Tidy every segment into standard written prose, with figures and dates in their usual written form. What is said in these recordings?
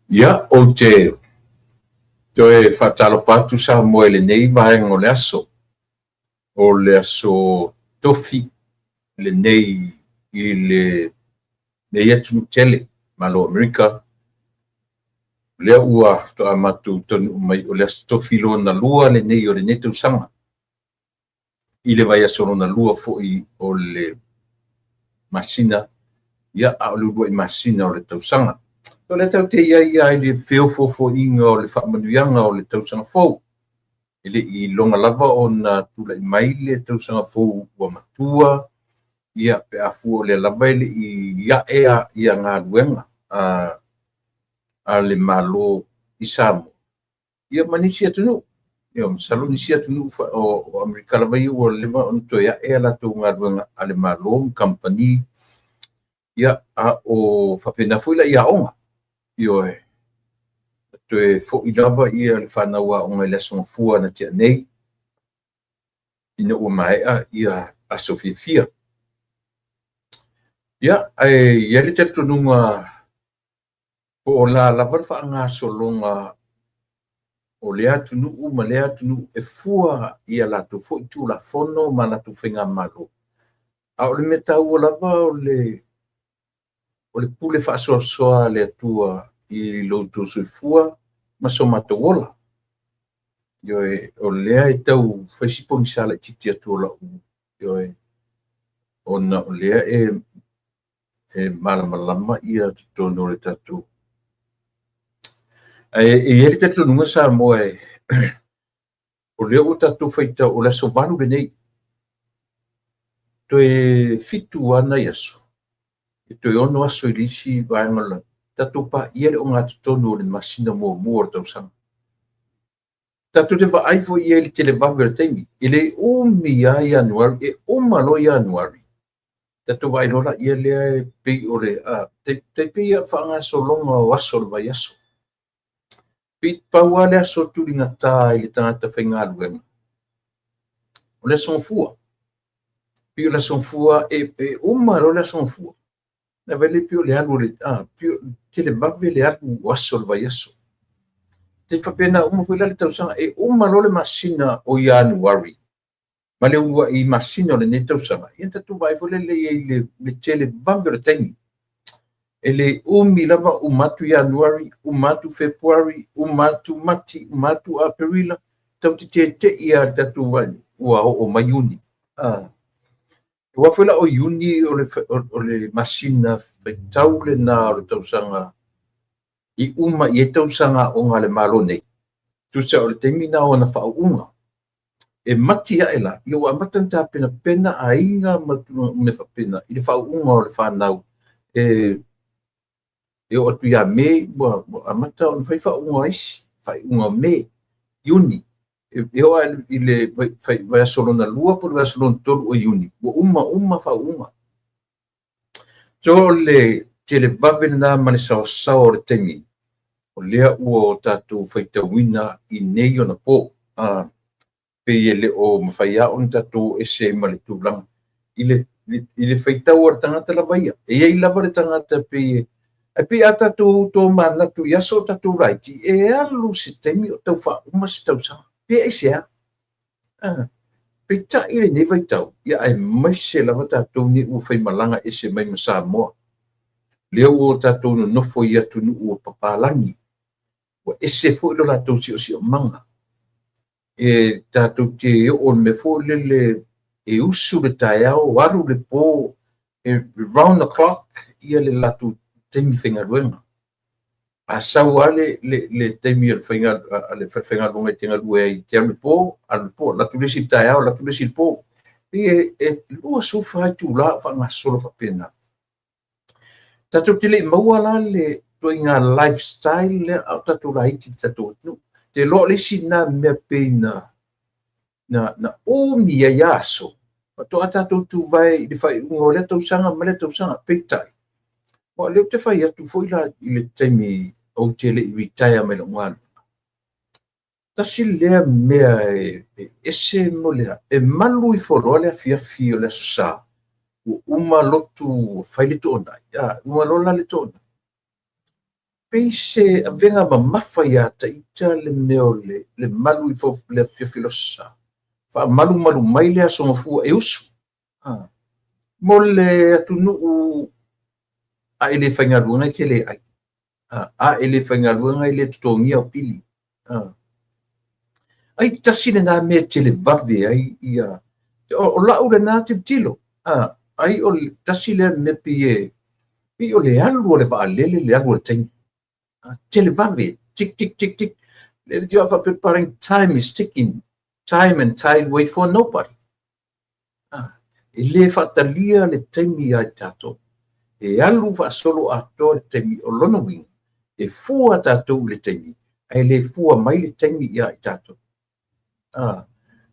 Ia, ou te toe faatalofa atu Samoa i lenei vaega o le aso. O le aso Tofi lenei i lenei atunuu tele, Malo o Amerika. O lea ua faatoa matou taunuu mai o le aso Tofi lona lua lenei o lenei tausaga. I le vaiaso lona lua foi o le masina, ia, a o le uluai masina o le tausaga. O lea tatou te i ai lava i le feofoofoaiga o le faamanuiaga o le tausaga fou. E le i iloga lava ona tulai mai le tausaga fou ua matua, ia, pe a fua o lea lava e le i ae ia galuega a le Malo i Samoa, ia ma nisi atunuu. Ia masalo nisi atunuu o Amerika lava ia ua leva ona toe ae a latou galuega a le Malo ma kamupani, ia, a o faapena foi la i aoga. Ioe, toe foi lava ia le fanau aoga i le Aso Gafua na tea nei, ina ua maea ia aso fiafia. Ia, ae i ai le talitonuga po o la lava le faagasologa o lea atunuu ma lea atunuu e fua i a latou foi Tulafono ma latou faigamalo. A o le mea taua lava o le pule faasoasoa a le Atua i lo outou soifua ma so matou ola. Ioe, o lea e tau fai si pogisa laitiiti atu o lau, ioe, ona o lea e malamalama ia totonu o le tatou. Ae e i ai le talitonuga Samoa e o lea ua tatou faitau o le aso 8 lenei. Toe 7 lava nai aso, e toe 6 aso i le isi vaega o le tatou paia le ogatotonu o le masina muamua o le tausaga. Tatou te vaai foi i ai i le televave o le taimi. E le umi lava Ianuari, e uma loa Ianuari, tatou vaai loa laia lea e pei o le tai pei o le faagasologa o aso o le vaiaso. Pei pau lava le aso tuligata i le tagata faigaluega, o le Aso Gafua. Pei o le Aso Gafua, e uma loa le Aso Gafua, na vaai le pei o le alu o le, pei o le televave le alu o aso o le vaiaso. Tai faapena uma foi la le tausaga, e uma loa le masina o Ianuari ma le uluai masina o lenei tausaga, ia tatou vaai foi lele i ai i le televave o le taimi. E le umi lava, uma atu Ianuari, uma atu Fepuari, uma atu Mati, uma atu Aperila, tatou te tete'i lava i le tatou vaai ua oo mai Iuni. Aua foi la o Iuni o le masina faitau lena o le tausaga i uma i ai tausaga aoga a le Malo nei. Tusa o le taimi na o ona faauuga. E mati ae la, ia ua amata ona tapenapena aiga ma mea faapena i le faauuga o le fanau e oo atu ia Me ua amata ona fai faauuga a isi, faaiuga o Me, Iuni. E oo lava i le vaiaso lona lua po o le vaiaso lona tolu o Iuni, ua uma uma faauuga. So o le televave lena ma le saoasaoa o le taimi, o lea ua tatou faitauina i nei ona po. Pei e le o mafai lava ona tatou ese ai ma le tulaga i le faitau a le tagata lava ia. E i ai lava le tagata pei e pei a tatou tomanatu i aso o tatou laiti, e alu se taimi o tau faauma se tausaga. Pe aisea? Peitai i lenei vaitau, ia aemaise lava tatou nei ua faimalaga ese mai ma Samoa. Lea ua tatou nonofo i atunuu o papalagi, ua ese foi lo latou siosiomaga. E tatou te oo i le mea foi lele e usu le taeao, alu le po, e round the clock ia le latou taimi faigaluega. A sau lava le taimi o le falefaigaluega e te galue ai, te alu i le po, alu i le po, alu atu le isi i le taeao, alu atu le isi i le po. E 24 itula o faagasolo faapena. Tatou te le i maua la le ituaiga lifestyle lea a o tatou laiti i le tatou atunuu. Te iloa o le isi lena mea pei na umi ai aso, faatoa tatou tuvae i le faaiuga o lea tausaga ma lea tausaga. Peitai, aua o lea ou te fai atu foi la i le taimi ou te le i retire mai lau galuega, tasi lea mea e ese mo le, e malu ifo loa le afiafi o le Aso Sa, Ua uma lotu ua fai le toonai, a uma loa la le toonai, pei se avega mamafa ia te ita le mea o le malu ifo le afiafi o le Aso Sa, faamalumalu mai le Aso Gafua e usu. Mo le atunuu a e le faigaluega e te le ai. A e le faigaluega e le totogia au pili. Ai tasi lena mea e televave ai ia o lau lena tilotilo. Ai o le tasi lea mea pei e pei o le alu o le vaalele le alu o le taimi. Televave, tick tick tick tick. Le tio faapea parang time is ticking. Time and tide wait for nobody. E le faatalia le taimi ia i tatou. E alu faasolo atoa le taimi. O lona uiga, e fua tatou i le taimi, ae le fua mai le taimi ia i tatou.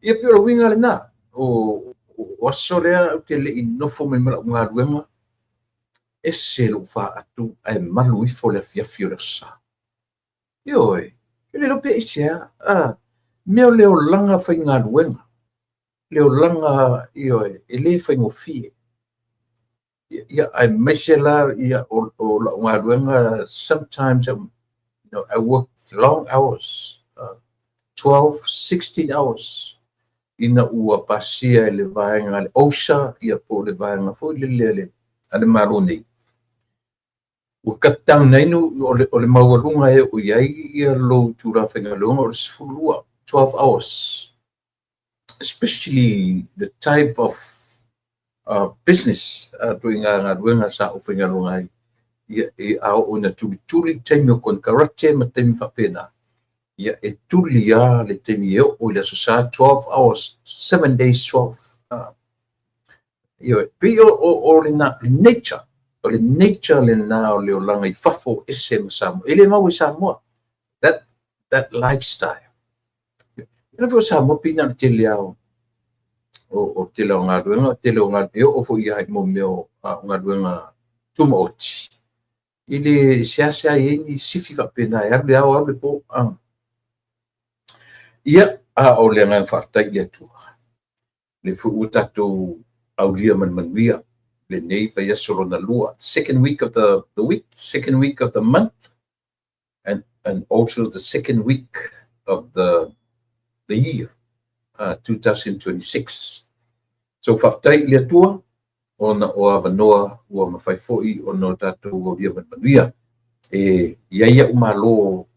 Ia pei o le uiga lena. O aso lea ou te le i nofo mai ma lau galuega, ese lou faatu ae malu ifo le afiafi o le Aso Sa. Ioe, e le iloa pe aisea, mea o le olaga faigaluega, le olaga, ioe, e le faigofie. Ia, aemaise la ia o lau galuega, sometimes I work long hours, 12, 16 hours, ina ua pasia e le vaega a le OSHA, ia po o le vaega foi lele a le Malo nei. Ua cut down ai o le maualuga e oo i ai ia lou itula faigaluega o le 12, 12 hours. Especially the type of business ituaiga galuega sa ou faigaluega ai. Ia, a oo ina tulituli taimi o konekarate ma taimi faapena, ia e tuli lava le taimi e oo i le Aso Sa, 12 hours, 7 days 12. Ioe, pei o le nature, o le nature lena o le olaga i fafo ese ma Samoa. E le maua i Samoa that lifestyle. Ina foi o Samoa pei na o le tele lava o tele o galuega, tele o galuega, e oo foi lava i mea o galuega tumaoti. I le seasea i ai ni sifi faapena e alu le ao alu le po. Ia, a o le agaga faafetai i le Atua, le foi ua tatou aulia ma le manuia lenei vaiaso lona lua, second week of the week, second week of the month, and also the second week of the year, 2026. So faafetai i le Atua ona o avanoa ua mafai foi ona o tatou aulia ma le manuia. E i ai au malo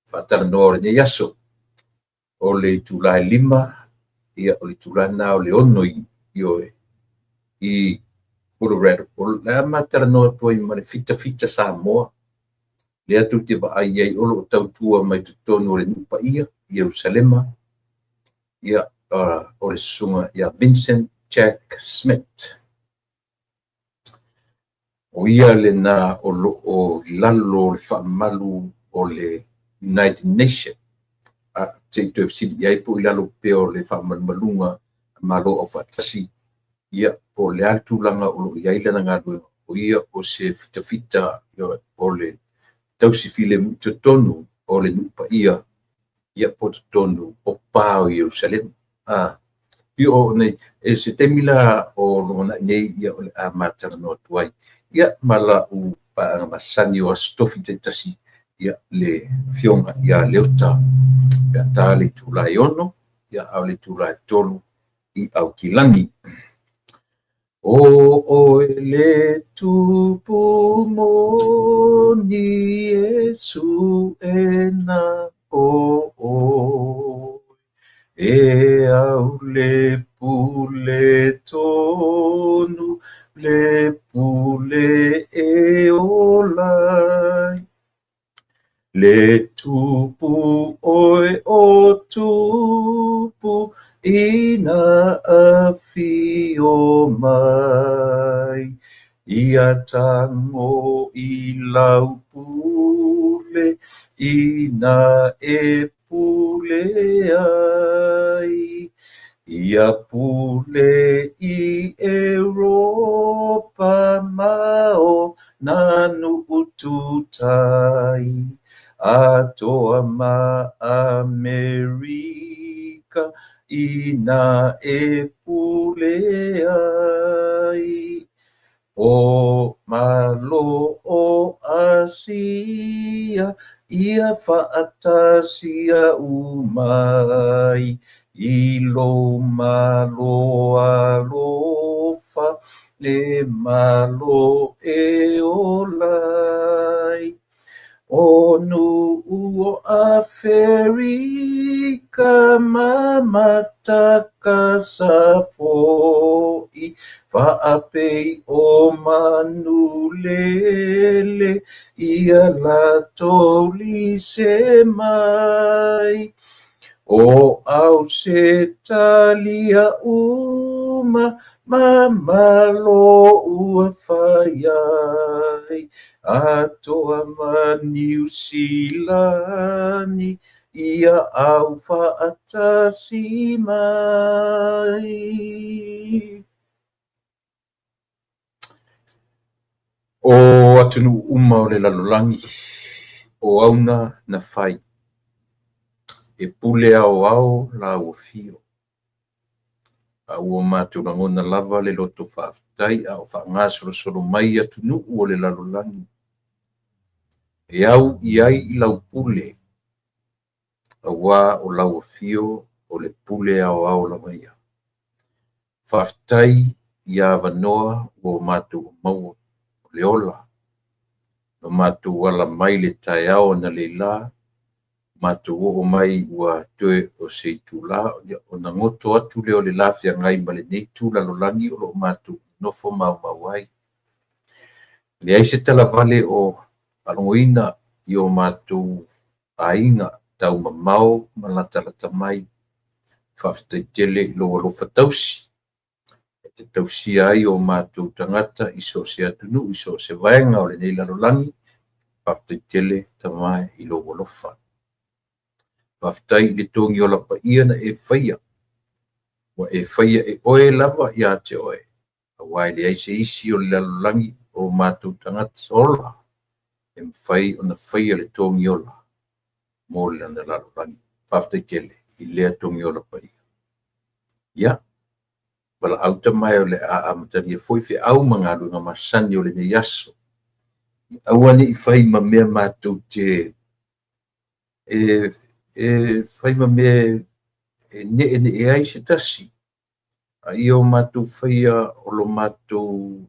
faatalanoa o lenei aso, o le itula e 5, ia o le itula lena o le 6 ioe, i Colorado. O le a matalanoa atu ai ma le fitafita Samoa, lea tou te vaai ai o lo o tautua mai totonu o le nuu paia, Ierusalema, ia o le susuga ia Vincent Jack Smith. O ia lena o lo o i lalo o le faamalu o le United Nations. Se i toe fesili i ai po i lalo pea o le faamalumaluga a Malo Aufaatasi, ia po o le a le tulaga o lo o i ai lana galuega. O ia o se fitafita o le tausi filemu i totonu o le nuu paia, ia po totonu o pa o Ierusalema. Pei o nei, e se taimi la o lumanai nei, ia o le a matalanoa atu ai. Ia ma lau paaga masani o Aso Tofi taitasi, ia le afioga ia Leota, pe a ta le itula e 6, ia a o le itula e 3 i Aukilani. O oe le tupu moni e suena o oe, e au le pule tonu, le pule e olai. Le tupu oe o tupu ina afio mai. Ia tango i lau pule, ina e pule ai. Ia pule i Europa ma o nanu ututai. Atoa ma Amerika Aferika ina e pule ai. O Malo o Asia, ia faatasia uma ai, i lou Malo alofa, le Malo e ola ai. O nuu o Aferika ma Matakasa fo'i, faapei o manu lele, ia latou lise mai. O Ausetalia uma ma Malo ua fai ai, Atoa ma Niu Silani, ia au faatasi mai. O atunuu uma o le lalolagi, o auna na fai, e pule aoao lau afio. A ua matou lagona lava le loto faafetai a o faagasolosolo mai atunuu o le lalolagi, e au i ai i lau pule, auā o lau afio o le pule aoao lava ia. Faafetai i avanoa ua o matou maua o le ola, na matou ala mai le taeao analeila, matou oo mai ua toe o se itula ona goto atu lea o le la feagai ma lenei itu lalolagi o lo o matou nofo maumau ai. Leai se talavale o faalogoina i o matou aiga taumamao ma latalata mai. Faafetai tele i lou alofa tausi e te tausia ai o matou tagata i so o se atunuu i so o se vaega o lenei lalolagi. Faafetai tele Tama i lou alofa. Faafetai i le togiola paia na e faia, ua e faia e oe lava ia te oe, auā e leai se isi o le lalolagi o matou tagata ola e mafai ona faia le togiola mo lana lalolagi. Faafetai tele i lea togiola paia. Ia, valaau Tama e o le a amatalia foi feau ma galuega masani o lenei aso. Aua ne i fai ma mea matou te e fai ma mea e ne'ene'e ai se tasi, a ia o matou faia o lo matou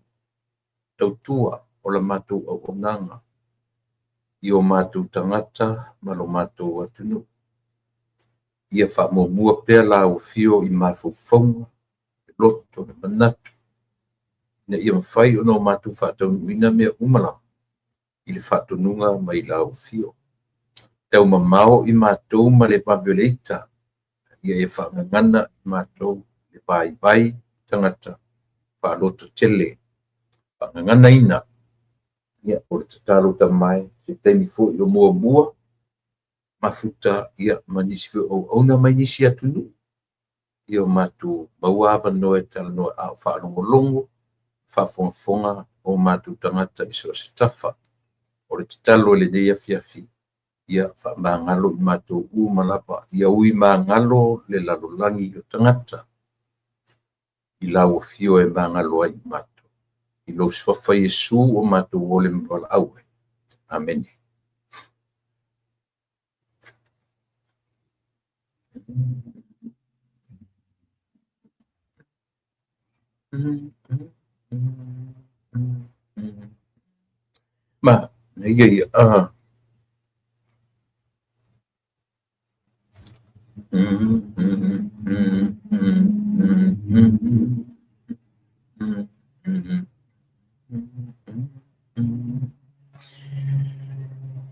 tautua, o la matou auaunaga i o matou tagata ma lo matou atunuu. Ia faamuamua pea lau afio i mafaufauga, le loto, le manatu, ina ia mafai ona o matou faataunuuina mea uma lava i le faatonuga mai lau afio. Taumamao i matou ma le vave o le ita, ia e faagagana i matou le vaivai tagata faalototele, faagaganaina. Ia, o le tatalo Tama e, se taimi foi o muamua, mafuta ia ma nisi foi o auauna mai nisi atunuu, ia o matou maua avanoa e talanoa a o faalogologo, faafogafoga o matou tagata i so o se tafa. O le tatalo i lenei afiafi, ia faamagalo i matou uma lava, ia ui magalo le lalolagi o tagata i lau afio e magalo ai i matou. I lou suafa Iesu o matou ole ma valaau ai. Amene. Ma, ia ia.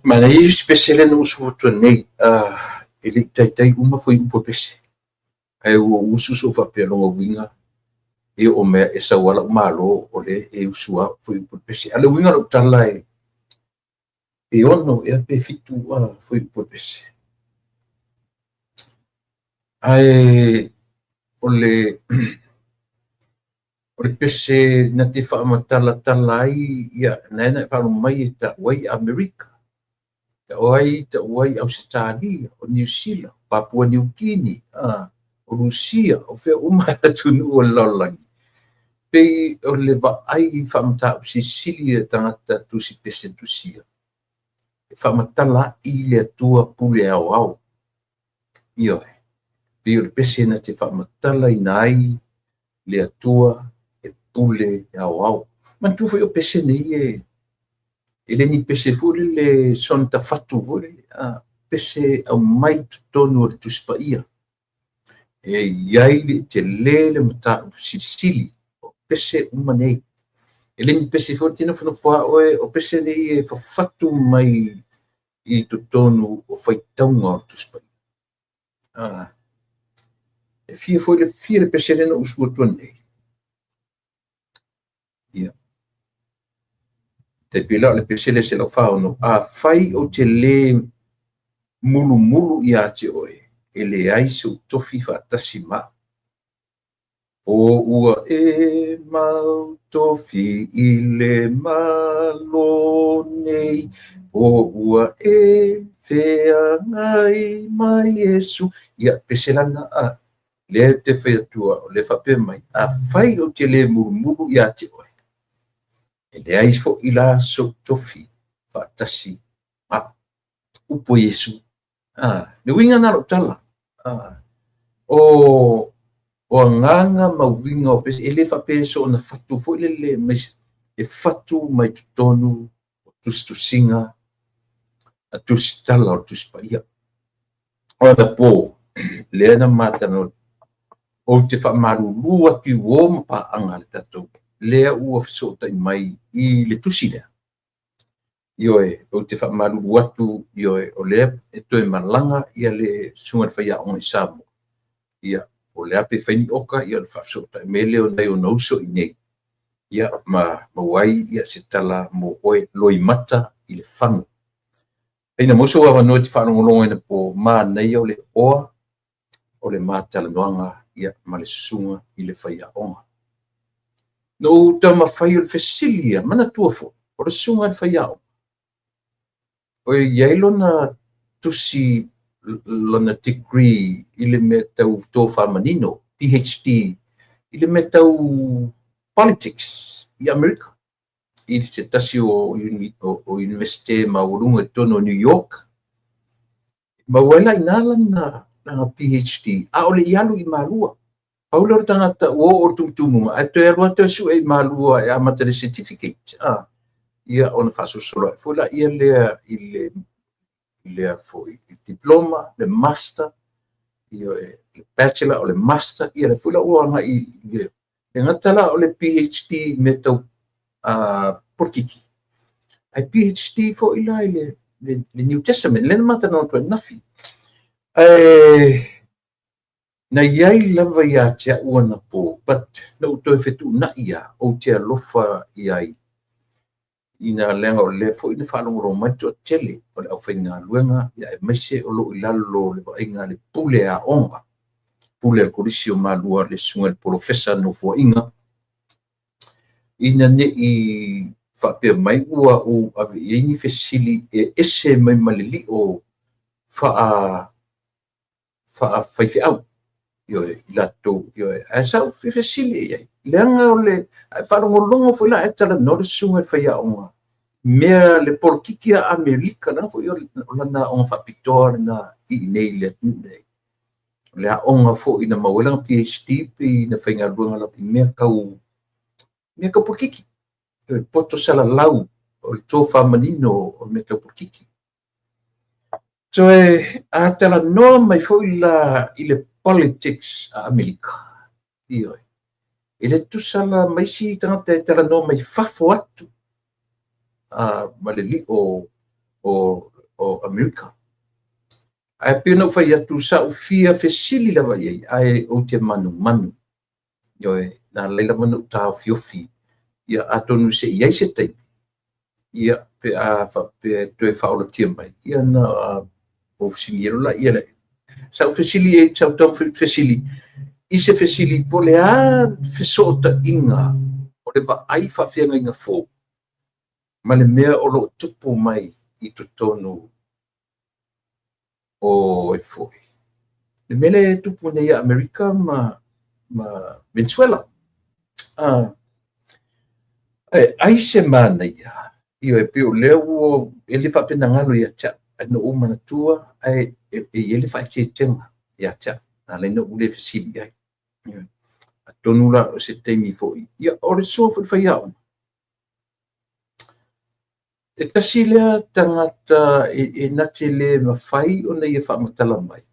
Manaia isi pese lea na usu atu nei, e le i taitai uma fuaiupu o le pese. Ae ua ou usu soo faapea lona uiga e oo mai e sau lava lau malo o lea e usu lava fuaiupu o le pese. A o le uiga o lau tala e 6 ea pe 7 fuaiupu o le pese. Ae o le pese na te faamatalatala ai, ia, na e faalogo mai e ta'u ai Amerika, ta'u ai Ausetalia, o Niu Sila, Papua Niu Kini, o Rusia, o fea uma atunuu o le lalolagi, pei o le vaai faamataupu silisili a tagata tusi pese tusia, e faamatala ai le Atua pule aoao. Ioe, pei o le pese na te faamatalaina ai le Atua e pule aoao. Manatua foi o pese nei e le ni pese foi lele soona tafatu foi lele, pese aumai totonu o le Tusi Paia. E i ai le tele le mataupu silisili o pese uma nei. E le ni pese foi te nofonofo lava oe, o pese nei e fafatu mai i totonu o faitauga o le Tusi Paia. E fia foi le fia le pese lea na ou usu atu nei. Ia. Tai pei la o le pese lea 146, afai ou te le mulumulu ia te oe, e leai sou tofi faatasi ma au. Po ua e mau tofi i le Malo nei, po ua e feagai ma Iesu. Ia, pese lana a lea te fai atu au, le faapea mai, afai ou te le mulumulu ia te oe, e leai foi la sou tofi faatasi ma au. Upu a Iesu. Le uiga na o lou tala. O agaga ma uiga o pese, e le faapea e soona fatu foi lele, mai, e fatu mai totonu o tusitusiga a tusitala o le Tusi Paia. O anapo, lea na matalanoa, ou te faamalulu atu i uo ma paaga a le tatou, lea ua fesootai mai i le tusi lea. Ioe, ou te faamalulu atu, ioe, o lea e toe malaga ia le susuga i le faiaoga i Samoa. Ia, o le a pe fai ni oka, ia ona faafesootai mai lea o nai ona uso i inei. Ia, ma maua ai ia se tala mo oe loimata i le fagu. Aina maua sou avanoa e te faalogologo ina po manaia o le oa o le matalanoaga ia ma le susuga i le faiaoga. Na ou taumafai o le fesili ia, manatua foi, o le susuga i le faiaoga, o i ai lona tusi, lona degree i le mea tau tofa manino, PhD, i le mea tau politics i Amerika, i se tasi o universite maualuga i totonu o New York. Maua ai la i ina lana PhD, a o le i alu i Malua. Pau lea o le tagata ua oo i le tumutumuga, ae toe alu lava toe sue i Malua e amata i le certificate. Ia ona faasolosolo ae foi laia lea i le lea foi i diploma, le master, ia, le bachelor o le master, ia le foi la ua agai i le gata la o le PhD i mea tau politiki, ae PhD foi la i le New Testament, lea na matalanoa atu ai ananafi. Ae na i ai lava ia te au anapo, but na ou toe fetuunai lava, ou te alofa i ai, ina leaga o lea foi na faalogologo mai le toatele o le aufaigaluega, ia aemaise o lo o i lalo o le vaaiga a le pule aoga, pule a le Kolisi o Malua, le susuga i le Polofesa Nofoaiga, ina ne i faapea mai ua ou ave i ai ni fesili e ese mai ma le lio faafaifeau, ioe, i latou, ioe, ae sa ou fesili i ai, leaga o le ae faalogologo foi la ae talanoa le susuga i le faiaoga, mea le polokiki a Amerika, leaga foi o lana aoga faapitoa lena i inei i le atunuu nei. O le aoga foi na maua ai lana PhD pei na faigaluega lava i mea tau polokiki. O le poto salalau, o le tofa manino o mea tau polokiki. Toe a talanoa mai foi la i le politics a Amerika, ioe, e le tusa la ma isi tagata e talanoa mai fafo atu ma le lio o Amerika. Ae pei ona ou fai atu, sa ou fia fesili lava i ai, ae ou te manumanu. Ioe, na ala ai lava ona ou taofiofi, ia atonu se i ai se taimi, ia pe a faapea e toe faaolatia mai, ia na ou fesili ai loa laia. Sa ou fesili i ai, sa ou taumafai fesili i se fesili po o le a fesootaiga o le vaai faafeagaiga fou ma le mea o lo o tupu mai i totonu o ai foi. le mea lea e tupu nei ia Amerika ma Venezuela. Ae ai se manaia, ioe, pei o lea ua e le faapea na galo ia te au, ae na ou manatua ae e i ai le faaeteetega ia te au, na ala ai ona ou le fesili i ai. Atonu la o se taimi foi, ia o le susuga foi i le faiaoga, e tasi lea tagata e na te le mafai ona ia faamatala mai,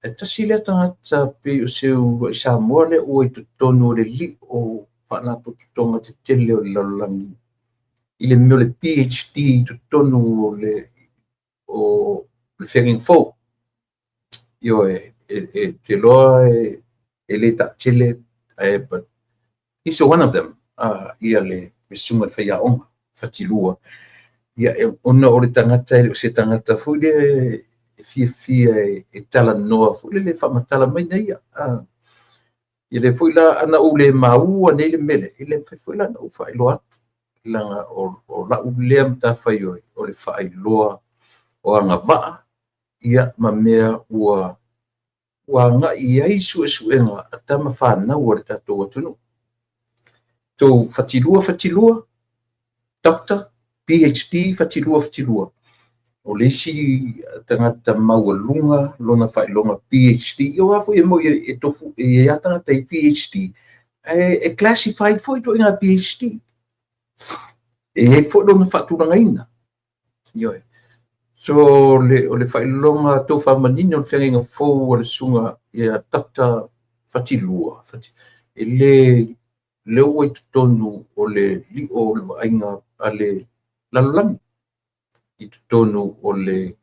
e tasi lea tagata pei o se uluai Samoa lea ua i totonu o le lio faalapotopotoga tetele o le lalolagi i le mea o le PhD i totonu o le feagaiga fou. Ioe, e te iloa e le taatele, but he's one of them, ia le susuga i le faiaoga Fatilua. Ia, ona o le tagata e le o se tagata foi lea e fiafia e talanoa foi lele e faamatala mai na ia. Ia lea foi la ana ou le maua nei le mea lea, e le mafai foi la ona ou faailoa atu, leaga o lau lea matafaioi o le faailoa o agavaa ia ma mea ua agai i ai suesuega a tama fanau a le tatou atunuu. Tou Fatilua Fatilua, Doctor, PhD Fatilua Fatilua. O le isi tagata maualuga lona faailoga PhD, ia aua foi e moi e tofu e i ai lava tagata i PhD, ae e classified foi ituaiga PhD. E i ai foi lona faatulagaina. Ioe. So o le faailoga tou faamanino o le feagaiga fou a le susuga ia Dr. Fatilua, e le lea ua i totonu o le lio o le vaaiga a le lalolagi i totonu o le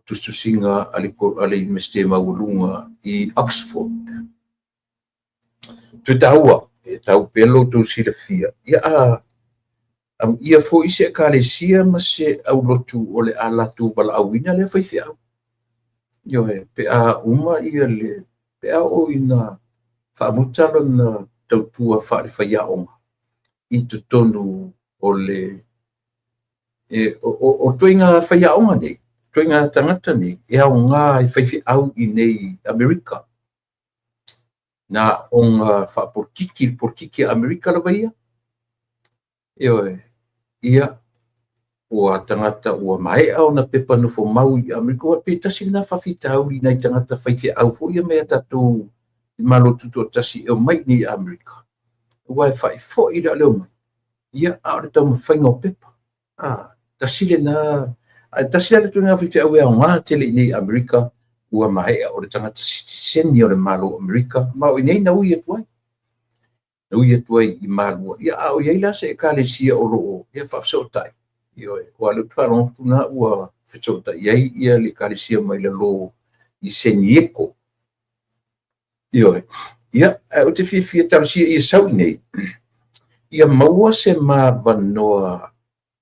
tusitusiga a le Iunivesite maualuga i Oxford. Toe taua, e tau pea lo outou silafia. Ia amuia foi se ekalesia ma se aulotu o le a latou valaauina lea faifeau. Ioe, pe a uma ia le, pe a oo ina faamuta lona tautua faale-faiaoga i totonu o le o ituaiga faiaoga nei, ituaiga tagata nei, e aoga i faifeau i nei Amerika. Na aoga faapolokiki, le polokiki a Amerika lava ia. Ioe, ia, ua tagata ua maea ona pepa nofo mau i Amerika, ua pe tasi lena faafitauli nai tagata faifeau foi ia mai a tatou i Malo Tutoatasi e omai i Amerika. Ua e faifoi la leo mai, ia, a o le taumafaiga o pepa. Tasi lena, tasi la le ituaiga faifeau e aoga tele i nei Amerika, ua maea o le tagata sitiseni o le Malo o Amerika, ma o i nei na ui atu ai. Na ui atu ai i Malua. Ia, a o i ai la se ekalesia o loo, ia faafesootai. Ioe, ua leo te faalogo atu na ua fesootai ai ia le ekalesia mai lalo i Senieko. Ioe, ia, ae ou te fiafia talosia ia sau i nei, ia maua se mavanoa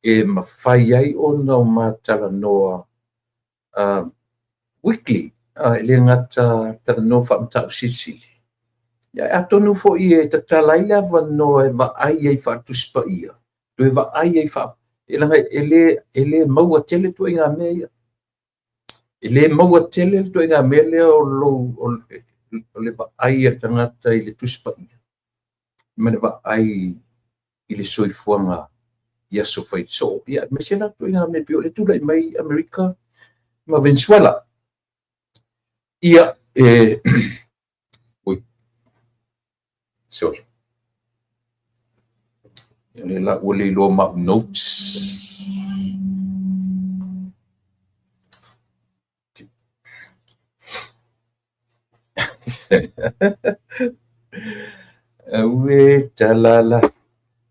e mafai ai ona o matalanoa weekly, e le gata talanoa faamataupu silisili. Ia, atonu foi e tatala ai le avanoa e vaai ai faale-Tusi Paia, toe vaai ai e laga e le maua tele ituaiga mea ia. E le maua tele le ituaiga mea lea o lou o le vaai a le tagata i le Tusi Paia ma le vaai i le soifuaga i aso faisoo. Ia, aemaise la ituaiga mea pei o le tulai mai Amerika ma Venezuela. Ia, ui, sorry. Ia le la ua le iloa mau notes. Aue, ta la la,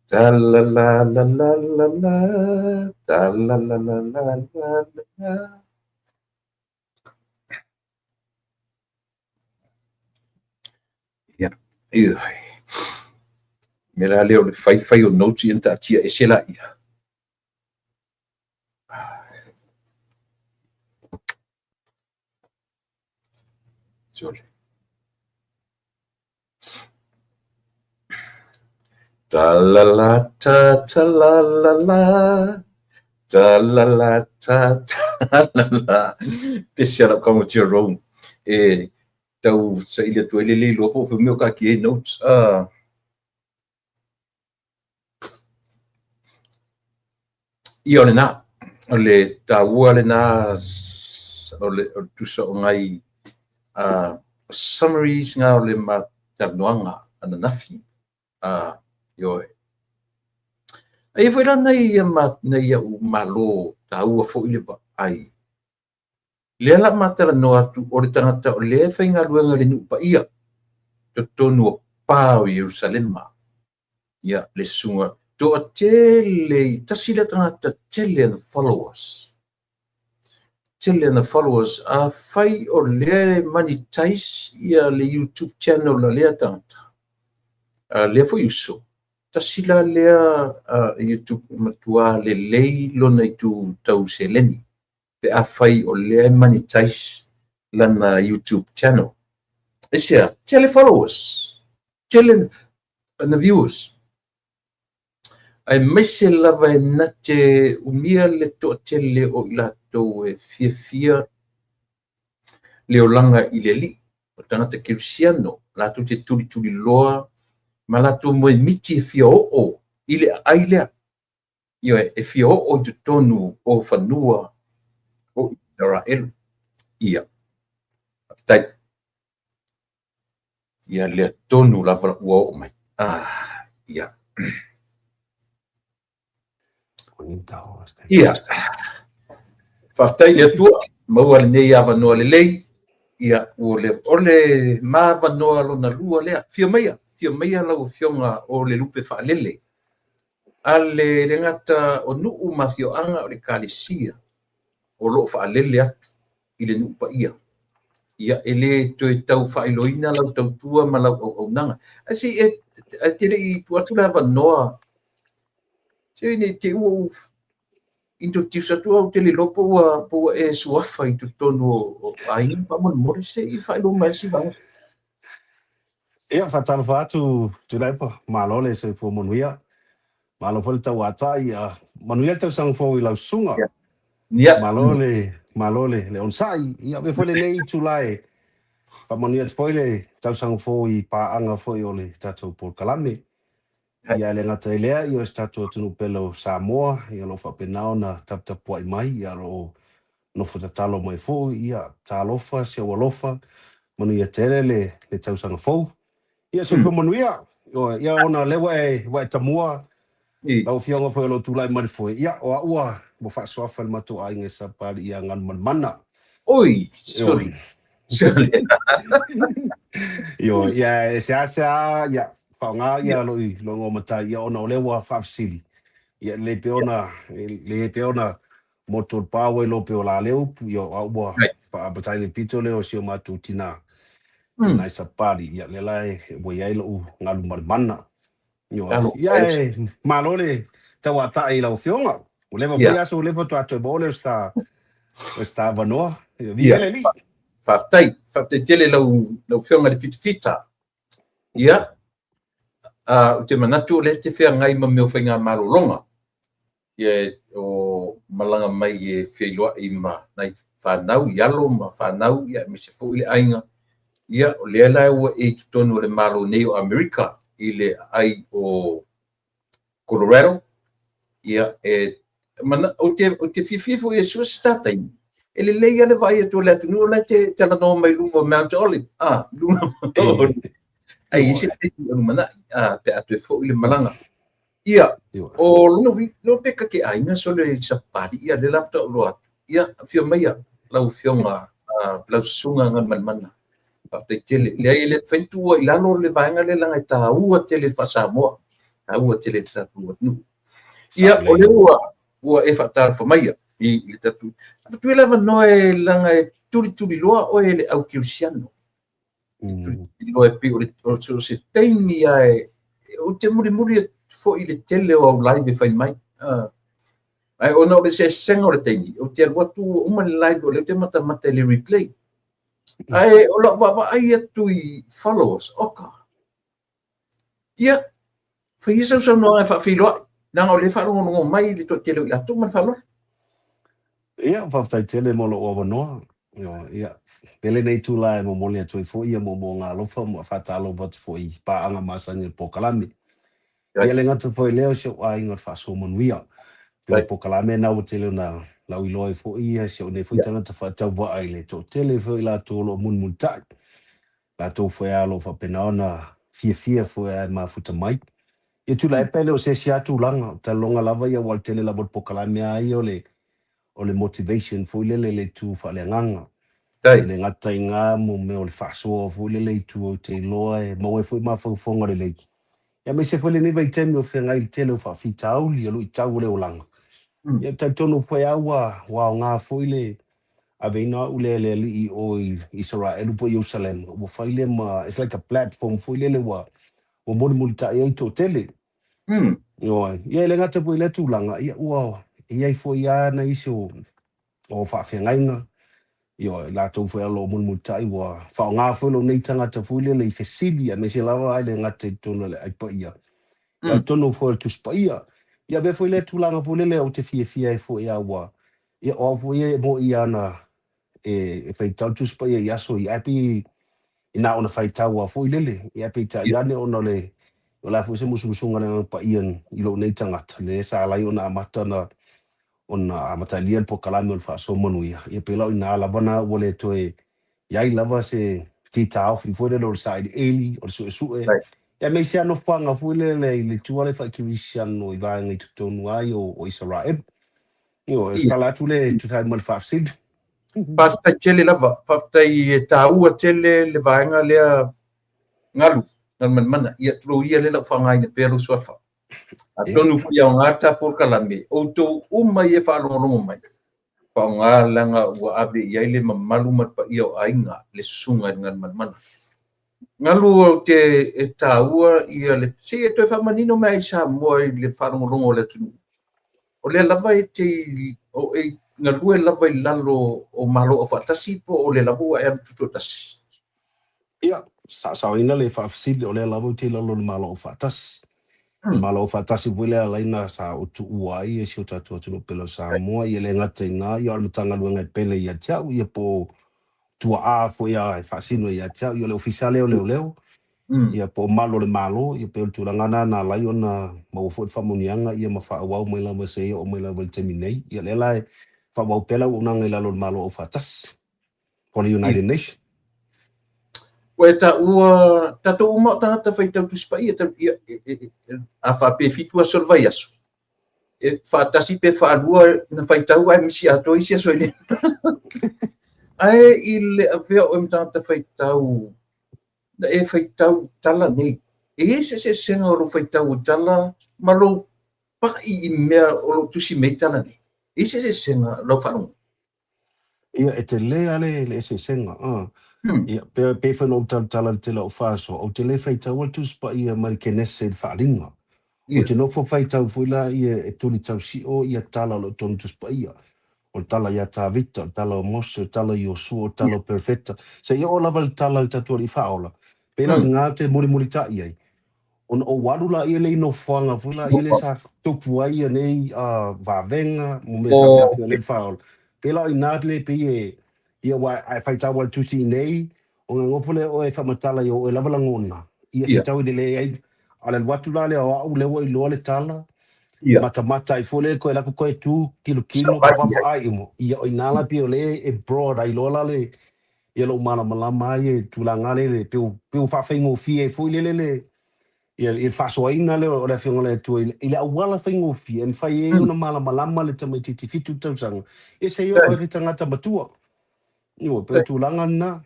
ta la la la la la la, ta la la la la la la. Ia, ioe. Me la lea o le faifai o notes ia na taatia ese la ia. Sorry. Ta la la ta ta la la la. Ta la la ta ta la la. Pese ala kaunga Jerome. e tau saili atu ai le le iloa po o fea mea o taatia ai notes. Ia o lena, o le taua lena o le tusa o nai summaries na o le talanoaga ananafi. Ioe. Ae i ai foi la nai au malo taua foi le vaai. Lea la ma talanoa atu o le tagata o lea e faigaluega i le nuu paia totonu o pa o Ierusalema. Ia, le susuga toatele, tasi lea tagata tele ana followers. Tele ana followers. Afai o lea e monetize ia le YouTube channel a lea tagata, a lea foi uso, tasi la lea YouTube matua lelei lona itu tau seleni, pe afai o lea e monetize lana YouTube channel. Aisea? Tele followers, tele ana viewers. Aemaise lava e na te umia le toatele o i latou e fiafia le olaga i le Alii, o tagata kerisiano, latou te tulituliloa ma latou moemiti e fia oo i le aai lea. Ioe, e fia oo i totonu o fanua o Isaraelu. Ia, faafetai. Ia lea tonu lava ua oo mai. Ia. Ia, faafetai i le Atua, maua lenei avanoa lelei. Ia, ua le, o le ma avanoa lona lua lea. Fia maia, fia maia lau Afioga o le lupe faalele a le le gata o nuu ma afioaga o le Ekalesia o lo o faalele atu i le nuu paia. Ia, e le toe tau faailoina lau tautua ma lau auaunaga. Ae se i e te le i tuu atu le avanoa, se nei te i ua ou introduce atu au te le iloa po ua e suafa i totonu o aiga faamolemole, se i faailoa mai si vaega. Ia, faatalofa atu Tuilaepa, malo le soifua manuia. Malo foi le tauatai, ia manuia le tausaga fou i lau susuga. Ia. Malo le malo le onosai. Ia avea foi lenei itula e faamanuia atu foi le tausaga fou i paaga foi o le tatou polokalame. Ia e le gata i lea, ia o si tatou atunuu pele o Samoa, ia o lo o faapena ona taputapuai mai, ia o lo o nofo tatalo mai foi, ia talofa, si ou alofa, manuia tele le tausaga fou. Ia soifua manuia. Ia ona o lea ua e ua e tamua lau Afioga foi o lo o tulai mai le foe, ia o au ua faasuafa i le matou aiga i Sapalii ia Galumalemana. Oi, sorry. Sorry. Ioe, ia e seasea ia faaaoga ia lou igoa matai, ia ona o lea ua faafesili, ia lelei pea ona lelei pea ona motu o le pa ua iloa pei o la lea upu, ia o au ua faamatai le pito lea o si o matou tina i nai Sapalii, ia lea la ua i ai lou Galumalemana. Ia e malo le tauatai i lau Afioga. Ua leva foi aso ua leva faatoa toe maua lea o se ta avanoa. Viia le Alii. Faafetai, faafetai tele lau Afioga i le fitafita. Ia, ou te manatu o lea e te feagai ma mea o faigamalologa. Ia o malaga mai e feiloai ma nai fanau i alo ma fanau, ia aemaise foi le aiga. Ia o lea la ua e i totonu o le Malo nei o Amerika i le aai o Colorado. Ia e mana, ou te fiafia foi e sue se ta taimi. E lelei lava le vaai atu o le atunuu la e te talanoa mai luga o Mount Olive. Luga o ai se taimi o lumanai, pe a toe foi le malaga. Ia, o lona uiga, no pe ka te aiga sole i Sapalii, ia lea la faatoa ou iloa atu. Ia, afio maia lau Afioga, lau Susuga Galumalemana. Faafetai tele. Leai, e le mafai ona tuua i lalo le vaega lea leaga e taua tele i le faa-Samoa. Taua tele i le tatou atunuu. Ia, o lea ua e faatalofa maia i le tatou. Avatu ia le avanoa e leaga e tulituliloa oe e le au kerisiano. Tulituliloa e pei o so o se taimi lava e ou te mulimuli atu foi i le tele o au live e fai mai. Ae ona o le eseesega o le taimi, ou te alu atu ua uma le live o lea ou te matamata i le replay. Ae o lau vaavaai atu i followers, oka. Ia, fai ia sau saunoaga e faafeiloai, leaga o lea e faalogologo mai le toatele o i latou ma le faaaloalo. Ia, faafetai tele mo lou avanoa. Ia, pele lenei itula e momoli atu ai foi ia moomooga alofa ma faatalofa atu foi i paaga masani o le polokalame. Ia le gata foi i lea o si ou aiga o le faasoa manuia. Pei o le polokalame lena ua tele ona lauiloa ai foi ia si ou nei foi tagata faatauvaa i le toatele foi o i latou o lo o mulimulitai. Latou foi lava o lo o faapena ona fiafia foi lava e mafuta mai. Ia Tuilaepa e le o se isi lava tulaga, o talanoaga lava ia aua o le tele lava o le polokalame lava ia o le o le motivation foi lele i le itu faaleagaga. E le gata i na mo mea o le faasoa foi lele i tua ou te iloa e maua ai foi mafaufauga lelei. Aemaise foi lenei vaitaimi o feagai i le tele o faafitauli o luitau o le olaga. Ia e talitonu foi lava ua ua aoga foi le aveina o au lea e le Alii i o i Isaraelu po o Ierusalema, ua fai lea ma, it's like a platform foi lele ua ua mulimulitai ai le toatele. Ioe. Ia e le gata foi i lea tulaga, ia ua i ai foi lava nai isi o o faafeagaiga, ioe, i latou foi o lo o mulimulitai ua faaaoga foi lou nei tagata foi lele i fesili aemaise lava e le gata i totonu o le Aai Paia, ia o totonu foi o le Tusi Paia. Ia avea foi lea tulaga foi lele ou te fiafia ai foi a ua, ia o au foi ia e moni lava na e faitau le Tusi Paia i aso ia, ae pei na ona faitau lava foi lele, ia ae peitai ane ona o le o le a foi se musumusuga a le Agaga Paia i lou nei tagata, lea sa ala ai ona amata ona ona amatalia le polokalame o le faasoa manuia, ia pei la o i ina lava na ua le toe i ai lava se titaofi foi lele o le sailiili, o le suesue, ia aemaise lava nofoaga foi lele i le itu lea faa-kerisiano i vaega i totonu lava ia o Isaraelu. Ioe, o se tala atu lea e tusa ai ma le faafesili. Faafetai tele lava, faafetai e taua tele le vaega lea Galu, Galumalemana, ia tulou ia lea o le a ou faaaogaina pea lou suafa. Atonu foi e aoga le ta polokalame, outou uma ia e faalogologo mai, faaaoga leaga ua ave i ai le mamalu ma le paia o aiga, le susuga i le Galumalemana. Galu ou te e taua ia le, se i e toe faamanino mai i Samoa i le faalogologo o le atunuu. O lea lava e te o e galue lava i lalo o Malo Aufaatasi po o lea lava ua e alu tutoatasi? Ia, saosaoina le faafesili, o lea lava ou te i lalo o le Malo Aufaatasi. Le Malo Aufaatasi foi lea ala ai ona sa ou tuua ai si o tatou atunuu pele o Samoa, ia le gata i ina, ia o le Matagaluega e pele ia te au, ia po o tuaa foi a e faasino ia te au, ia o le Ofisa lea o Leoleo, ia po o malu o le Malo, ia pei o le tulaga lena na ala ai ona maua foi le faamanuiaga ia ma faaauau mai lava seia oo mai lava i le taimi nei. Ia lea la e faaauau pea le auaunaga i lalo o le Malo Aufaatasi. Po o le United Nations. Ua e taua, tatou uma o tagata faitau Tusi Paia, ia, a faapea e 7 aso o le vaiaso, e faatasi pe faalua na faitau ae misi atoa isi aso e le. Ae i le avea o oe ma tagata faitau, na e faitau i tala nei, e i ai se eseesega o lou faitau i tala ma lou pai i mea o lo o tusi mai ai tala nei? E i ai se eseesega lau faalogo? Ia, e tele lava le, le eseesega. Uh. Ia, pe, pei foi ona ou talatala i le tele o au faasoa, ou te le faitaua le Tusi Paia mai le Kenese i le Faaaliga. Ou te nofo faitau foi la ia e tuli tausio ia tala o lo o tonu Tusi Paia. O le tala ia Tavita, o le tala o Mose, o le tala o Iosua, o le tala o Perofeta. Seia oo lava i le tala a le tatou Alii Faaola, pei la o i ina ou te mulimulitai ai. Ona ou alu laia lea i nofoaga foi laia lea sa tupu ai ia nei vavega mo mea sa feafioai ai le Faaola. Pei la o i ina lea pei e, ia aua a e faitau lava i le tusi i nei, ona nofo lea oe e faamatala i o oe lava lagona, ia fetau i le leai. A o le alu atu la lea o au lea ua iloa le tala, matamata ai foi lea toe alu atu toe tu, tilotilo, vaavaai uma. Ia o i ina la pei o lea e broad ai loa la le ia lou malamalama ai i le tulaga lea, pei ua faafaigofie ai foi lele le ia le faasoaina lea o le Afioga i le Atua i le auala faigofie e mafai ai ona malamalama le tamaitiiti 7 tausaga, ia seia oo ai le tagata matua. Ioe, pei o le tulaga lena.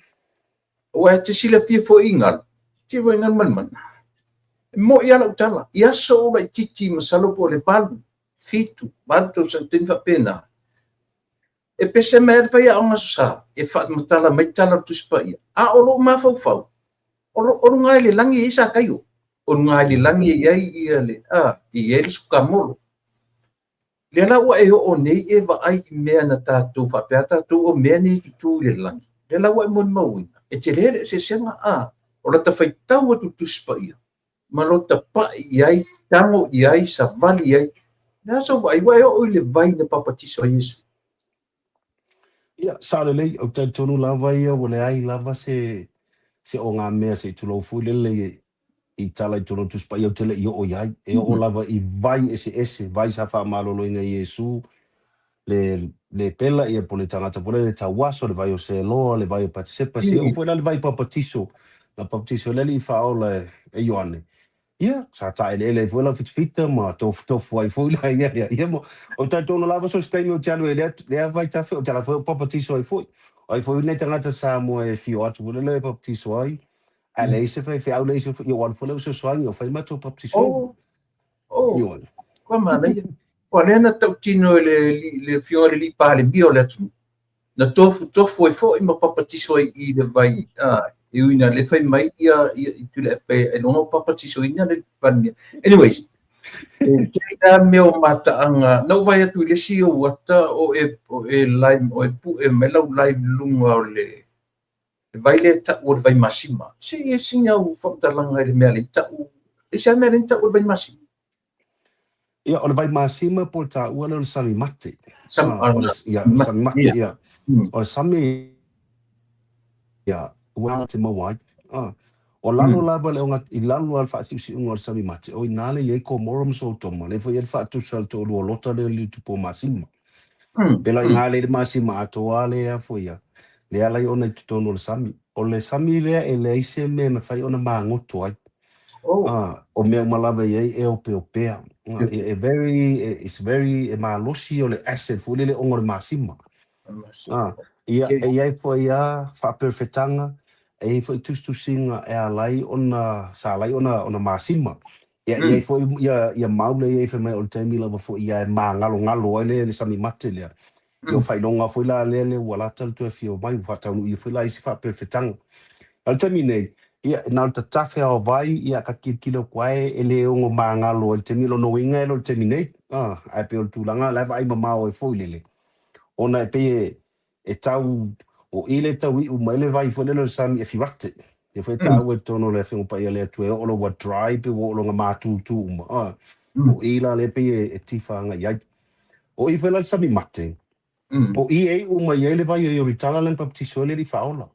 Aua e te silafia foi i galu, te foi i galu manumanu. E moni lava lau tala, i aso ou laitiiti masalo po o le 8, 7, 8 tausaga, taimi faapena, E pese mai lava le faiaoga aso Sa e faamatala mai tala o le Tusi Paia, a o lou mafaufau, o luga i le lagi e i ai Sakaio, o luga i le lagi e i ai ia le, a, e i ai le sukamolo. Lea la ua e oo nei e vaai i mea na tatou faapea tatou o mea nei e tutū i le lagi, lea la ua e molimauina, e tele le eseesega, a, o lata faitau atu i le Tusi Paia, ma lota pai i ai, tago i ai, savali i ai. O le a sou vaai? Ua e oo i le vai na papatiso ai Iesu. Ia, sao lelei, ou te talitonu lava ia ua leai lava se ogamea se i tulou foi lele i tala i totonu o le Tusi Paia ou te le i oo i ai. E oo lava i vai eseese, vai sa faamaloloina e Iesu le le pela ia po o le tagata foi lele tauaso, le vai o Seloa, le vai o Patisepa, se oo foi la le vai papatiso, na papatiso ai le Alii Faaola e Ioane. Ia, sa taeleele ai foi lau fitafita ma tofutofu ai foi la ia lea. Ia, ou te talitonu lava so o se taimi ou te alu ai i lea vaitafe, ou te ala foi ou papatiso ai foi. O ai foi nai tagata Samoa e fia o atu foi lele e papatiso ai, ae leai se faifeau, leai se, ia ua alu foi lea fesoasoani, ua fai matou papatisoga. Oh, oh, Ioe. Kua manaia. Ua lea na tautino e le afioga i le alii Palemia o le atunuu. Na tofutofu ai foi ma papatiso ai i le vai, e ui ina le fai mai ia i Tuilaepa ailoga o papatisoina le Palemia. Anyways, e tele lava mea o mataaga. Na ou vaai atu i le isi ou ata o e, o e live, o e pue mai lau live i luga o le vai lea e tau o le vai masima. Se i e sina au faamatalaga i le mea lea i tau, e se mea lea i tau o le vai masima? Ia, o le vai masima po o le taua lea o le sami mate. Sam, Ah, o le, ia, sami mate, ia. O le sami, ia, ua te maua ai. Ah, o lalo lava le oga, i lalo lava le faasiusiuga o le sami mate, o i ina le i ai Komora ma Sotoma, lea foi e i ai le faatusa a le toalua o Lota lea o le tupu o masima. Pela i ina le i le masima atoa lea foi ia, lea ala ai ona i totonu o le sami. O le sami lea e leai se mea e mafai ona magoto ai. Ah, o mea uma lava e i ai e opeopea. Ah, e very, it's very, e malosi o le acid foi lele ona o le masima. Ah, ia, e i ai foi a faaperefetaga, e i ai foi tusitusiga e ala ai ona, sa ala ai ona masima. Ia, e i ai foi ia mau lea e i ai fai mai o le taimi lava foi ia e māgalogalo ai le sami mate lea. Ia o faailoga foi la lea lea ua lata le toe afio mai, ua faataunuuia foi la isi faaperefetaga. A o le taimi nei, ia, na o le tatafe lava o vai, ia, ka tilotilo atu ai e le ono magalo ai i le taimi, lona uiga e le o le taimi nei, ae pei o le tulaga la e vaai mamao ai foi lele, ona e pei e, e tau, o i le tau iu mai le vai foi lele o le sami e firate. Lea foi e taua i totonu o le Afioga Paia a le Atua e oo loa ua dry pe ua oo loa ina matutu uma, o i la lea e pei e tifa agai i ai. O i foi la le sami mate, O i e iu mai ai le vai o Ioritana lea na papatiso ai le Alii Faaola.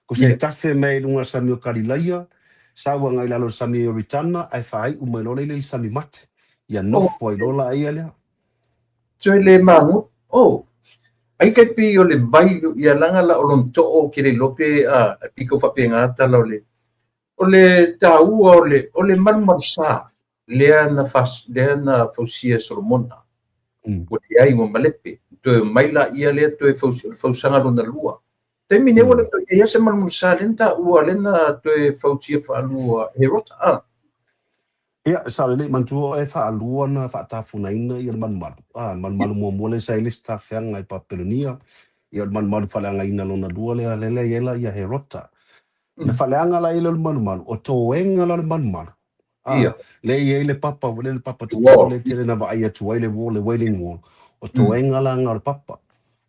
Ko se tafe mai i luga o le sami o Kalilaia, sau agai i lalo o le sami o Ioritana, ae faaiu mai loa lea i le sami mate. Ia nofo ai loa la ia lea. Toe le mago. Oh, ai kai pei o le vai ia langa la o lona too ke le iloa pe a piko faapena tala o le o le taua o le malumalusa lea na fas, lea na fausia e Solomona. Ua leai ua malepe. Toe omai laia lea toe fausia, o le fausaga lona lua. Taimi nei ua le toe i ai se malumalusa lea na taua lea na toe fausia faalua e Herota. Ah. Ia, sao lelei, manatua oe e faalua na faatafunaina ia le malumalu. Ah, le malumalu muamua lea sa i le isi tafeaga i Papelonia, ia o le malumalu faaleagaina lona lua lea, lea lea i ai la ia Herota. Na faaleaga la i ai lea o le malumalu, o toega la o le malumalu, A, lea e i ai le papa, ua lea le papa tatalo lea e tele na vaai atu ai le wall, le wailing wall, o toega la nga o le papa.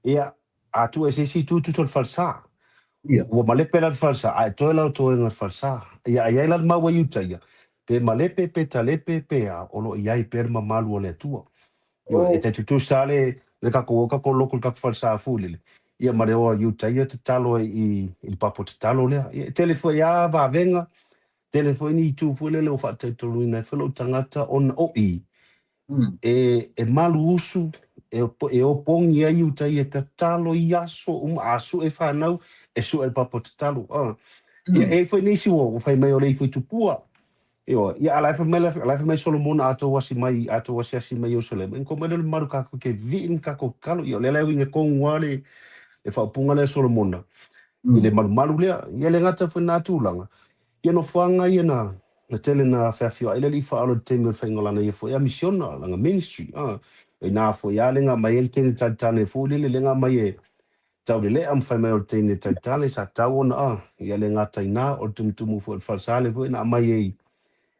Ia, a tuu e se isi itu tusa o le falesa. Ua malepe la le falesa, ae toe la o toega o le falesa. Ia, a i ai la le mau a Iuta ia, pe malepe, pe talepe, pe a, o lo o i ai pea le mamalu o le Atua. Ioe, e tai tutusa lava le tatou o tatou lotu i le tatou falesa foi lele, ia ma le o a Iuta ia tatalo ai i le papa tatalo lea. Ia, e tele foi lava vavega, Tele foi ni itu foi lele ua faataitonuina ai foi lou tagata ona o i e malu usu, e opogi ai uta ia tatalo i aso uma, a sue fanau, e sue le papa tatalo. Ia, e i ai foi nisi ua fai mai o le ifo i tupua. Ioe, ia, a la e fai mai, la e fai mai Solomona a tou asi mai, a tou asiasi mai Ierusalema, ina kou mai lea o le mamalu kakou ke vii ni kakou tatalo. Ia, o lea la e uiga tonu lava le faaupuga lea a Solomona i le malumalu lea. Ia le gata foi i lena tulaga, ia nofoaga ia na tele na feafioai le Alii Faaola i le taimi o le faiga o lana ia foi a misiona, lana ministry, a. O ina foi a le ga aumai ai le teine talitane foi lele, le ga aumai e taulelea ma fai mai o le teine talitane sa tatau ona, a. Ia le gata i ina, o le tumutumu foi o le falesa lea foi na aumai ai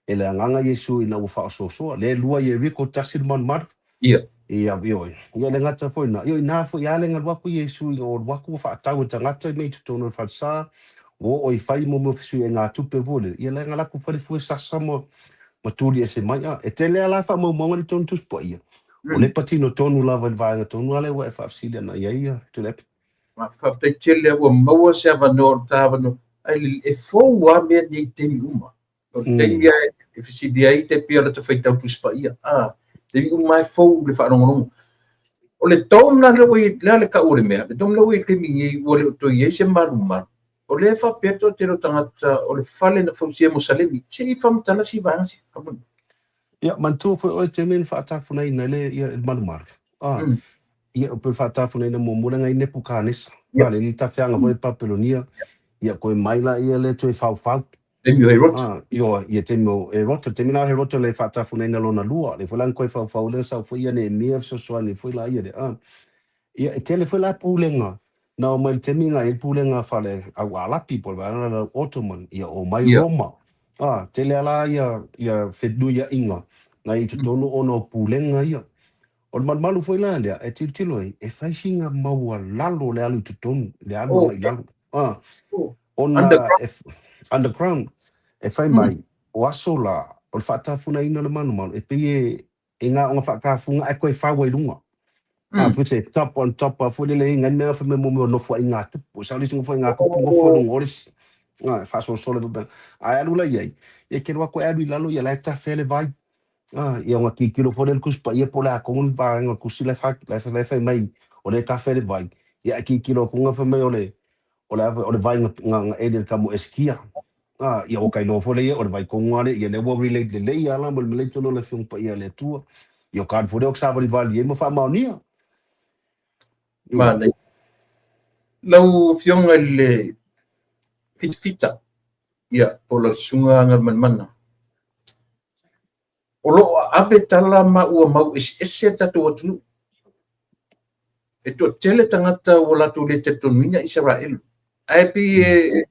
e le Agaga Iesu ina ua faaosoosoa. Lea e lua Ieriko, tasi le malumalu. Ia, ioe. Ia le gata foi na. Ioe, ina foi a le galu aku Iesu ina ua alu aku ua faatau e tagata i mea i totonu o le falesa, ua oo i fai mo mea o fesuiaiga tupe foi lele. Ia le ga laku fale fue sasa ma tuli ese mai. A, e tele a la faamaumauga i totonu Tusi Paia. O le patino tonu lava i le vaega tonu a lea ua e faafesili ana i ai ia Tuilaepa. Faafetai tele ua maua se avanoa o le ta avanoa. Ai e fou lava mea nei i taimi uma. O le taimi e fesili ai te pia o le ta faitau Tusi Paia. Taimi uma e fou le faalogologo. O le dome la lea ua i le a le tau o le mea? Le dome la ua i le taimi nei ua le o toe i ai se malumalu. O lea e faapea le toatele o tagata o le fale na fausia e Mosalemi. Se i faamatala si vaega sia. Ia, manatua foi oe te mea na faatafunaina ai le, ia, le malumalu. Ia, o pe faatafunaina muamua le ngai Nepukanesa. Le le tafeaga foi le Papelonia. Ia, koe mai la ia le toe faufau. Taimi o Herota. Ioe, ia taimi o Herota. Taimi la o Herota le faatafunaina lona lua. Le foi la na koe faufau lea sau foi ia Neemia fesoasoani foi la ia le. Ia, e tele foi la pulega na o mai le taimi na i ai pulega fale au Alapi po o le vaega lea Ottoman, ia o mai Roma. Tele a la ia fenuiaiga na i totonu ona o pulega ia. O le malumalu foi la lea, e tilotilo ai, e fai sina maualalo le alu i totonu, le alu agai i lalo. Ona e, underground, e fai mai, o aso la, o le faatafunaina o le malumalu, e pei e na ona faatafuga ae toe fau ai luga. Put se top on top a foi lele ngai mea fai mai mo mea o nofo ai ngā tupu. Sa le singa foi ngā tupu nofo ai luga o le isi. Faasolosolo ai Ae alu la i ai, ia ke loa koe alu i lalo ia la e tafe le vai. Ia ona tilotilo foi lea i le Tusi Paia po o le a tonu le vaega o le tusi la e fai mai o lea e tafe le vai. Ia ae tilotilo atu fai mai o le o le o le vai na eli e le tama o Esikia. Ia ua kailoa foi lea ia o le vai tonu lava lea, ia lea ua relate lelei lava la ma le mea la i totonu o le Afioga Paia a le Atua. Ia o ka foi lea o savalivali ai ma faamaonia. Manaia. Lau Afioga i le Fitafita, ia, po o lau Susuga Galumalemana, o lo o ave tala ma ua mau eseese le tatou atunuu. E toatele tagata ua latou le talitonuina Isaraelu. Ae pei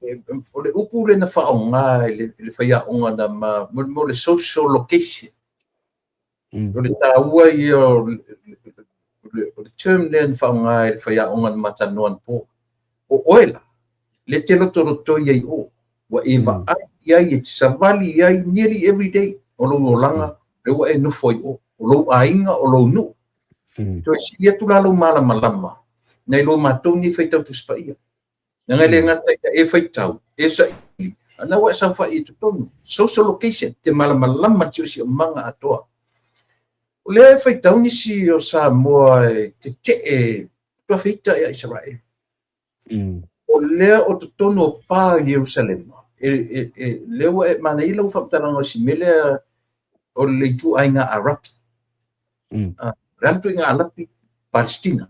o le upu lea na faaaoga i le faiaoga na ma mo le social location. O le taua ia o le term lea na faaaoga i le faiaoga na matalanoa anapo. O oe la, le te lotolotoi ai o, ua e vaai i ai e te savali i ai nearly every day o lou olaga, lea ua e nofo ai o, o lou aiga, o lou nuu. Toe sili atu la lou malamalama, nai lo matou nei faitau Tusi Paia. Leaga e le gata ina e faitau, e saili, a na ua e saofai i totonu. Social location, te malamalama le siosiomaga atoa. O lea e faitau nisi o Samoa e tetee tuafeita ia Isaraelu. O lea o totonu o pa i Ierusalema, lea ua e manaia lau faamatalaga o si mea lea o le ituaiga Arapi. O le a le ituaiga Arapi? Palestina.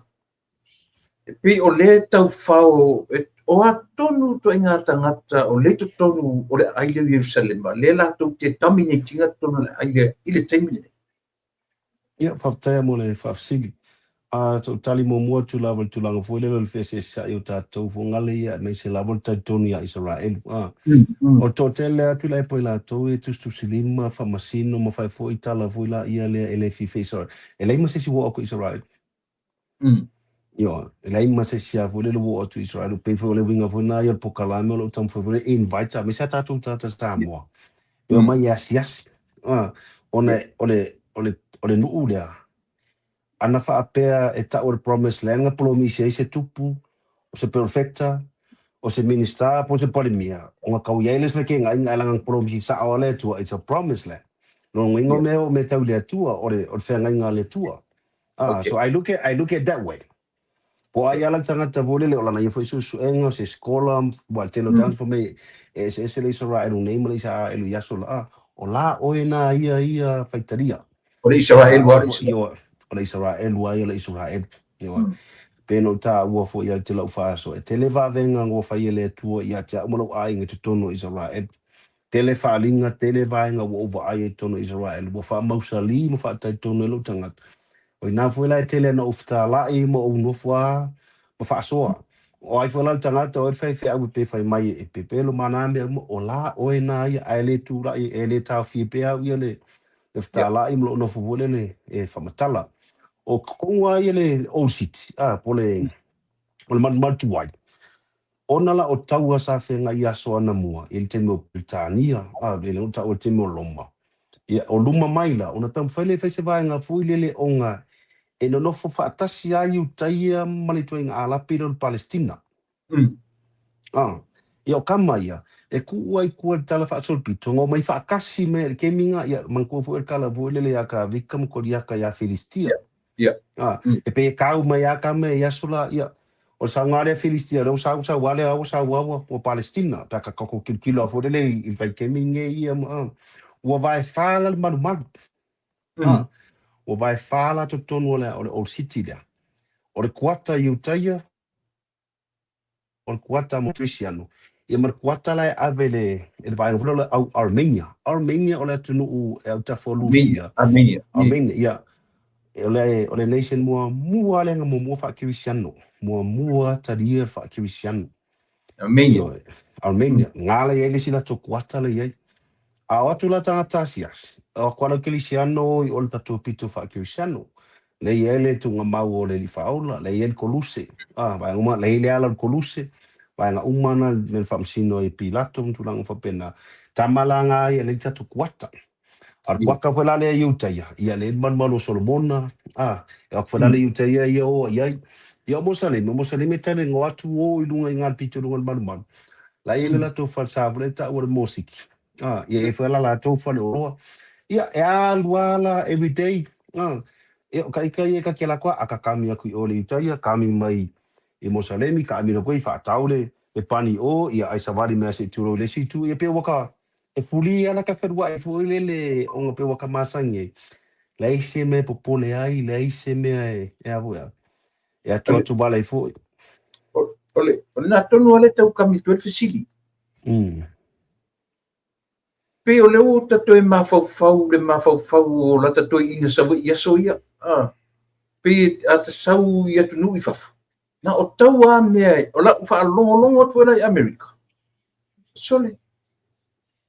E pei o lea e taufao, o a tonu ituaiga tagata o lea i totonu o le aai lea o Ierusalema, lea latou te dominate ina totonu o le aai lea i le taimi lenei. Ia, faafetai mo le faafesili. Tou tali muamua atu lava i le tulaga foi lele o le feeseeseai o tatou fogale ia aemaise lava le talitonu ia Isaraelu. O le toatele atu la e po i latou e tusitusilima, faamasino ma fai foi tala foi la ia lea e le fiafia Isaraelu. E leai ma se isi ua oo atu i Isaraelu. Ioe, e leai ma se isi lava foi lele ua oo atu i Isaraelu. Pei foi o le uiga foi lena ia o le polokalame o lo o taumafai foi lea e invite aemaise a tatou tagata Samoa e omai e asiasi. Ona o le nuu lea, ana faapea e tau o le promised land na polomisi ai se tupu, o se perfecta, o se minister po o se palemia, ona tau i ai le fekegaina ae leaga na polomisi sao a le Atua, it's a promised land. Lona uiga o mea o mea tau i le Atua, o le feagaiga a le Atua. So I look at that way. Po ai ala le tagata foi lele o lana ia foi suesuega, o se skola, ua le tele o tagata fai mai e eseese le Isaraelu nei ma le Isaraelu i aso la. O la oe na ia ia faitalia. O le Isaraelu a le Ioe, o le Isaraelu a ia le Isaraelu. Ioe. Pe no ta ua foi ia te lau faaso. E tele vavenga ngō fai e le Atua ia te au ma lou aiga i totonu o Isaraelu. Tele faaaliga, tele vaega ua ou vaai ai i totonu o Isaraelu, ua faamausali ma faatalitonu ai lou tagata. O ina foi la e tele ana ou fetalai ma ou nofo lava ma faasoa. O ai foi la le tagata o ai le faifeau e pe fai mai e pepelo ma na mea uma, o la oe na ia, ae le tulai, e le taofia pea au ia le fetalai ma lou nofo foi lele e faamatala. O totonu lava ia le Old City, po o le malumalu tuai. Ona la o taua sa feagai i aso anamua i le taimi o Peretania, le o taua i le taimi o Roma. Ia, o luma mai la, ona taumafai lea e fai se vaega foi lele ona E nonofo faatasi ai Iutaia ma le ituaiga Alapi lea o le Palestina. Ah, ia o kama ia, e kuu ai kua le tala faasolopito, na omai faatasi mai le kemiga, ia manatua foi le tala foi lele ia Kavika ma Koliata ia Filistia. Ah, e pei e kau mai a kama e aso la, ia, o le sauga lea Filistia, lea ua sau sau a lea ua sau a ua Palestina, pe a ka tatou tilotilo lava foi lele i le vaitaimi lenei ia ma, ah, ua vaefa la le malumalu. Ah, ua vaefa la totonu o le Old City lea. O le kuata i Iutaia, o le kuata mo Kerisiano, ia ma le kuata la e ave e le vaega foi lea o le au Armenia. Armenia o le atunuu e autafa o Lusia. Armenia. Armenia, ia. O le nation muamua lea na muamua faa-Kerisiano. Muamua talia le faa-Kerisiano. Armenia. Armenia. Nga la i ai le isi latou kuata la i ai. A o atu la tagata asiasi, o atu lava le Kerisiano i o le tatou pito faa-Kerisiano. Lea i ai le tuugamau o le Alii Faaola, lea i ai le Koluse, vaega uma, lea i ai le ala o le Koluse, vaega uma na le mea na faamasino ai e Pilato ma tulaga faapena. Tama la nga ia lea i tatou kuata. A o le kuata foi la lea i Iutaia, ia lea i le malumalu o Solomona, e o atu foi la le Iutaia ia o i ai. Ia o Mosaleme, o Mosaleme e talanoa atu o i luga i ga le pito i luga o le malumalu. La e i ai le latou falesa foi lea e taua o le mosiki. Ia e i ai foi la latou faleoloa. Ia, e alu lava la everyday. Ia, o ka ika ia e kaki ala atu a ka kami atu i o le Iutaia, kami mai i Mosalemi, kami loa koe i faatau le pani o, ia ai savali mea se i tulou i le isi itu. Ia pei ua ka, e fuli lava la ka feluai foi lele ona pei ua ka masani ai. Leai se mea e popole ai, leai se mea e a foi a, e atuatu vale ai foi. O lena tonu lava lea e tau kami atu ai le fesili. Pei o lea ua ta toe mafaufau le mafaufau o lata toeaina Savaii i aso ia. Pei a ta sau i atunuu i fafo, na o tau lava mea, o lau faalogologo atu foi la i Amerika, sole,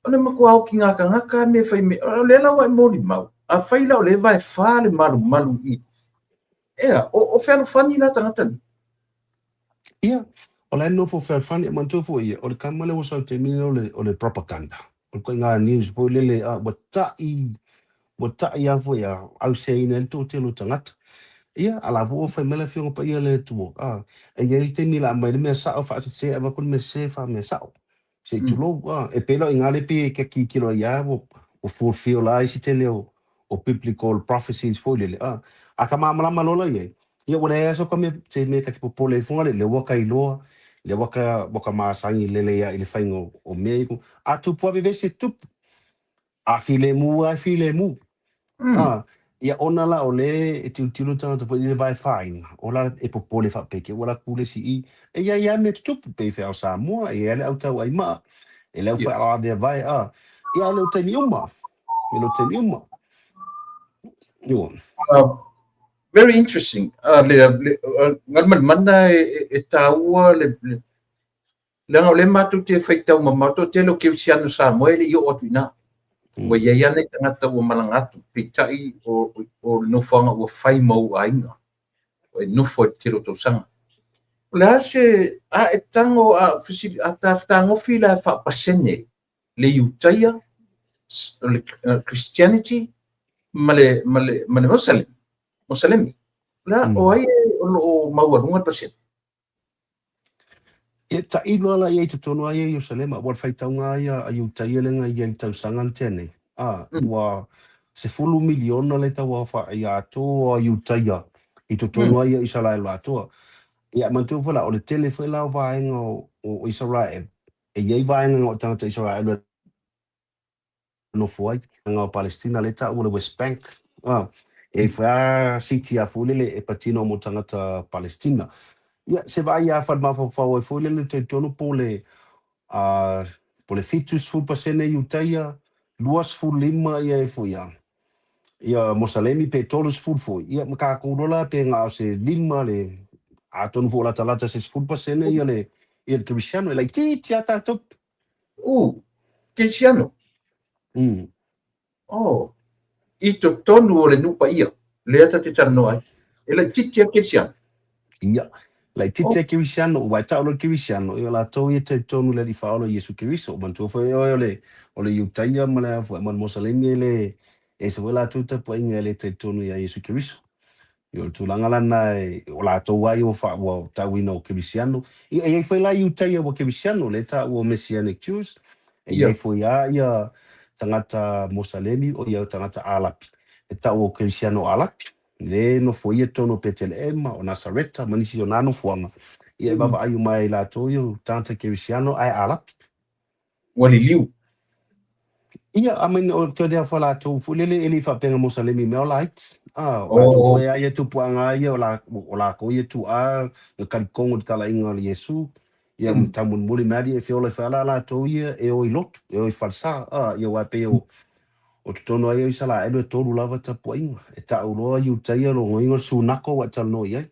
o le matua oki gagagata lava mea e fai mai, o lea la ua e molimau, afai la o lea e vaefa le malumalu i, ea, o fealofani la tagata nei? Ia, o la e nofo fealofani, e manatua foi ia, o le kama lea ua sau i le taimi lea o le propaganda, o le ituaiga news foi lele, a, ua ta'i, ua ta'i lava foi a auseaina ai le toatele o tagata. Ia, a la foi ua fai mai le Afioga Paia a le Atua, a, e i ai le taimi o le a aumai le mea sa'o faasese avatu le mea sese faamea sa'o. Se i tulou, a, e pei la o i ina lea pei e tilotilo ai lava ua fulfill lava isi tele o biblical prophecies foi lele, a, a ka malamalama loa la i ai, ia ua leai lava se mea, se mea ta te popole ai foga lea, lea ua ka iloa, lea ua ka masani lelei lava i le faiga o mea ia. A tupu lava vevesi e tupu, a filemu lava e filemu. A, ia ona la o lea e tilotilo le tagata foi i le vaefaina, o la e popole faapea ke ua latou le isi i, e i ai lava mea tutupu, pei foi o Samoa, e i ai le au tauai maa, e le au whaealavea a, ia e le o taimi uma, e le o taimi uma. Ua. Very interesting. Le galumalemana e taua le leaga o lea matou te faitau mamao, toatele o kerisiano Samoa e le i oo atu i ina. Ua i ai lava nai tagata ua malaga atu, peitai o le nofoaga ua fai ma ou aiga, e nofo ai i le tele o tausaga. O le a se, a e tago, a fesili, a ta fetagofi la faapasene le Iutaia, o le Christianity ma le, ma le, ma le Mosalemi, Mosalemi. O le a, o ai o lo o maualuga le pasene? Ia, tailo lava la i ai i totonu lava ia i Ierusalema, ua le faitauga lava ia a Iutaia lea na i ai i le tausaga na tea nei, ā, ua 10 miliona le tauaofa'i atoa o Iutaia i totonu lava ia o Isaraelu atoa. Ia, manatua foi la, o le tele foi la o vaega o Isaraelu, e i ai vaega na o tagata Isaraelu e nofo ai. Nga o Palestina lea e taua le West Bank, a, e i ai foi lava city a foi lele e patino mo tagata Palestina. Ia, se vaai lava fai mafaufau ai foi lele talitonu po o le, a, po o le 70% Iutaia, 25 ia e foi a, ia Mosalemi pe 30 foi, ia ma tatou loa la pe na o se 5 le, atonu foi o latalata se 10% ia le, ia le Kerisiano, e laitiiti lava tatou. Kerisiano? Oh, i totonu o le nuu paia, lea ta te talanoa ai, e laitiiti lava Kerisiano. Ia, laitiiti lava Kerisiano, aua e tau loa le Kerisiano, ia o latou ia e talitonu i le Alii Faaola o Iesu Keriso. Manatua foi oe o le, o le Iutaia ma le a foi, ma le Mosalemi e le, e ese foi latou tapuaiga e le talitonu ia Iesu Keriso. Ia, o le tulaga la lena o latou lava ia ua tauina o kerisiano. Ia, e i ai foi la Iutaia ua kerisiano, lea e taua o Messianic Jews, e i ai foi lava ia tagata Mosalemi, o ia tagata Alapi, e taua o kerisiano Alapi, lea e nofoia totonu o Peteleema, o Nasareta ma nisi o na nofoaga, ia e vaavaai uma ai e latou ia o tagata kerisiano ae Alapi. Ua liliu. Ia, a mai o te lea foi latou foi lele e le i faapea na Mosalemi mea o laiti. A, o latou foi a ia tupuaga a ia o la o lakou ia tuaa na talitogo i le talaiga o le Iesu. Ia ma taumolimoli mai alii e feola ifo ai la latou ia e o i lotu, e o i falesa. A, ia aua e pei o o totonu lava ia o Isalaelu e tolu lava tapuaiga. E tau loa Iutaia logoina o le sunako ua e talanoa i ai.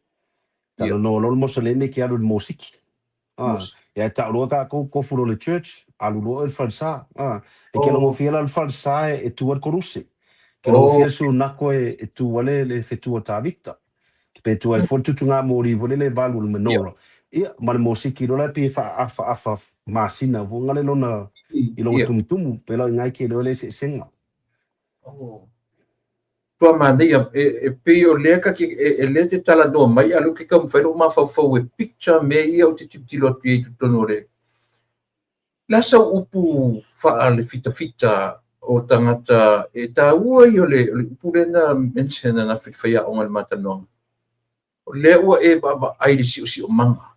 Talanoa loa le Mosalemi e ke alu i le mosiki. A, ia e tau loa tatou kofu loa i le church, alu loa oe i le falesa. A, e ke logofia la le falesa e tu ai le koluse. Ke logofia le sunako e tu ai le le fetu o Tavita. Pe tu ai foi le tutugā moli foi lele e valu o le menorah. Ia, ma le mosiki loa la e pei e faaafaafa masina foi ngale lona i lona tumutumu. Pela o i ina e ke iloa ai le eseesega. Tua manaia, e pei o lea ta te, e lea te talanoa mai, a o lea ou te taumafai lou mafaufau e picture mea ia ou te tilotilo atu i ai i totonu o le. O le a sau upu faalefitafita o tagata e taua ia o le upu lea na mention ananafi i le faiaoga i le ma talanoaga. O lea ua e vaavaai i le siosiomaga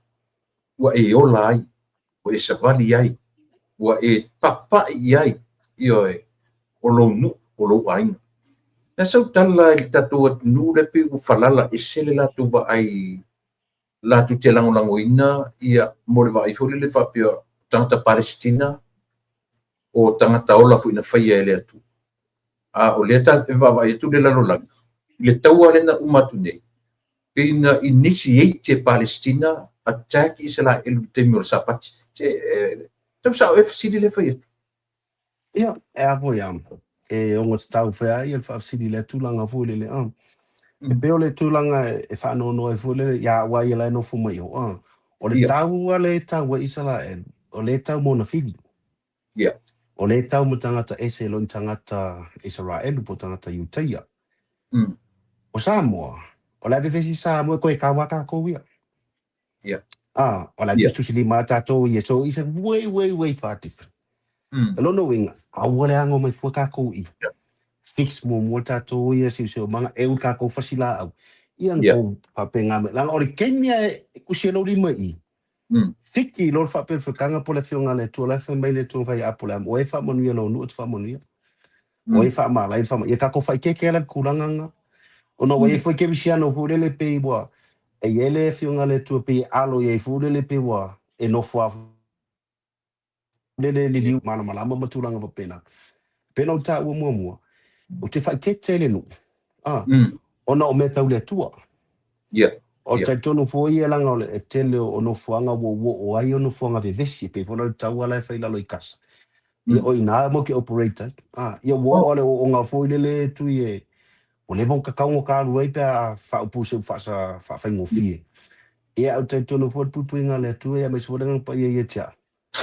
ua e ola ai, ua e savali ai, ua e papai i ai, ioe, o lou nuu, o lou aiga. Le a sau tala i le tatou atunuu lea pei ua falala ese le latou vaai latou te lagolagoina ia mo le vaai foi lele faapea o tagata Palesitina o tagata ola foi na faia e le Atua. A o lea e vaavaai atu le lalolagi i le taua lea na uma atu nei, pei na initiate e Palesitina attack Isaraelu i le taimi o le Sapati. Se, tau sao ea fesili lea e fai atu? Ia, e a foi a, e ogatotau foi a ia le faafesili i lea tulaga foi lele, a. E pei o le tulaga e faanoanoa ai foi lele ia au a ia la e nofo mai o, a. O le taua lea e tau ai Isaraelu, o lea e tau ma ona fili. O lea e tau ma tagata ese e le o ni tagata Isaraelu po o tagata Iutaia. O Samoa, o le a vevesi Samoa e koe kau a takou ia. A, o le a tusitusilima a tatou ia, so it's a way, way, way far different. O lona uiga, aua le ago mai fua takou i fix muamua tatou ia siosiomaga, e ui takou fasi laau, ia na tou faapena mai. Leaga o le taimi lava e tusi ai lou lima i i, Fiki loa le faapelepeletaga po o le Afioga a le Atua, o la e fai mai le Atua fai Apoleamo, o e faamanuia lou nuu e te faamanuia. O e faamalai le faamanuia. Ia tatou faaeteete la i le tulaga lena. Ona ua i ai foi kerisiano foi lele pei ua e i ai le Afioga a le Atua pei e alo i ai foi lele pei ua e nofo lava lele liliu malamalama ma tulaga faapena. Pei ona ou taua muamua, ou te faaeteete i le nuu, a, ona o mea tau le Atua. O le talitonu foi ia leaga o le tele o nofoaga ua ou oo ai o nofoaga vevesi, e pei foi la o le taua la e fai i lalo i Kasa. Ia o i ina matou te operate ai. A, ia ua oo lava le ooooga foi lele tui e ua leva ona tatau ona ta alu ai pe a faaupu i se upu faafaigofie. Ia ae ou te talitonu foi o le puipuiga a le Atua ia aemaise foi le Agaga Paia ia te au.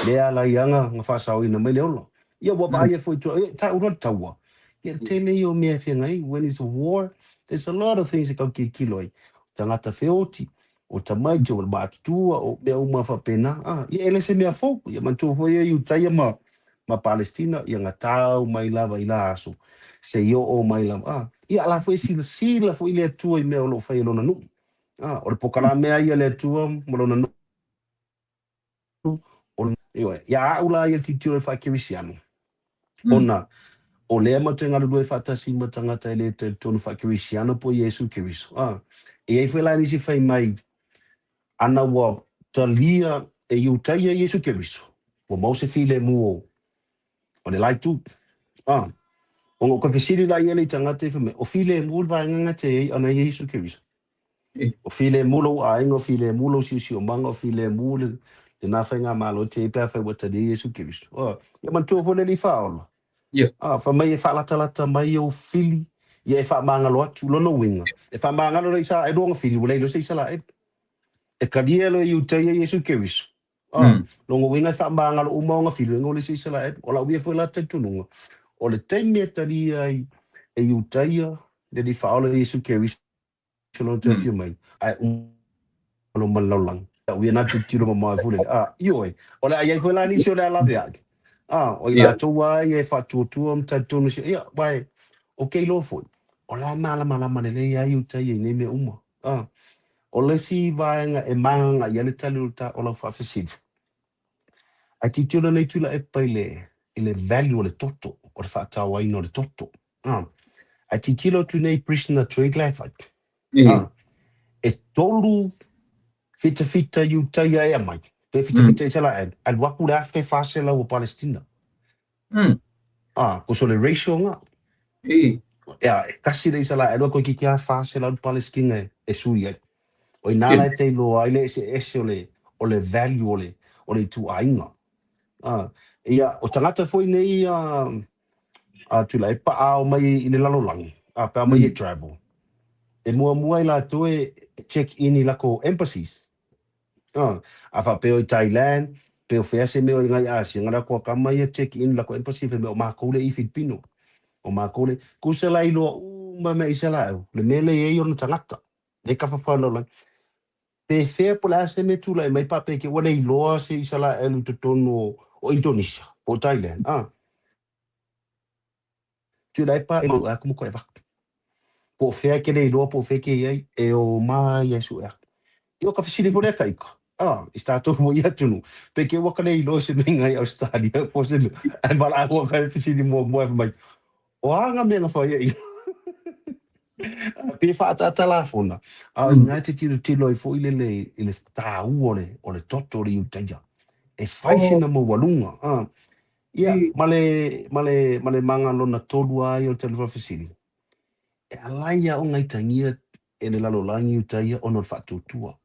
Lea ala ai lava na faasaoina mai le ola. Ia ua vaaia foi i tua, e tau loa le taua. Ia le tele ia o mea e feagai ai, when it's a war, there's a lot of things e tau tilotilo ai. O tagata feoti, o tamaiti, o le matutua, o mea uma faapena. Ah, ia e le se mea fou. Ia manatua foi ia Iutaia ma, ma Palestina, ia na tau mai lava i la aso, seia oo mai lava. Ah, ia a la foi e silasila foi le Atua i mea o lo o fai e Lona nuu. Ah, o le pokalame lava ia a le Atua ma Lona nuu. Ioe, ia au la ia le tilotilo i le faakerisiano, ona o lea matou te galulue faatasi ma tagata e le talitonu faakerisiano po o Iesu Keriso. A, e i ai foi la nisi fai mai, ana ua talia e Iutaia Iesu Keriso, ua maua se filemu o, o le la itu. A, ona o ka fesili la ia le i tagata i fai mai, o filemu le vaega gata e i ai ana Iesu Keriso. O filemu lou aiga, o filemu lou siosiomaga, o filemu lena faigamalo e te i ai pe afai ua talia Iesu Keriso. Ioe. Ia manatua foi le Alii Faaola. A, fai mai e faalatalata mai ou fili, ia e faamagalo atu. Lona uiga, e faamagalo le Isaraelu ona fili, ua leai loa se Isaraelu. E talia loa e Iutaia Iesu Keriso. A, lona uiga e faamagalo uma ona fili, ua leai se Isaraelu. O lau ia foi la talitonuga, o le taimi e talia ai e Iutaia le Alii Faaola Iesu Keriso, o lona toe afio mai, ae uma loa ma le lalolagi. Ua ia na tilotilo mamao ai foi lele, a, ioe, o le a i ai foi la nisi o le a laveai, a, o i latou lava ia e faatuatua ma talitonu i se, ia, aua ou te iloa foi, o la e malamalama lelei lava Iuta ia i nei mea uma. A, o le isi vaega e magaga i ai le tali o le o lau faafesili, ae tilotilo nei Tuilaepa i le, i le value o le toto, o le faatauaina o le toto. A, ae tilotilo atu nei prisoner trade la e fai, a, e 3 fitafita Iutaia e aumai, pe fitafita Isaraelu, alu atu le 1400 o Palestina. A, ko so le ratio nga. Ia, e kasi le Isaraelu a koe ki kia 400 Palestina e sui ai. O ina la e te iloa ai le eseese o le value o le ituaiga. A, ia, o tagata foi nei a Tuilaepa a o mai i le lalolagi, a pe a mai e travel. E muamua i latou e check in i lako embassies. A, a faapea o i Thailand, pe o fea se mea o i ngai Asia, ngana koa kama ia check in lako embassy fe mea o makou le i Filipino. O makou le, kusa la iloa uma mea Isaraelu, le mea le i ai ona tagata. Le ka whawhau. Pe fea po le a se mea tulai mai pa pe ke ua le iloa se Isaraelu i totonu o Indonesia, po o Thailand. A, Tuilaepa e mau a kumu koe vak. Po o fea ke le iloa po o fea ke iai, e o mai e su ea. Ia o ka fesili fo lea ka ika. A, i tatou mo ia tunu. Pe ke ua ka le iloa se mea ngai Australia po se mea. Ai mala ua ka fesili mua mai. O a ngā mea nga whai ai. Pe whaatata fona. A ngai te tiro tiro i fo i lele i le tāu o le toto o le Iutaia. E whai sina mo walunga. A, ia, ma le manga lona tolu ai o te alua fesili. E alai ia o ngai tangia e le lalolagi Iutaia ona o le faatuatua.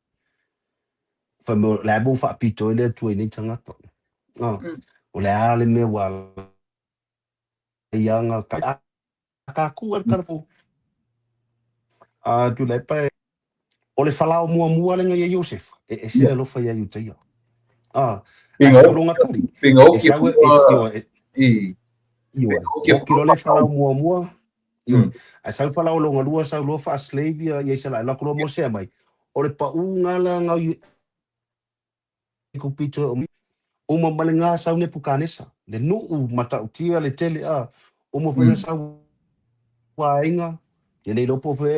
Fai mo le abo faapito i le Atua i nei tagata. Ah, o le a le mea ua alai anga ka ka ku al kalafo. A Tuilaepa o le falao muamua le ngai e Iosefa. E ese le alofa ia Iutaia. Ah, Pinga sau longa kari. Pinga E sau e io e io. O kilo le falao muamua. Io. A sau falao longa lua sau loa fa slave ia ia sala la ko mo se mai. O le pa u ngala ngau ko pito uma ma le ngā sau Nepukanesa. Le nuu matautia le tele a uma foi sau wainga ia le lopo foi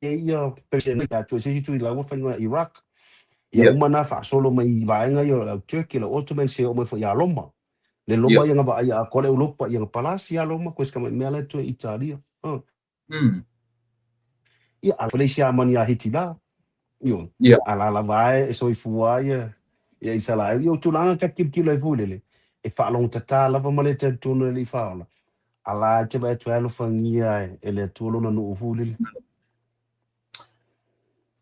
e ia president ia tu se tu ila wa whainga Iraq. Ia uma na faasolo mai i vaega ia o le au Turkey le Ottoman se o mai foi ia Roma. Le Roma ia ngava ia ko le Europa ia palasi ia Roma ko ska mai mea le tu Italia. Ia a le sia mani a Hitila. Io. A la la vai e soifua ia ia Isaraelu. Ia o tulaga ka tilotilo ai foi lele. E faalogotata lava ma le talitonu e le i faaola. A la te vaai atu ai alofagia e le Atua lona nuu foi lele.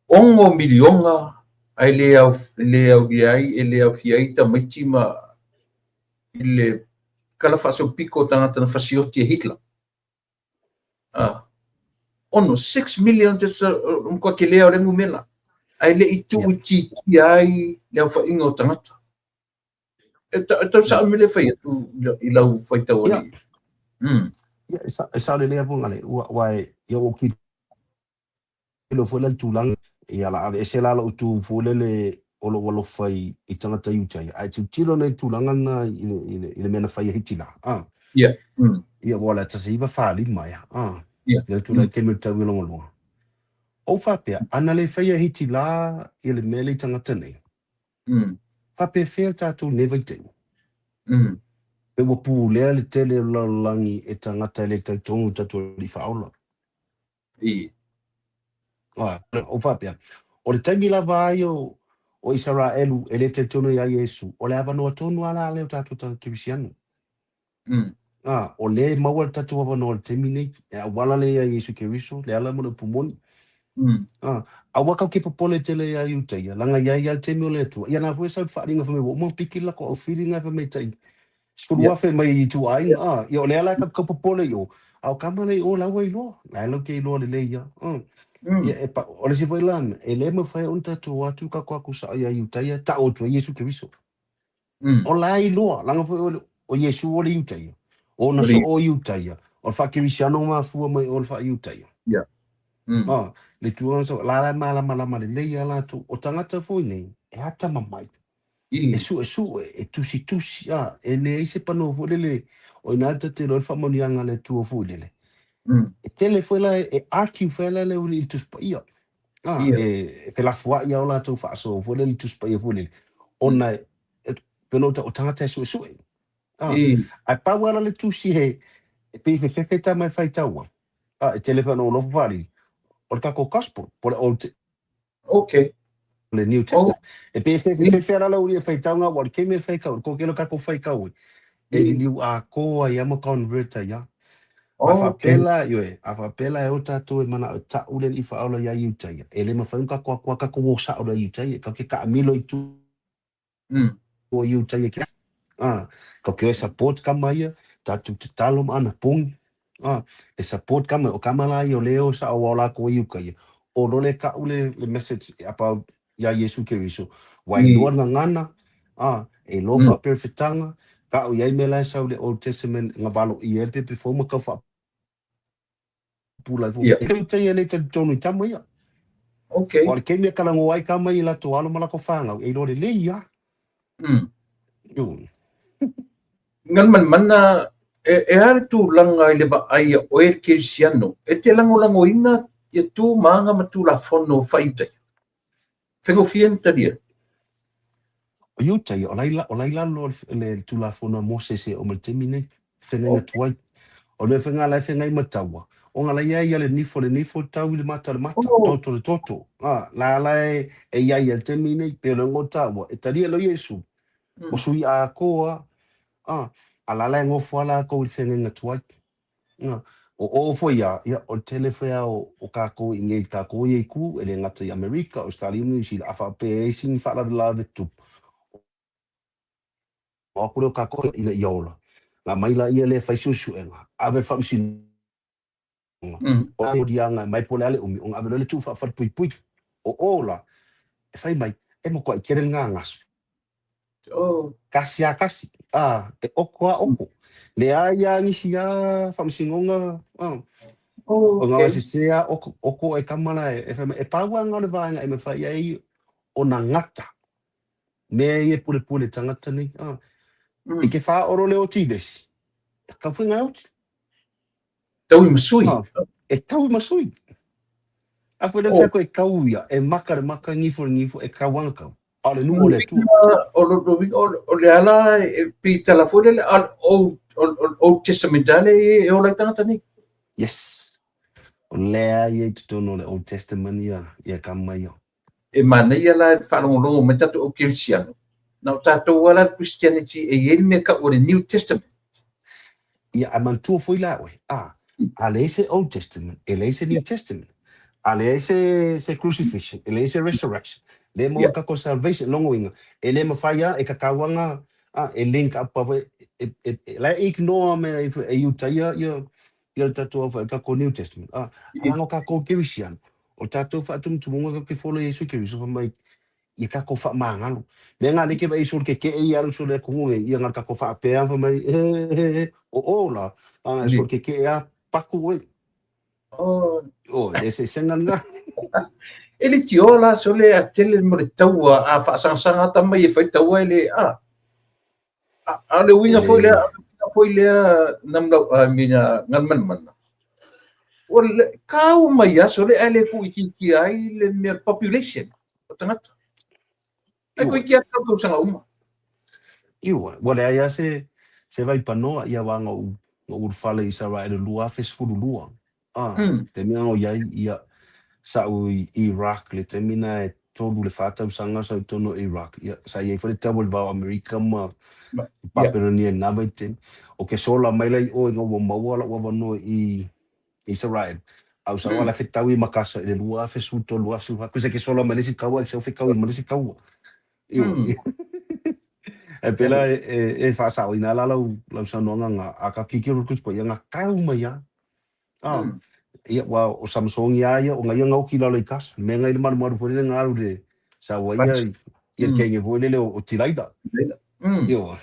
6 miliona ai le au le au ai e le au ai tamaiti ma i le kala whaasopiko tangata na fasioti e Hitler. Ah. Ono 6 million te sa mkoa ke lea o le ngumela. Ai le i tu i ti ai le au whainga o tangata. E tau sa mele whai atu i lau whaitau ali. Ia, e sa le lea vonga le ua ua e ia o ki lo foi le tulaga ia la ave ese la lou tu foi lele o lou alofa i tagata Iutaia ae tilotilo nei tulaga na i le mea na fai e Hitila a. Ia ua le 1945 ia a. Le tulaga taimi o le tau i logologa. Ou faapea, ana le faia e Hitila ia le mea le i tagata nei. Faapefea tatou nei vaitaimi. Pe ua pulea le tele o le lalolagi e tagata e le talitonu i tatou alii faaola. Ah, o faapea. O le taimi lava ai o Isaraelu e le talitonu ia Iesu, o le avanoa tonu a la lea o tatou tagata kerisiano. Ah, o le maua le tatou avanoa i le taimi nei, e auala le ia Iesu Keriso, le ala mo le upu moni. Ah, aua kau ke popole tele ia Iutaia, langa ia ia le taimi o le Atua. Ia na foi sau wharinga whamei, wa uma piki la ko au whiringa whamei tai. 10,000 mai i tu aiga, ah, ia o le ala ka kau popole i o. A o kama le o laua i loa. La e lau ke iloa le le ia. Ia e pa, o le si foi la, e le mawhai on tatou atu ka ko aku sa ia Iutaia, ta o tu Iesu Keriso. O la iloa, langa foi o Iesu o le Iutaia. O na so o Iutaia. O le whakerisiano mafua mai o le wha Iutaia. A, le tulaga sa, la la e malamalama lelei a latou, o tagata foi nei, e atamamai, e suesue, e tusitusi, a, e leai se panoa foi lele, o ina ta te iloa ai le faamanuiaga a le Atua foi lele. E tele foi la e argue foi la le i le Tusi Paia. A, e felafoai a o latou faasoa foi lele i le Tusi Paia foi lele, ona e, pei ona ou tau, o tagata e suesue. A, ae pau lava la le tusi he, e pei e fefefe tama e faitau ai, a, e tele foi ona ou nofo faalili, o le tatou Gospel, po o le Old, le New Testament. E pei e fefefe lava la le e faitau nga, ua o le taimi e faitau, o le toatele o tatou faitau ai, e liliu atoa ai lava ma convert ai lava. A faapea la, ioe, a faapea la e o tatou e manao e tau le Alii Faaola ia Iutaia, e le mafai ona tatou atu lava tatou o sao loa i Iutaia, tatou te taamilo i tua i Iutaia ki a, tatou te o e support kama ia, tatou tatalo ma anapogi, a, e support kama, o kama la ia o lea e o sao aua o latou e i uka ia, o lo le tau le message about ia Iesu Keriso, ua iloa le gagana, a, e iloa faaperefetaga, tau i ai mea la e sau i le Old Testament na valoia ai le pepe fou ma tau faapupula ai foi. E Iutaia e le talitonu i tama ia. Aua o le taimi e talanoa ai tama ia i latou alo ma latou fanau, e iloa lelei lava. Galumalemana, e a le tulaga i le vaai a oe le kerisiano, e te lagolagoina ia tu ma aga ma tulafono faa-Iutaia? Faigofie ona talia. O Iutaia, o la o la i lalo o le Tulafono a Mosese e oo mai i le taimi nei, feagaiga tuai. O le mea foi lena la e feagai ma taua, ona la e i ai le nifo le nifo, tau i le mata le mata, toto le toto. A, la la e i ai i le taimi nei, pei o le ona o taua, e talia loa Iesu, ua sui atoa lava, a, a la la e nofo lava latou i le feagaiga tuai. O o foi lava, ia, o le tele foi lava o tatou i inei i tatou ia itu, e le gata i Amerika, Ausetalia ma Niu Sila, a faapea e i ai sina faalavelave tupu, o atu lea o tatou ina ia ola, ona aumai laia lea e fai suesuega, ave i le faamasinoga, o le moliaga e aumai po o le a le umi, ona ave loa lea tuu faafalepuipui. O o la, e fai mai, e matuai tele le gagasu. Kasi a kasi, a, e oko a oko. Leai a nisi a faamasinoga, a, o nga sese a oko, oko e kama la e fai mai, e pau lava nga o le vaega e mafai ai ona gata mea ia e pulepule tagata nei, a. E ke whāoro le oti i le isi, e tau whenga e oti. Taui ma sui. E taui ma sui. A foi le whea koe e kau ia, e maka le maka, ngifo le ngifo, e kau ana kau. A o le nuu o le Atua. O lona uiga, o le ala e pei tala foi lele, Old Testament lava lea e ola ai tagata nei. Yes. O lea ia i totonu o le Old Testament ia, ia kama ia. E manaia la le faalogologo mai tatou au kerisiano, na o tatou lava la le Christianity e i ai le mea tau o le New Testament. Ia, ae manatua foi la oe, a, a leai se Old Testament, e leai se New Testament. A leai se, se crucifixion, e leai se resurrection, le maua le tatou salvation, lona uiga, e le mafai lava, e tatau lava ona, a, e link up lava, e, e, e, la e ignore mea e Iutaia ia, ia le tatou, le tatou New Testament, a, a leaga o tatou kerisiano, O tatou faatumutumuga tatou te fola Iesu Keriso fai mai ia tatou faamagalo. Mea nga leke vai sole keke'e ia alu sole atunuu nei ia nga tatou faapea fai mai he he he o o la a sole keke'e a paku oe. O le eseesega lena. E le tioa la sole a tele mo le taua a faasagasagaga ata mai e fai taua e le a. A o le uiga foi lea, foi lea namlau I mean Galumalemana. Ua kau mai aso le ae le tuuitiitia ai le mea population o tagata. Ai koe ki atu tausaga uma. Ioe, ua leai lava se se vaipanoa ia wā na ou na ou ulufale i Isaraelu 2012. A, taimi na o i ai ia sa'u i Iraq le taimi na e tolu le fa tausaga sa i totonu o Iraq ia sa i ai foi le taua i le va o Amerika ma Papelonia i lena vaitaimi. O ke sola mai la i o ina ua maua la'u avanoa i Israel a ua sa'u la fetaui ma Kasa i le 2013 2014 pei sa ke sola mai le isi taua ae sau fetaui ma le isi taua. Ioe. E pei la e faasaoina la lau saunoaga na a ka kikilo le Tusi Paia na kau mai lava. A, ia, ua o Samsongi a ia, o nga ia nga oki lalo i Kasa. Me nga i le malumalu foi lele nga alu le sau ai ia, ia le kenge foi lele o Tilaila. Ioe.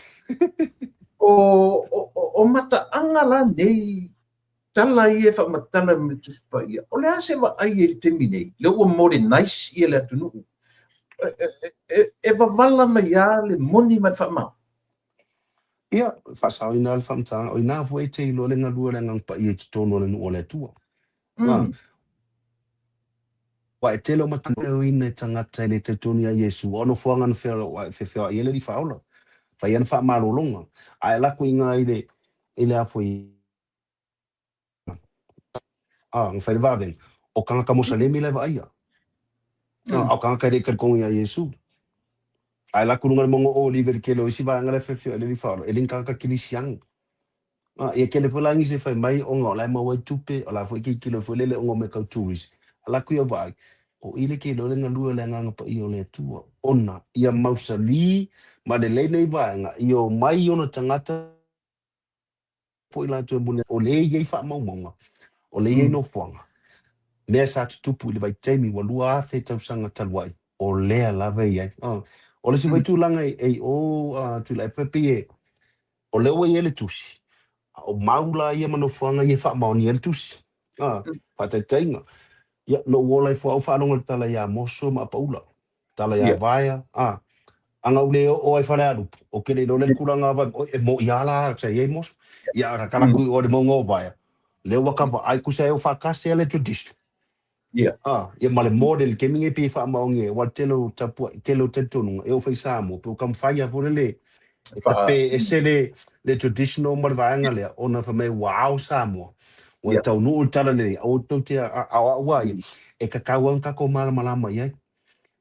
O mataaga la nei tala ia e faamatala mai le Tusi Paia, o le a se vaai i le taimi nei, lea ua modernize ia le atunuu, e vavala mai lava le moni ma le faamaoni. Ia, faasaoina le faamatalaga, o i ina foi e te iloa le galue o le Agaga Paia i totonu o le nuu o le Atua. Aua e tele o matauina e tagata e le talitonu ia Iesu, o nofoaga na feoai ai le Alii Faaola, fai ana faamalologa, ae alu atu i ina i le i le a foi na fai le vavega, o tagata Mosalemi la e vaaia, a o tagata e le i talitonu ia Iesu. Ae alu atu i luga o le mauga o Olive i le tele o isi vaega la e feofeoai ai le Alii Faaola, e le ni tagata kerisiano. Ia tele foi la nisi e fai mai ona o la e maua ai tupe, o la foi e tilotilo ai foi lele ona omai tau tourist, alu atu ia vaai, o i le te iloa le galue o le Agaga Paia o le Atua, ona ia mausali ma lelei nei vaega, ia omai ona tagata po i latou e moni o lea e i ai faamaumauga, o lea e i ai nofoaga, mea sa tutupu i le vaitaimi ua 2000 tausaga talu ai, o lea lava e i ai. O le isi foi tulaga e i o Tuilaepa e pei e, o lea ua i ai le tusi, a o mau la ia ma nofoaga ia e faamaonia ai le tusi. Faataitaiga, ia, na ou ola ifo au faalogo i le tala ia Moso ma Apaula, tala ia Vaea, a na ou le oo ai i Falealupo, ou te le iloa le tulaga vai, oi, e mo'i lava la sa i ai Moso. Ia, a tala atu i o i le mauga o Vaea, lea ua ta vaai, tusa e o faatasi lava le tradition. Ia ma le model i le taimi lenei pei e faamaoni ai, aua o le tele o tapuai, tele o talitonuga, e oo foi i Samoa, pei ua taumafai lava foi lele e tape ese le traditional ma le vaega lea, ona fai mai ua ao Samoa, ua e taunuu le talalelei, aua tou te, a o au lava ia, e tatau lava ona tatou malamalama i ai.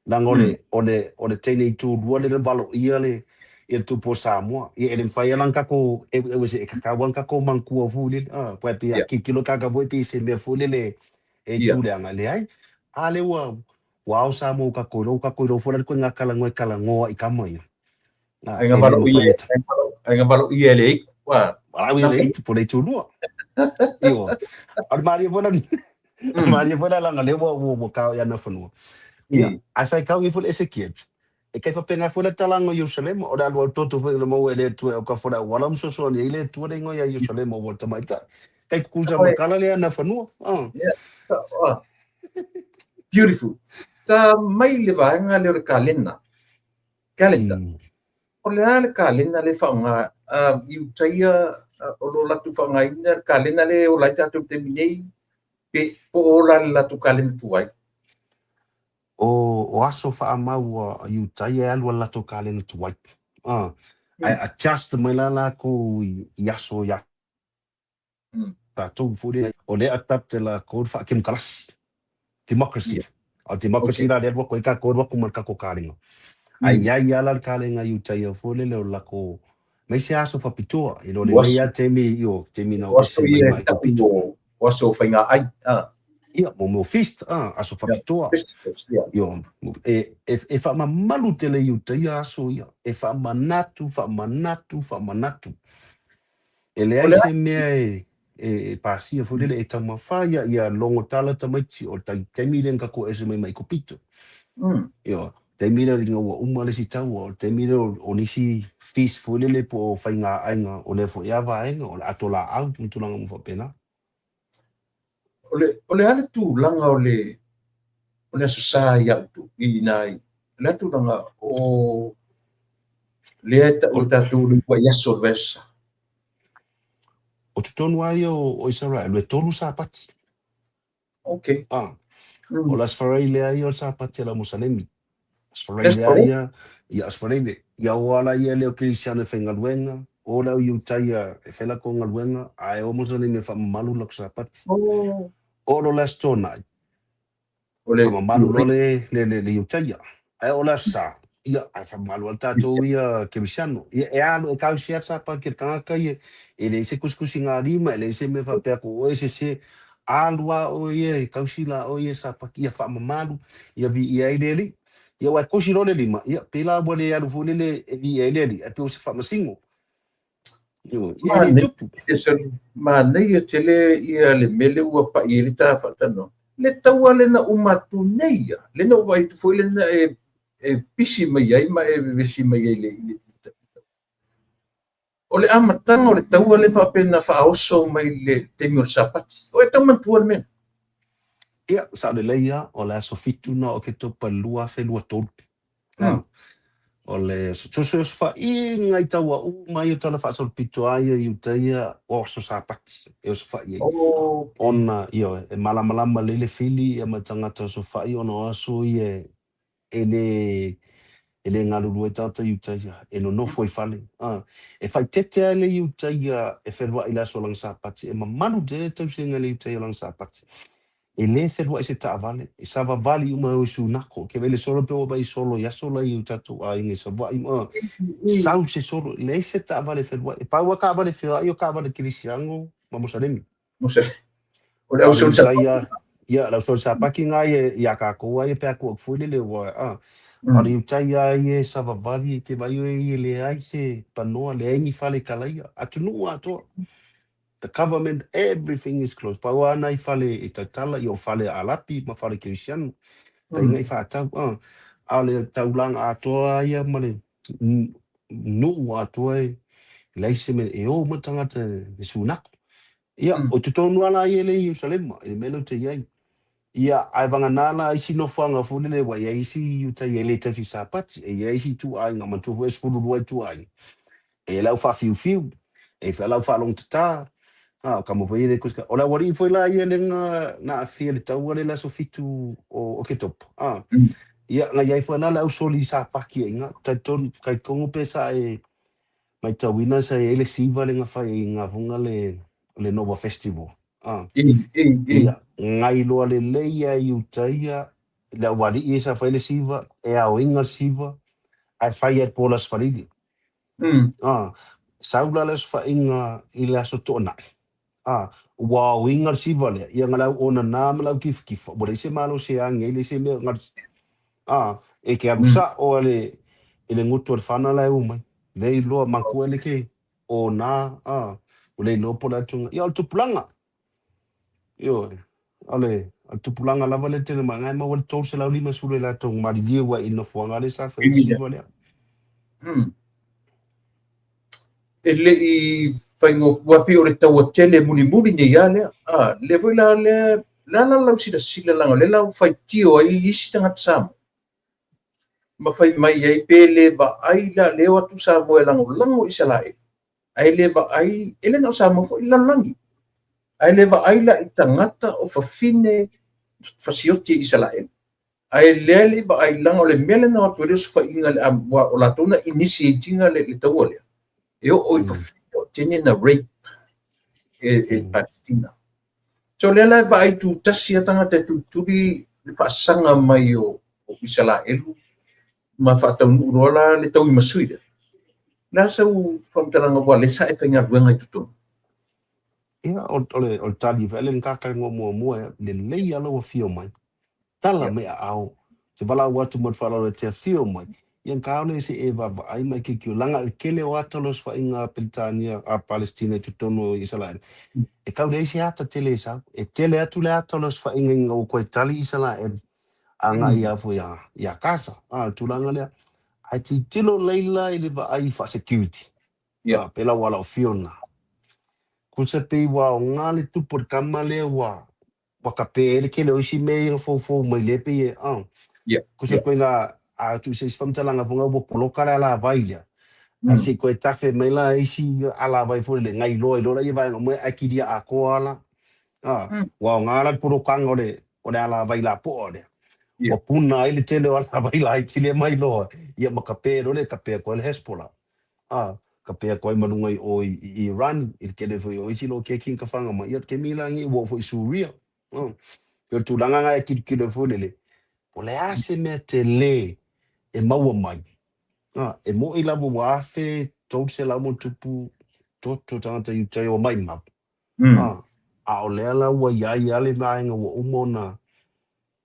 Leaga o le, o le, o le teine itulua lea na valoia le, ia le tupu o Samoa. Ia e le mafai lava la ona tatou eueu ese, e tatau lava ona tatou manatua foi lele. Aua e pei a tilotilo le tagata foi pei se mea foi lele e itu leaga, leai. A lea ua, ua ao Samoa ua tatou iloa, ua tatou iloa foi la le ituaiga talanoa e talanoa i tama ia. E le mafai e Aiga valoia e le aitu. Valaau e le aitu po o le itulua. Ioe. A o le malie foi la, o le malie foi la leaga lea ua ua tao i ana fanua. Ia, ae faitau nei foi le Esekiele, e tai faapena foi le talaga o Ierusalema, o le alualu toto foi na maua e le Atua e aukafo le auala ma fesoasoani ai le Atua le igoa ia Ierusalema ua tamaitai. Tai tutusa ma tala lea ana fanua. Beautiful. Ta mai le vaega lea o le kalena. Calendar. O le a le kalena lea e faaaoga i uta ia o lo o latou faaaogaina le kalena lea e ola ai tatou i le taimi nei, pe po o ola le latou kalena tuai? O aso faamau a Iutaia e alu a le latou kalena tuai. Ae adjust mai la latou i aso ia tatou foi lea, o lea adapt e latou le faakemokalasi, democracy. A o le democracy la lea e alu atu ai tatou, alu atu ma le tatou kalega. Ae i ai lava la le kalega Iutaia foi lele o le latou, aemaise aso faapitoa, i lo lenei lava taimi, io, taimi na o ese mai ma Aikupito. O aso o faiga ai. Ia, mo mea o feast, aso faapitoa. Io, e faamamalu tele i Iutaia aso ia, e faamanatu, faamanatu, faamanatu. E leai se mea e pasia foi lele e taumafa ia ia logo tala tamaiti o le taimi lea na tatou ese mai ma Aikupito. Ioe, taimi lea ina ua uma le isi taua, o le taimi lea o nisi feast foi lele po o faigaaiga o lea foi lava vaega, o le ato laau ma tulaga uma faapena. O le a le tulaga o le o le Aso Sa ia outou i ina i o le a le tulaga o lea e tau e tatou le uluai aso o le vaiaso sa? O totonu lava ia o Isaraelu e tolu Sapati. O le Aso Faraile lava ia o le Sapati a le au Mosalemi. Aso Faraile lava ia, ia Aso Faraile, ia o ala ia le au Kerisiano e faigaluega, o le au Iutaia e fai latou galuega, ae o Mosalemi e faamamalu latou Sapati. O lo le Aso Toonai, faamamalu loa le Iutaia. Ae o le Aso Sa, ia, ae faamamalu lava tatou ia Kerisiano. Ia, e alu, e tausia le Sapati a le tagata ia, e leai se tusitusiga lima, e leai se mea faapea atu o oe e sese, alu lava oe ia e tausi la oe ia Sapati, ia faamamalu, ia viia ai le Alii. Ia aua e kosi loa le lima, ia pei la ua le alu foi lele e viia ai le Alii, ae pei o se faamasino. Ioe, ia e le tupu. Manaia tele ia le mea lea ua pai ai le ta faatalanoaga. Le taua lea na uma atu nei ia, lea na ou vaai atu foi lea na e pisi mai ai ma e vevesi mai ai i le. O le amataga o le taua lea faapea na faaoso mai le taimi o le Sapati. O e tau manatua le mea? Ia, sao lelei lava, o le aso 7 lena o Oketopa i le 2023. O le so se osofaiga i tauauu mai o tala faasolopito lava ia i uta ia o aso Sapati e osofai ai. Ona, ioe, e malamalama lelei le fili ia ma tagata osofai ona o aso ia e le e le galulue ai tagata i uta ia, e nonofo i fale. E faaeteete lava le iuta ia e feluai i le aso o lana Sapati, e mamalu tele le tausiga i le iuta ia o lana Sapati. E le feluai se taavale, e savavali uma e o i Sunako. Ke vaai le solo pe ua vaai solo i aso la i o tatou aiga i Savaii ma sau se solo, e leai se taavale e feluai. E pau lava taavale feoai o taavale kerisiano ma Mosalemi. O le au Sapaki. Ia, le au Sapaki na ia ia tatou lava ia pe a tuu atu foi lele ua a. A o le iutai lava ia e savavali e te vaai oe ia e leai se panoa, leai ni fale kalaia. Atunuu atoa. The government, everything is closed. Pau lava nai fale e tautala, ia o fale Arapi ma fale kerisiano. Faiga i faatau. A o le taulaga atoa lava ia ma le nuu atoa e leai se mea e o uma tagata e sunako. Ia, o totonu lava la ia le Ierusalema i le mea lea ou te i ai. Ia, ae vagana la isi nofoaga foi lele ua i ai isi Iutaia e le tausi Sapati, e i ai isi ituaiga, manatua foi e 12 ituaiga. E i ai le au faafiufiu, e i ai foi le au faalogotatā, a o tama foi ia le O le aualii foi la ia lea na aafia i le taua lea i le aso 7 o Oketopa, a. Ia, na i ai foi la le au soli Sapati i ina, talitonu, talitonu pe sa e matauina sa i ai le siva lea na fai i ina foi le Nova Festival. Ia, na iloa lelei lava e Iutaia le aualii ia sa fai le siva, e aoina le siva, ae fai lava i le po o le Aso Faraile. Sau la le osofaiga i le Aso Toonai, ua aoina le siva lea, ia na le au onana ma le au kifatifa, ua leai se malosi e agi ai, leai se mea, e te alu sao lava i le gutu o le fana la e u mai. Le iloa matua le ke ona, ua le iloa po o le a le tulaga. Ia o le tupulaga, ioe, o le tupulaga lava lea e tele mai, na e maua le 350 e latou maliliu ai i le nofoaga lea sa fai ai le siva lea. E le i faigofie, ua pei o le taua tele mulimuli nei lava lea. Lea foi la lea, le a la lau silasila leaga o lea la ua faitio ai isi tagata Samoa ma fai mai ai pe le vaai la lea o atu Samoa e lagolago i Isaraelu, ae le vaai, e le na o Samoa foi i le lalolagi, ae le vaai la i tagata o fafine fasioti i Isaraelu. Ae lea le i vaai leaga o le mea lea na o atu ai le osofaiga le o latou na initiate ina le taua lea, e oo i fafine o teine na rape e Palestina. So lea la e vaai tutasi a tagata e tulituli le faasaga mai o Isaraelu ma faataunuu loa la le tauimasui lea. O le a sau faamatalaga ua lea sa e faigaluega i totonu? Ia, o le tali foi lea na ta talanoa muamua, lelei lava lau afio mai. Tala mai aao. Ou te valaau atu ma le faaaloalo e te afio mai. Ia na ta ole se e vaavaai mai tilotilo. Leaga o le tele o ata o le osofaiga a Peretania, a Palestina i totonu o Isaraelu, e tau leai se ata tele e sau. E tele atu le ata o le osofaiga ina ua toe tali Isaraelu agai ia foi ia Gaza. A, o le tulaga lea. Ae tilotilo laila i le vaai faa-security. Pe la ua alaofio lena. Tusa pei ua aoga le tupu o le tama lea ua ua kape ai le tele o isi mea ia na foufou mai lea pei e Tusa koe na a tuu se isi faamatalaga foi ua poloka le alavai lea. Ae se i toe tafe mai la isi alavai foi lele nai loa i loa laia vaega uma ae kilia atoa la. Ua aoga la le polokaga o le alavai lapoa lea. Ua puna ai le tele o alavai laiti lea mai loa ia ma kape loa lea kape atu ai le Hezbollah. Kape atu ai ma luga i o i Iran i le tele foi o isi loketi na tafaga mai. Ia o le taimi la lenei ua oo foi i Suria. O le tulaga lena e tilotilo foi lele, po o le a se mea tele e maua mai. E moni lava ua 1,300 ma ona tupu toto tagata Iutaia ua maumau. A o lea la ua i ai lava le vaega ua uma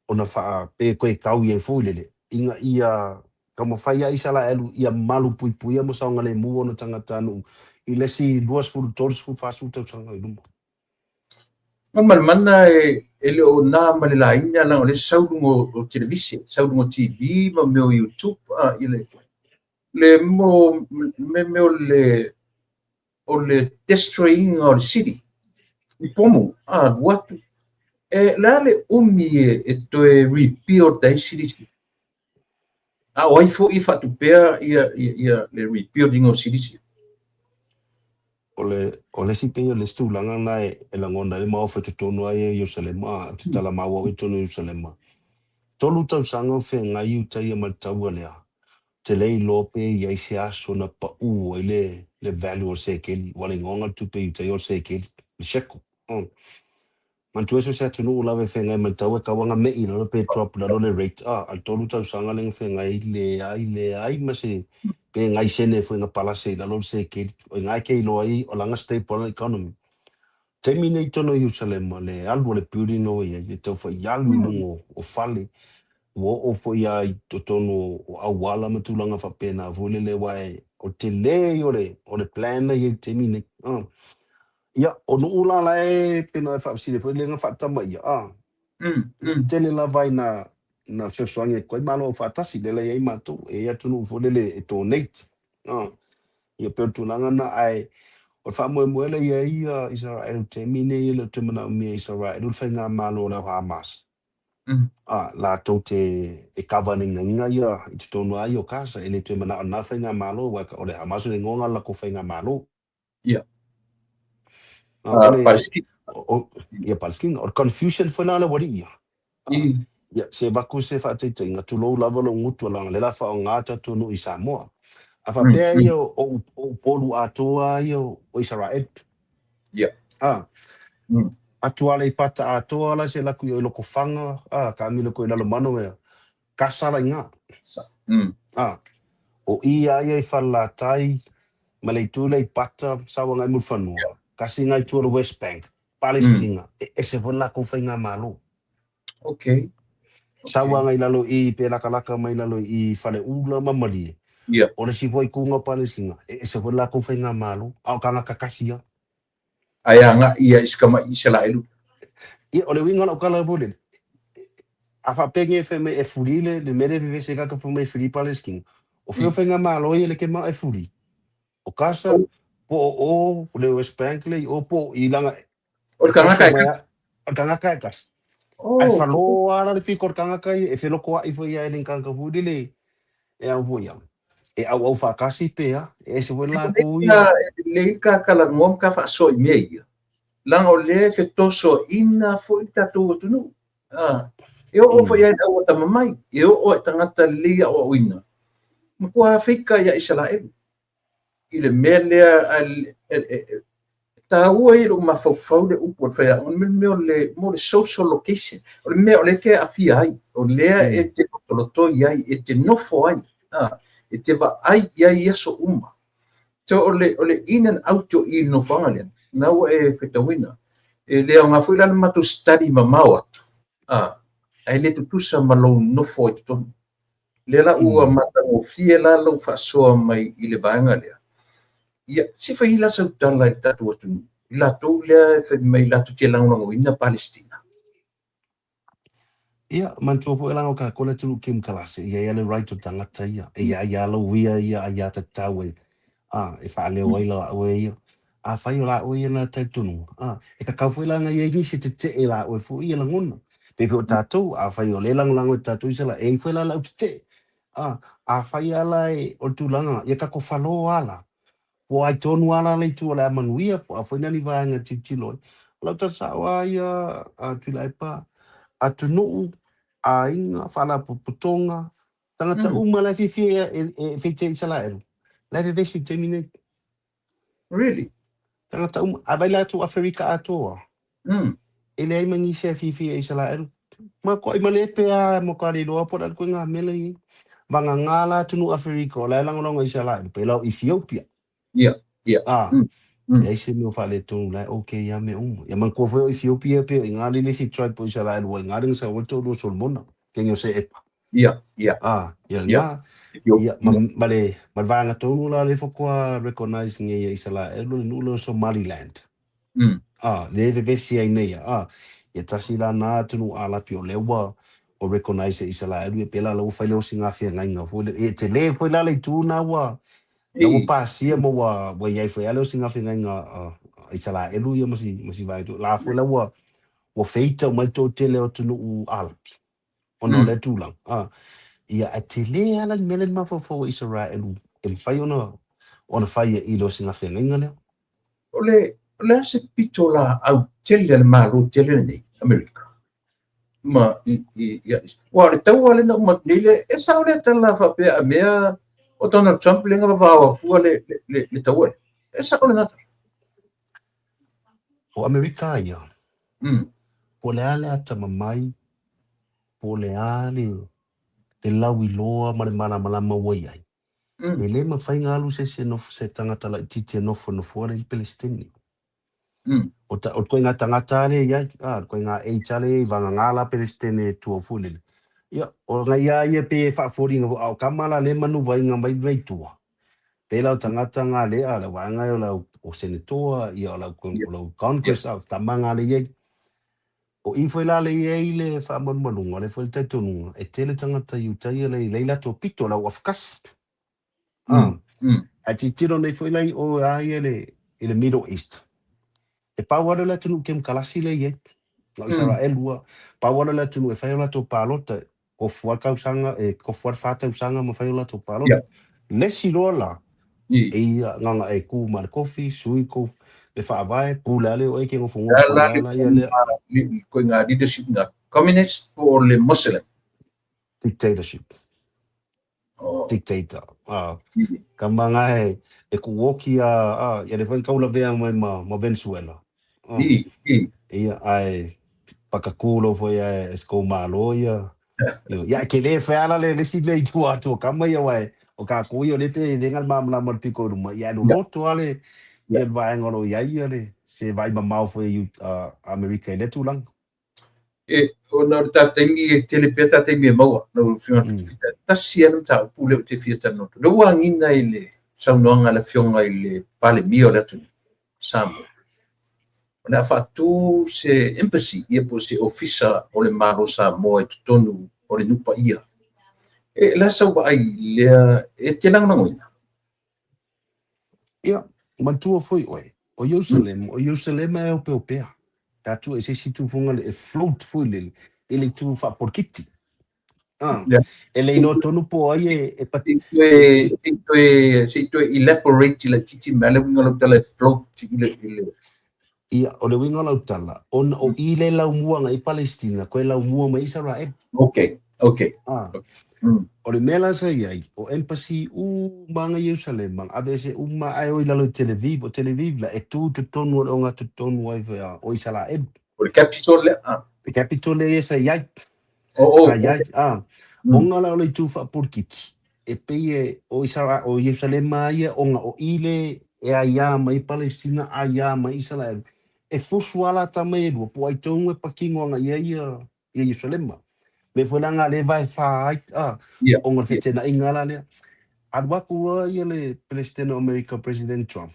ona faape toe tau i ai foi lele, ina ia taumafai lava Isaraelu ia malupuipuia ma saogalemu ona tagatanuu i le isi 20, 30, 40 tausaga i luma. Malumalumaga e le o na ma le laina leaga o lea e sau i luga o televise, sau i luga o TV ma mea o YouTube, i le mo mea o le o le destroy-ina o le city i pomu, alu atu. E le a le umi e toe rebuild ai city? A o ai foi e faatupea ia le rebuilding o city? O le isi pei o le isi tulaga lena e lagona ai le maofa i totonu lava ia o Ierusalema, ou te talamau au i totonu o Ierusalema. 3 tausaga o feagai Iutaia ma le taua lea, te le iloa pe i ai se aso na pau ai le value o le sekeli, ua le igoa le tupe Iutaia o le sekeli, le shekel. Manatua so se atunuu lava e feagai ma le taua e tau aga me'i lalo pe drop lalo le rate, a le 3 tausaga lea na feagai leai leai ma se pe ngai sene foi na palase i lalo le sekeli. O i ina e ke iloa ai o laga stable le economy. Taimi nei i totonu o Ierusalema, le alu o le building na ua i ai, e tau fai alu i luga o fale, ua oo foi lava i totonu o auala ma tulaga faapena foi lele aua o le tele ia o le plan na i ai i le taimi nei. Ia, o nuu la la e pei ona e faafesili foi lea na faatamaia, tele lava ina na fesoasoani atu ai Malo Aufaatasi lea la i ai matou, e i ai atunuu foi lele e donate. Ia pei o le tulaga lena, ae o le faamoemoe la i ai Isaraelu i le taimi nei e le o toe manaomia e Isaraelu le faigamalo o le au Hamas. Latou te e cover ina ia i totonu lava ia o Gaza, e le toe manao i lena faigamalo aua o le Hamas o le igoa lena o le latou faigamalo. O le Palestina. Ia Palestina. O le confusion foi la le ualii ia. Ia, se avatu se faataitaiga, tulou lava lou gutu leaga o lea o le a faaaoga tatou nuu i Samoa. A faapea ia o Upolu atoa ia o Isaraelu. Atu Aleipata atoa la se alu atu i Lotofaga, taamilo atu i Lalomanu ea, Gasa la i ina. O i a ia i Falelatai ma le itu lea i Pata, sau agai Mulifanua, tasi lena itu o le West Bank, Palestina, e ese foi le latou faigamalo. Sau agai i lalo i pe latalata mai lalo i Faleula ma Malie, o le isi foi ituga o Palestina, e ese foi le latou faigamalo, a o tagata tasi lava. Ae agai ia i si tamai Isaraelu. Ia, o le uiga o lau tala foi lele, a faapea nei e fai mai e fuli le mea lea e vevesi ai tagata fai mai e fuli Palestina, o fea o faigamalo ia le te manao e fuli? O Gaza, po o o le West Bank lea i o po o i leaga O le tagata e mai o le tagata e tasi. Ae falo lava la le pito o le tagata ia, e felotoa'i foi lava e le tagata foi lele e au foi ia, e auau faatasi pe a, e ese foi le latou ia. E lelei ka talanoa ma ka faasoa i mea ia, leaga o lea e fetosoaina foi le tatou atunuu. E oo foi ai le au atamamai, e oo i tagata lelei aoaoina, matua feika ia Isaraelu i le mea lea. E taua ai lou mafaufau le upu o le faiaoga, o le mea o le mo le social location, o le mea o lea e te aafia ai, o lea e te lotolotoi ai, e te nofo ai, e te vaai i ai i aso uma. So o le in and out o i le nofoaga lea, na ua e faitauina. E le aoga foi la le matou study mamao atu, ae le tutusa ma lou nofo ai totonu. Lea la ua matagofie la lou faasoa mai i le vaega lea. Ia, se fai la sau tala i le tatou atunuu, i latou lea e fai mai latou te lagolagoina Palestina. Ia, manatua foi leaga o tatou le atunuu kemokarasi, e i ai lava le right o tagata ia, e i ai lava lau ia ia aiatatau e faaleo ai laua ia. Afai o laua ia na talitonuga, e tatau foi la ona i ai nisi e tetee laua foi ia lagona. Pei foi o tatou, afai o lea e lagolago e tatou Isaraelu, e i ai foi la le au tetee. Afai lava la o le tulaga, ia tatou falo lava la, po o ai tonu lava la le itu o le a manuia, po o a foi nani vaega e tilotilo ai. O lau tala sao lava ia a Tuilaepa, atunuu, aiga, faalapotopotoga, tagata uma la e fiafia e feite Isaraelu, la e vevesi i le taimi nei. Really? Tagata uma, a vai la atu Aferika atoa, e leai ma nisi e fiafia i Isaraelu. Ma koai ma le pe a mo ka le iloa po o le a le koiga mea la e i ai. Vagagā la atunuu Aferika o la e lagolago i Isaraelu, pei la o Ethiopia. Leai se mea o faaletonu la e okay lava mea uma. Ia manatua foi o Ethiopia pe o i ina le isi tribe o Isaraelu ua i ina le na sau ai le toalua o Solomona, kegi o Seepa. Ia lena, Ethiopia. Ia, ma le vaega tonu la lea faatoa recognize nei e Isaraelu le nuu lea o Somaliland. Lea e vevesi ai nei, ia tasi la na atunuu Arapi o lea ua recognize e Isaraelu, ia pe la la ua fai le osi feagaiga foi lea. E tele foi la le itu na ua La ua pasia ma ua ua i ai foi lava lea o si gafegaiga a Isalaelu ia ma si ma si vaega la foi la ua ua feita uma ai le toatele o atunuu Arapi ona o lea tulaga. A, ia, ae tele lava la le mea lea na mafaufau ai Isaraelu e mafai ona ona fai i le o si gafeagaiga lea. O le, o le a se pitolaau tele a le Malo tele lenei, Amerika, ma i, i, i, aua o le taua lea na uma atu nei le, e sao lea tala faapea a mea o Donald Trump lea na vavao atua le, le, le, le taua lea. E sao lena tala. O Amerika ia, po o le a le atamamai, po o le a le, le lauiloa ma le malamalama ua i ai, e le mafai ona alu se isi e nofo, se tagata laitiiti e nofonofo ai le Peresetene. O ta, o le ituaiga tagata lava lea e i ai, a, o le ituaiga age lava lea e i ai, vagana la Peresetene e tua foi lele. Ia, o nai a ia e pei e faafoliga foi, a o tama la lea e manuvaina mai mai tua, pei la o tagata na lea, le vaega o le au o Senetoa, ia o le au, o le au Congress, a o tama na lea e i ai. O i foi la lea e i ai le faamalumaluga, o lea foi le talitonuga, e tele tagata Iutaia lea e i ai latou pito, le au afakasi. A, ae tilotilo nei foi la i o a ia i le Middle East, e pau lava lea o le atunuu kemukalasi lea e i ai, na o Isaraelu lava. Pau lava lea o le atunuu e fai o latou palota, tofu lava le tausaga, e tofu lava le fa tausaga ma fai o latou palota. Le isi loa la, ia, na ona e tu ma le kofi, sui kou le faavae, pule lava lea o oe e te nofonofo ai lava la ia lea. Ituaiga leadership na communist po o le Muslim? Dictatorship. Dictator. A, ka manga e, e kuoki a, a, ia le foi na taulavea mai ma, ma Venezuela. A, ia, ae pakakū loa foi ae e se kou Malo ia, ia, ia e tele foi lava la le, le isi mea i tua atu o tama ia, aua e, o tatou ia o lea pe le na le malamalama o le pito i luma, ia ae loloto lava le, ia le vaega o lo o i ai ia le, se vaai mamao foi a Amerika i lea tulaga. E, ona o le ta taimi, e tele pea ta taimi e maua, lau Afioga i le Fitafita, tasi lava le mataupu lea ou te fia talanoa atu. Lea ua agiga i le saunoaga a le Afioga i le Palemia o le atunuu, Samoa, o le a faatu se embassy, ia po o se ofisa o le Malo o Samoa i totonu o le nuu paia. E, o le a sau vaai i lea, e te lagolagoina? Ia, manatua foi oe, o Ierusalema, o Ierusalema e opeopea, pe a tuu e se isi tufuga le e float foi lele i le itu faapolokiki. Ah, e le iloa tonu po o ai e, e, Se i toe, se i toe, se i toe elaborate laitiiti mai le uiga o lau tala e float i le, i le... Ia, o le uiga o lau tala, ona o i le laumua agai i Palestina, koe laumua mai Isaraelu. Okay, okay. Ah. O le mea la sa i ai, o embassy uma aga i Ierusalema, aveese uma ae o i lalo i Tel Aviv, o Tel Aviv la e tu i totonu o le ogatotonu ai foi a o Isaraelu. O le capital lea? Ah. Le capital lea ia sa i ai. Sa i ai, ah. Ona la o le itu faapolikiki, e pei e o Isara, o Ierusalema ia ona o i le e aiā mai Palestina, aiā mai Isaraelu, e fusu lava la tama e lua, po o ai tonu e patino agai i ai ia ia Ierusalema. Mea foi la nga lea e vae fa ai, a, ona o le fetenaiga la lea. Alu atu loa ia le Peresetene o Amerika, President Trump,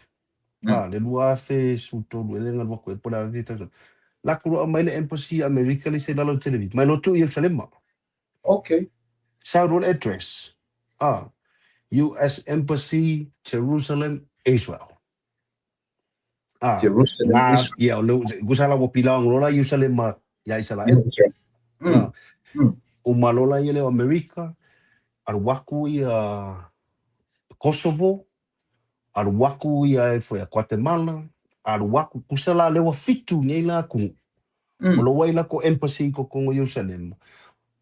a, le 2013 ea lea na alu atu ai po o le a le tausaga, latou loa aumai le Embassy a Amerika lea sa i lalo i Tel Aviv, mai loa tuu i Ierusalema. Sau loa le address, a, US Embassy, Jerusalem, Israel. Ah, Jerusalem, ngā, Israel. ia, o le, gusa la ua pilaong loa la Ierusalema ia Isaraelu. Ah, uma loa la ia lea o Amerika, alu aku ia Kosovo, alu aku ia e foi a Guatemala, alu aku, gusa la lea ua 7 nei la atunuu. O lo o ai la ko embassy i totonu o Ierusalema.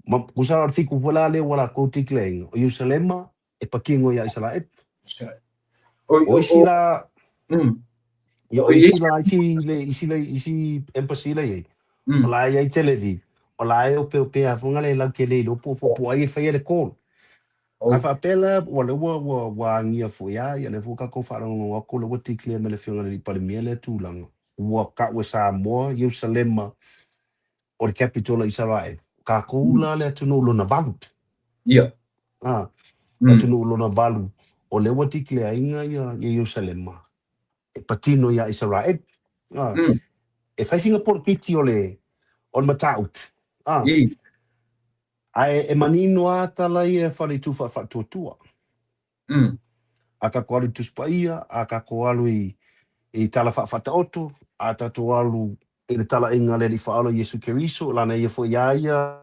Ma gusa la o le 7 foi la lea ua latou declare-ina, o Ierusalema e patino ia Isaraelu. O isi la, ia o isi la, isi le, isi le, isi embassy la i ai, o la e i ai Tel Aviv, o la e opeopea foi le lau ke le iloa po o ai e faia le call. A faapea la, ua lea ua, ua, ua agia foi a, ia lea foi ua tatou faalogologo atu, lea ua declare mai le Afioga i le Alii Palemia lea tulaga, ua tau e Samoa, Ierusalema, o le capital o Isaraelu, o tatou la le atunuu lona valu. Ah, le atunuu lona valu, o lea ua declare-ina ia Ierusalema e patino ia Isaraelu. Ah, e fai sina polokiki o le, o le mataupu. Ah, ae e manino lava tala ia e fale i tu faatuatua. A tatou alu i Tusi Paia, a tatou alu i Tala Faafaataoto, a tatou alu i le talaiga a le Alii Faaola Iesu Keriso, lana ia foi iā ia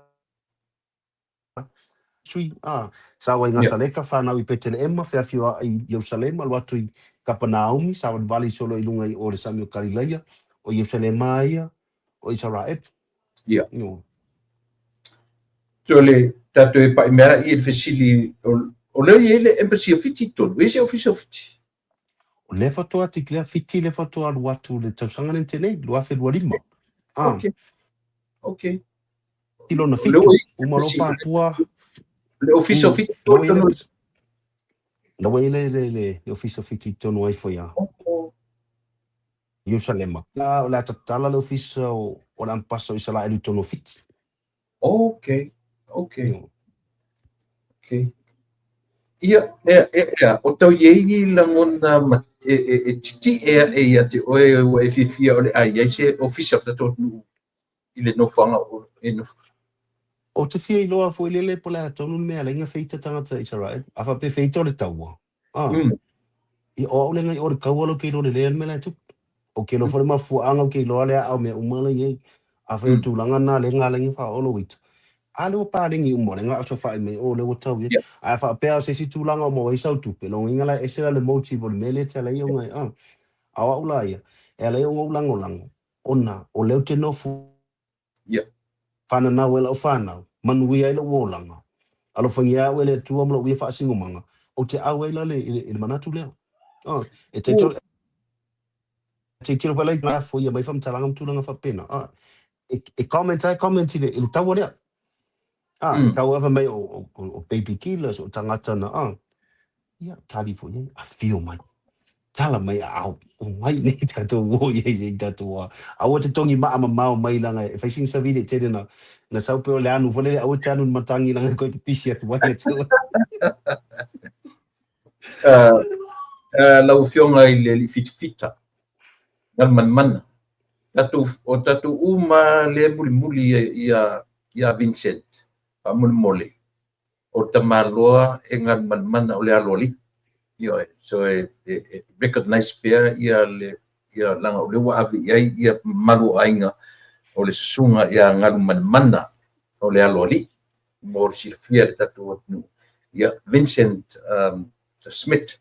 sui, a, sau ai i Nasaleta, fanau i Peteleema, feafioai i Ierusalema, alu atu i Kapanaaumi, savalivali solo i luga i o i le sami o Kalilaia, o Ierusalema lava ia, o Isaraelu. Ia. No. So le tatou e pai mea i le fesili o lea i ai le embassy o Fiti i totonu, e i ai se ofisa o Fiti? O lea faatoa declare Fiti lea faatoa alu atu le tausaga lenei tenei, 2025. Ah. Okay. Okay. I lona fitu, uma loa Papua. Le ofisa o Fiti. La ua i le, le, le, le ofisa o Fiti i totonu ai foi a. Ierusalema. O le a tatala le ofisa o, o le ampasa o Isaraelu i totonu o Fiti. Okay, okay. Okay. Ia, ea, ea, ea, o tau i ai ni lagona ma, e, e, e titi'e aʻe ia te oe ua e fiafia o le a i ai se ofisa o le tatou atunuu i le nofoaga o e nofo. Ou te fia iloa foi lele po o le a tonu le mea e ala ai ona feita tagata Isaraelu. A faapea e feita o le taua, a, ia o au le ngai o le kaua la ou te iloa lelei ai le mea la e tupu. Ou te iloa foi le mafuaaga ou te iloa le aao mea uma la i ai. Afai o le tulaga lena lea na ala ai ona faaoo lou ita, a lea ua paleni uma, o lea na osofai mai o lea ua tau i ai. Ae a faapea o se isi tulaga ua maua ai sau tupe, lona uiga la e ese la le motive o le mea lea e te ala ai ona e, a. A o au la ia, e ala ai ona ou lagolago, ona o lea ou te nofo Fananau ai lau fanau, manuia ai lou olaga. Alofagia au e le Atua ma lou ia faasinomaga, ou te ʻau ai la i le manatu lea. Oh, e tilotilo, e tilotilo foi la i ngā foia mai faamatalaga ma tulaga faapena. Ah, e, e comment ai comment i le, i le taua lea. Ah, mm. taua fa mai o, o, o baby killers o tangata na. Ah, Ia, tali foi ai, afio mai. Tala mai a ao, o mai nei tatou o i ai sei tatou a. Aua te tongi maa mamao mai langa e fai sina savili e tele na, na sau pe o le anu foi lele aua te anu ni matangi langa koe pipisi atu ai atu. Lau Afioga i le Alii Fitafita, Galumanamana, tatou, o tatou uma lea e mulimuli ia, ia Vincent, faamolemole, o tamaloa e galumanamana o le aloalii. Ioe, so e, e, e recognize pea ia le ia langa o lea ua ave i ai ia mamalu o aiga o le susuga ia galumanamana o le aloalii mo le silafia e le tatou atunuu. Ia Vincent um, Smith.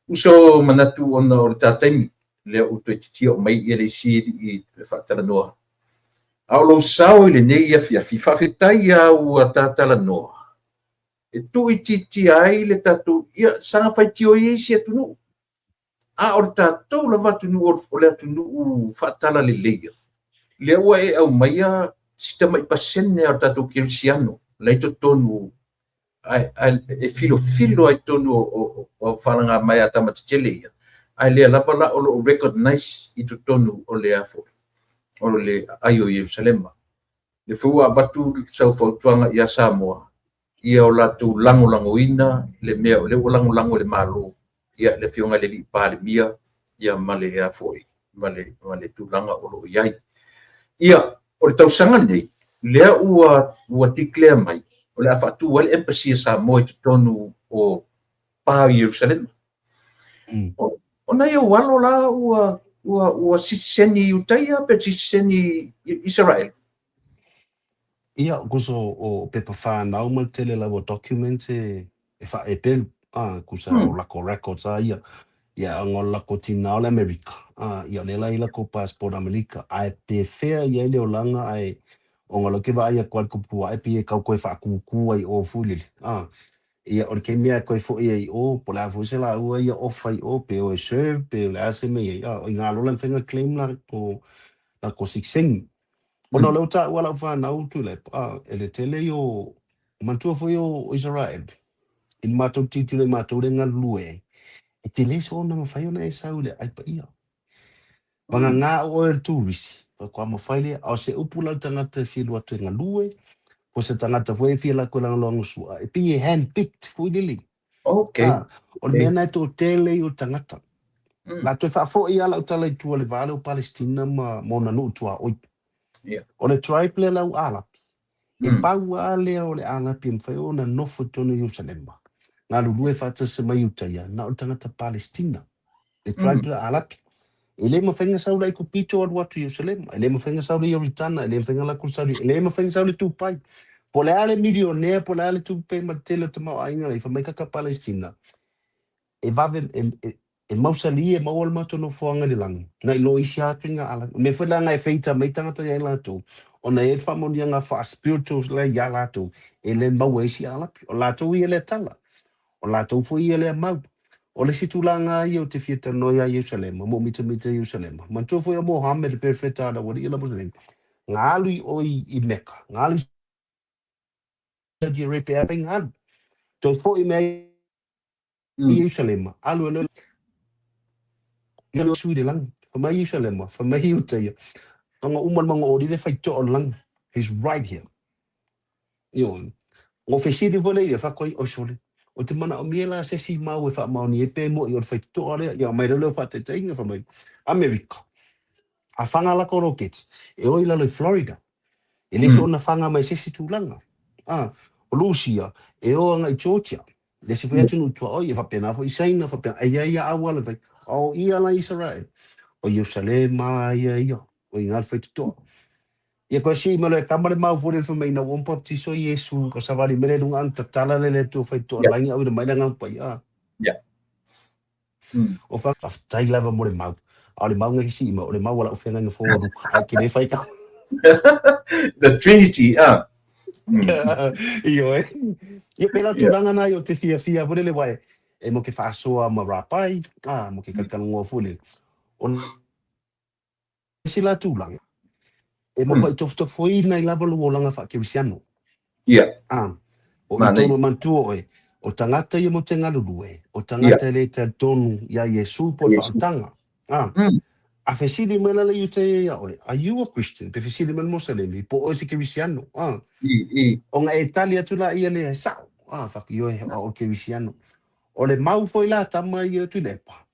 Uso manatu ona o le ta taimi lea ua toe titia o mai ia le isi i faatalanoa. A o lou sao i lenei afiafi, faafetai lava ua ta talanoa e tuuitiitia ai le tatou, ia, saga faitio i isi atunuu. A o le tatou lava atunuu o le atunuu faatalaleleia, lea ua e aumaia si tamai pasene o le tatou kerisiano la i totonu ae, ae e filofilo ai i totonu o, o, o faalagamaea a tama tetele ia, ae lea lava la o lo o recognize i totonu o le a foi, o le aai o Ierusalema. Le foi ua avatu sau fautuaga ia Samoa, ia o latou lagolagoina le mea o lea ua lagolago e le Malo, ia le Afioga i le Alii Palemia, ia ma le a foi, ma le, ma le tulaga o lo o i ai. Ia, o le tausaga lenei, lea ua, ua declare mai, o le a faatu ai le Embassy a Samoa i totonu o pa o Ierusalema. Mm. O, o nai ou alo la ua, ua, ua sitiseni Iutaia pe sitiseni Israel? Ia, kuso o pepa whānau ma le tele lava o documents e, e whaepelu, a, kusa mm. o lako records a ia. Ia, anga o lako tina o le Amerika, a, ia le la i lako passport Amerika, ae pe whea ia i le olanga, ae o ngā ke vaai a koe kupu ae pei e kau koe whaakūkū ai o fulili. A, ia, o le kei mea koe fo ia i o, po le a foi se la ua ia ofa i o, pe o e serve, pe o le a se mea ia, o i ngā lola mwhenga claim la ko, la ko siksengi. Ona o lea ua taua lau fanau Tuilaepa, a, e le tele ia o, manatua foi o Isaraelu, i le matou tilotilo i matou lea e galulue ai, e tele se ona mafai ona e sau i le aai paia. Vagana o oe o le turisi, faatoa mafai lea, a o se upu la i le tagata e fia alu atu e galue, po o se tagata foi e fia alu atu e lagolagosua, e pei e hand picked foi lele. Okay. A, o le mea lena e toatele ia o tagata. La toe faafoi lava lau tala i tua i le va lea o Palestina ma ona nuu tuaoi. Yeah. O le tribe lea lau Arapi, e pau lava lea o le Arapi e mafai ona nofo i totonu o Ierusalema. Galulue faatasi mai uta ia, na o le tagata Palestina, le tribe la Arapi. E le mafai ona sau le Aikupito alu atu i Ierusalema, e le mafai ona sau le Ioritana, e le mafai ona alu atu le Saudi, e le mafai ona sau le Tupai. Po o le a le milionea, po o le a le tupe ma le tele o tamaoaiga la i fai mai kaka Palestina, e vave, e, e, e mausali e maua le matou nofoaga i le lagi, nai lo isi atu i ngā ala. O mea foi la e feita mai tagata ia i latou, ona e i ai le faamaoniaga faa-spiritual la iā latou, e le maua e isi Arapi. O latou ia lea tala. O latou foi ia lea mau. O le isi tulaga ia ou te fia talanoa ia Ierusalema, mo mitamita i Ierusalema. Manatua foi o Mohammed le perofeta a le aualii la Musalemi, na alu i o i Mecca, na alu i Saudi Arabia e fai alu. Toe foi mai i Ierusalema, alu e loa Iesu i le lagi. Fai mai Ierusalema, fai mai Iuta ia. Ona uma le mauga o Olive fai toa o le lagi. He's right here. Ioe. O fesili foi lea ia whakoi oi sole. O te manaomia la se isi mau e faamaoni ai pe mo'i o le faitotoa lea, ia aumai lea o faataitaiga fai mai, Amerika, a whanga lako roketi, e o i lalo i Florida, e le soona whanga mai se isi tulaga. A, o Lusia, e o anga i Georgia, le isi foi atunuu tuaoi, e faapena foi i Saina, faapena, e i ai ia auala e fai, a o ia la Isaraele, o Ierusalema ia ia, o i ngā le faitotoa. Ia koe sii mai loa e kama le mau foi lele fai mai ina ua baptiso Iesu ka savali mai le luga ana tatala le le Atua faitotoa lagi auina mai le Agaga Paia. O faafetai lava mo le mau. A o le mau na sii mai o le mau a lau feagaiga fou o Luka ae ke le fai ka. The Trinity, ah. Ioe. Ia pēlā tulaga na ia o te fiafia foi lele wai e mo ke faasoa ma Rapai, ah, mo ke kalakalagoa foi lele. O isi la tulaga, e matuai tofotofoina ai lava lou olaga faakerisiano. A, o i tonu e manatua oe, o tagata ia mo te galulue, o tagata e le talitonu iā Iesu po o le faaolataga. A, a fesili mai la le Iutaia iā oe, Are you a Christian? Pe fesili mai le Moselemi, po o oe se Kerisiano? A, ona e tali atu laia lea, e sao. A, fak, ioe, o au o le Kerisiano. O le mau foi la tama ia Tuilaepa,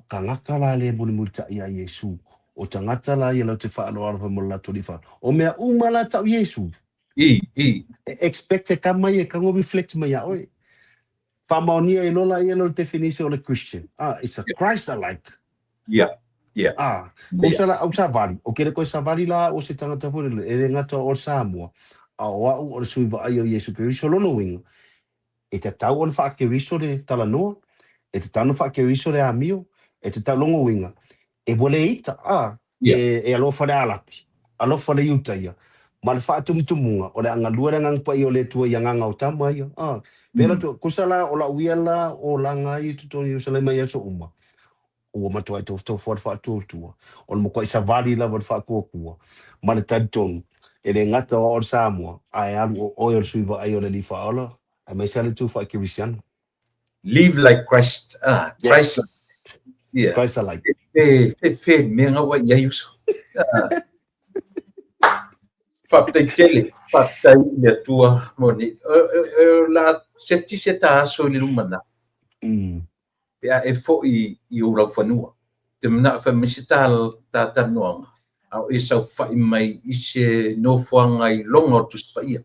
Tagata la le mulimulitai iā Iesu, o tagata la ia lau te faaloalo fai mo le latou alii wha. O mea uma la tau Iesu. E expect e kama ia e kago reflect mai ia oe. Faamaonia e lola ia lo le definition o le Christian. Ah, it's a Christ alike. Ah, ko sa la au savali, o kele koe savali la o se tangata foi lele, e le gata o le Samoa, a o au o le sui vaai o Iesu Keriso lona uiga, E tatau ona whaakeriso le talanoa, e tatau ona whaakeriso le amio, e tatau longa uiga, e ua le ita, a, e, e alofa le Arapi, alofa le Iuta ia, ma le faatumutumuga, o le a galue le Agaga Paia o le Atua i agaga o tama ia, a. Pēlā tu, kusa la, o lau ia la, o laga ai i totonu o Ierusalema i aso uma, ua matuai tofotofo a le faatuatua, o le matuai savali lava le faatuatua, ma le talitonu, e le gata o au o le Samoa, ae alu o oe o le sui vaai o le Alii Faaola, aemaise lava le itu faakerisiano. Live like Christ, ah, Christ like. Yeah. Christ alike. Fe, fe, fe, mea ngā wai iai uso. Ah. Faafetai tele, faafetai i le Atua mo nei. O la seti se ta aso i le lumanai. Pe a e foi i ou laufanua, te manao e fai mai se ta talanoaga, a o e saofai mai i se nofoaga i loga o le Tusi Paia.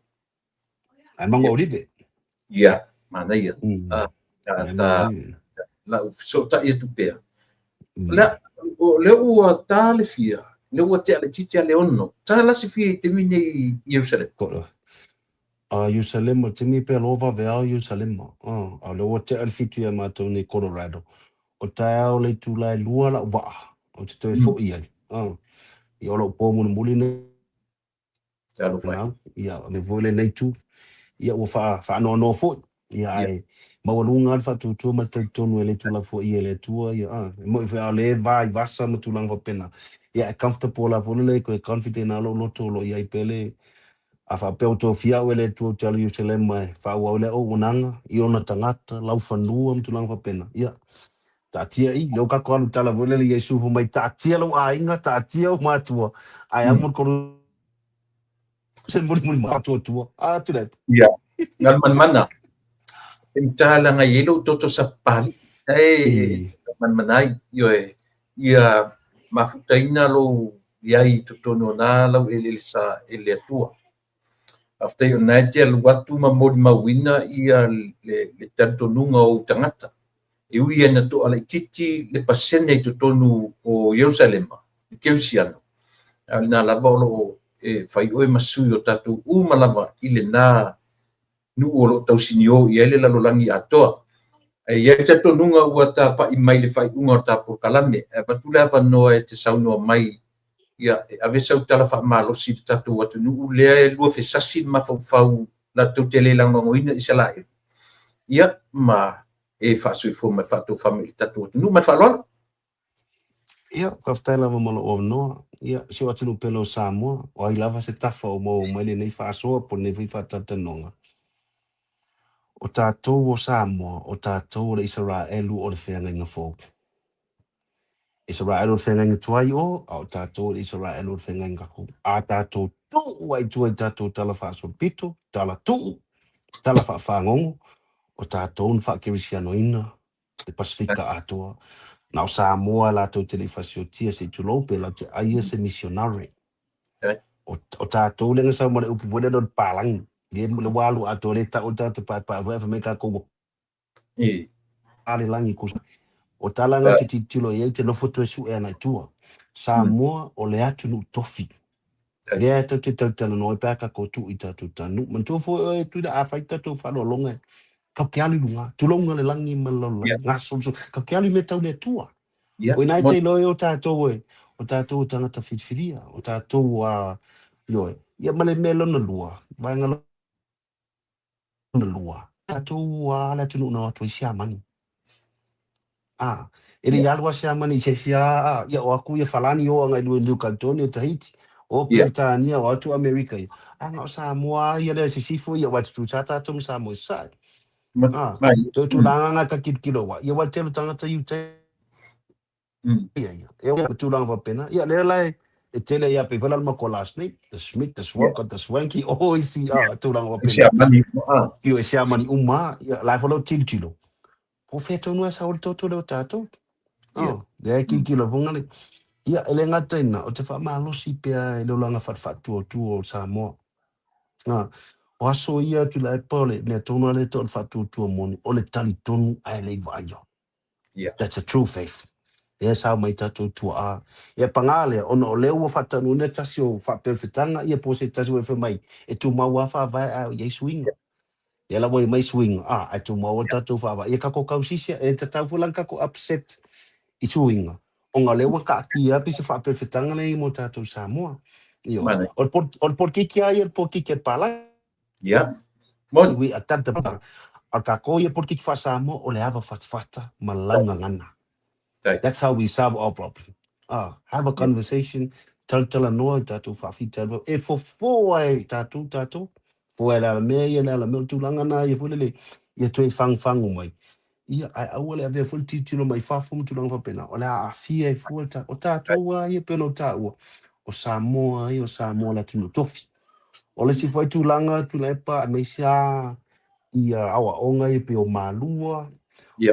Ae mauga Olive. Ia, manaia. Ta, ta, lau fesootai atu pea. Lea, o lea ua ta le fia, lea ua tea laitiiti a le 6. Ta la se fia i taimi nei i Ierusalema? A Ierusalema, taimi pea loa vaveao Ierusalema. A o lea ua tea le 7 ia matou nei i Colorado. O taeao le itula e 2 lau vaa, ou te toe foi ai. Ia o lou po mulimuli nei. Talofa. Ia, me foi lenei itu. Ia ua faanoanoa foi. Ia ae maualuga lava le faatuatua ma le talitonu e le tuulafoaia e le Atua. Ia a, e moni foi a o lea e va i vasa ma tulaga faapena. Ia e comfortable lava foi lelei koe confident lava lou loto o lo o i ai pea le a faapea ua tofia au e le Atua ou te alu i Ierusalema e faaauau le auaunaga i ona tagata, laufanua ma tulaga faapena. Ia, taatia i, lea ua tatou alu tala foi lele Iesu fai mai, taatia lou aiga, taatia ou matua, ae amo le se mulimuli mai atuatua. A, Tuilaepa. Ia, Galumanamana, e matalaga i ai lou toto sapali, e manamana ai, ioe, ia mafutaina lou i ai i totonu o nā laueleele sa e le Atua. Faafetai o lena e te alu atu ma molimauina ia le talitonuga o ou tagata. E ui ina to'a laitiiti le pasene i totonu o Ierusalema, i Kerisiano, a o lena lava o lo o e fai oe ma sui o tatou uma lava i lena nuu o lo o tausinio i ai le lalolagi atoa. E i ai le talitonuga ua tapa'i mai le faaiuga o le ta polokalame, e avatu le avanoa e te saunoa mai, ia, e ave sau tala faamalosi i le tatou atunuu lea e luafesasi le mafaufau latou te le lagolagoina Isaraelu, ia, ma e faasoifua ma e faatofa mai i le tatou atunuu. Ma le faaaloalo. Ia, faafetai lava mo lou avanoa. Ia, si ou atunuu pele o Samoa, o ai lava se tafa o maua mai lenei faasoa po o lenei foi faatalatalanoaga. O tatou o Samoa, o tatou o le Isaraelu o le feagaiga fou. Isaraelu o le feagaiga tuai o, a o tatou o le Isaraelu o le feagaiga fou. A tatou tuu ai tua i tatou tala faasolopito, tala tuu, tala faafagogo, o tatou na faakerisianoina le Pasefika atoa. Na o Samoa latou te le i fasiotia se i tulou pe latou te aia se misionare. O tatou lea na sau ma le upu foi lea o le palagi. Le le ua alu atoa le tau o le tagata paepae foi ae fai mai tatou ua pa le lagi ko o tala na te tilotilo i ai te nofo toe sue ana i tua. Samoa o le atunuu tofi. Lea e tou te talatalanoa ai pe a tatou tuu i tatou tanu. Manatua foi oe Tuila a fai tatou faaaloaloga tatou te alu i luga, tulouna le lagi ma le lalolagi, gasolosolo, tatou te alu i mea tau le Atua. O ina e te iloa ai o tatou e, o tatou o tagata filifilia, o tatou a, ioe. Ia ma le mea lona lua, vaega lona lua, tatou a le atunuu na o atu ai Siamani. A, e le i alu a Siamani i se isi a, a, ia o atu ia Falani o agai lua i New Caledonia o Tahiti, o Peretania, o atu Amerika ia. A na o Samoa a ia lea sisifo ia, aua e tutusa tatou ma Samoa i sasae. A, toe tulaga na ka tilotilo aua, ia aua le tele o tagata i uta ia ia. E o tulaga faapena. Ia lea la e tele ai a pei foi la le matou last name, the Schmidt, the Swank, the Swanky, o isi a tulaga faapena. Siamani uma a. Ioe, Siamani uma a, ia la e foi lau tilotilo. Po o fea tonu a sau le toto lea o tatou. Oh, lea e kilokilo foi le. Ia, e le gata i lena, o te faamalosi pea i le olaga faatuatua o Samoa. Ah, o aso ia Tuilaepa o le mea tonu a le tau o le faatuatua moni, o le talitonu ae le i vaaia. That's a true faith. Lea e sao mai tatou tuaa. Ia paga lea, ona o lea ua faataunuuina tasi o faaperefetaga, ia po o se tasi ua e fai mai, e tumau lava faavae ae o i ai suiga. Lea la ua i mai suiga, a, ae tumau lava tatou faavae. Ia tatou tausisia, e tatau foi la ona tatou upset i suiga, ona o lea ua taatia atu se faaperefetaga lea mo tatou Samoa. Ioe. O le polokiki lava ia o le polokiki a le palagi. Moni. We adapt the A o tatou ia polokiki faa-Samoa, o le ava fatafata ma laugagana. That's how we solve our problem. Ah, have a conversation, talatalanoa i tatou faafitauli. E fofo ai tatou, tatou, fofo ai le alamea ia, le alamea, o le tulaga na ia foi lele, ia toe fagufagu mai. Ia, ae aua le avea foi le tilotilo mai fafo ma tulaga faapena, o le a aafia ai fua le o tatou lava ia pei ona ou taua, o Samoa ia, o Samoa le atunuu tofi. O le isi foi tulaga Tuilaepa aemaise lava ia aoaoga ia pei o Malua,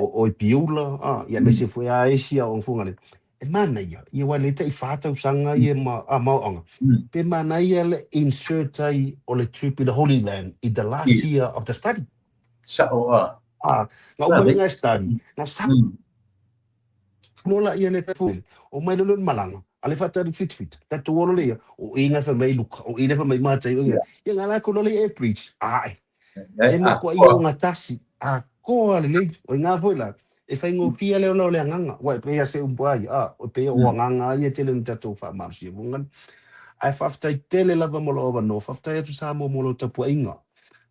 o Piula, ia aemaise foi lava isi aoaoga foi ngale. E manaia, ia aua e le tai 4 tausaga ia ma aoaoga, pe manaia le insert ai o le trip i le Holy Land in the last year of the study. Sao a. Na uma lea na study, na sau loa laia le o mai loa lea o le malaga, a le faatali fitfit, tatou o loa lea, o i na fai mai Luka, o i na fai mai Matai, o i ia na latou loa lea e preach, ae, e matuai ogatasi, atoa lelei, o ina foi la, e faigofie le ola o le agaga, aua e pei lava se upu a ia, a, e pei o agaga lava ia e tele ina tatou faamalosia. Ae faafetai tele lava mo lou avanoa, faafetai atu Samoa mo lau tapuaiga.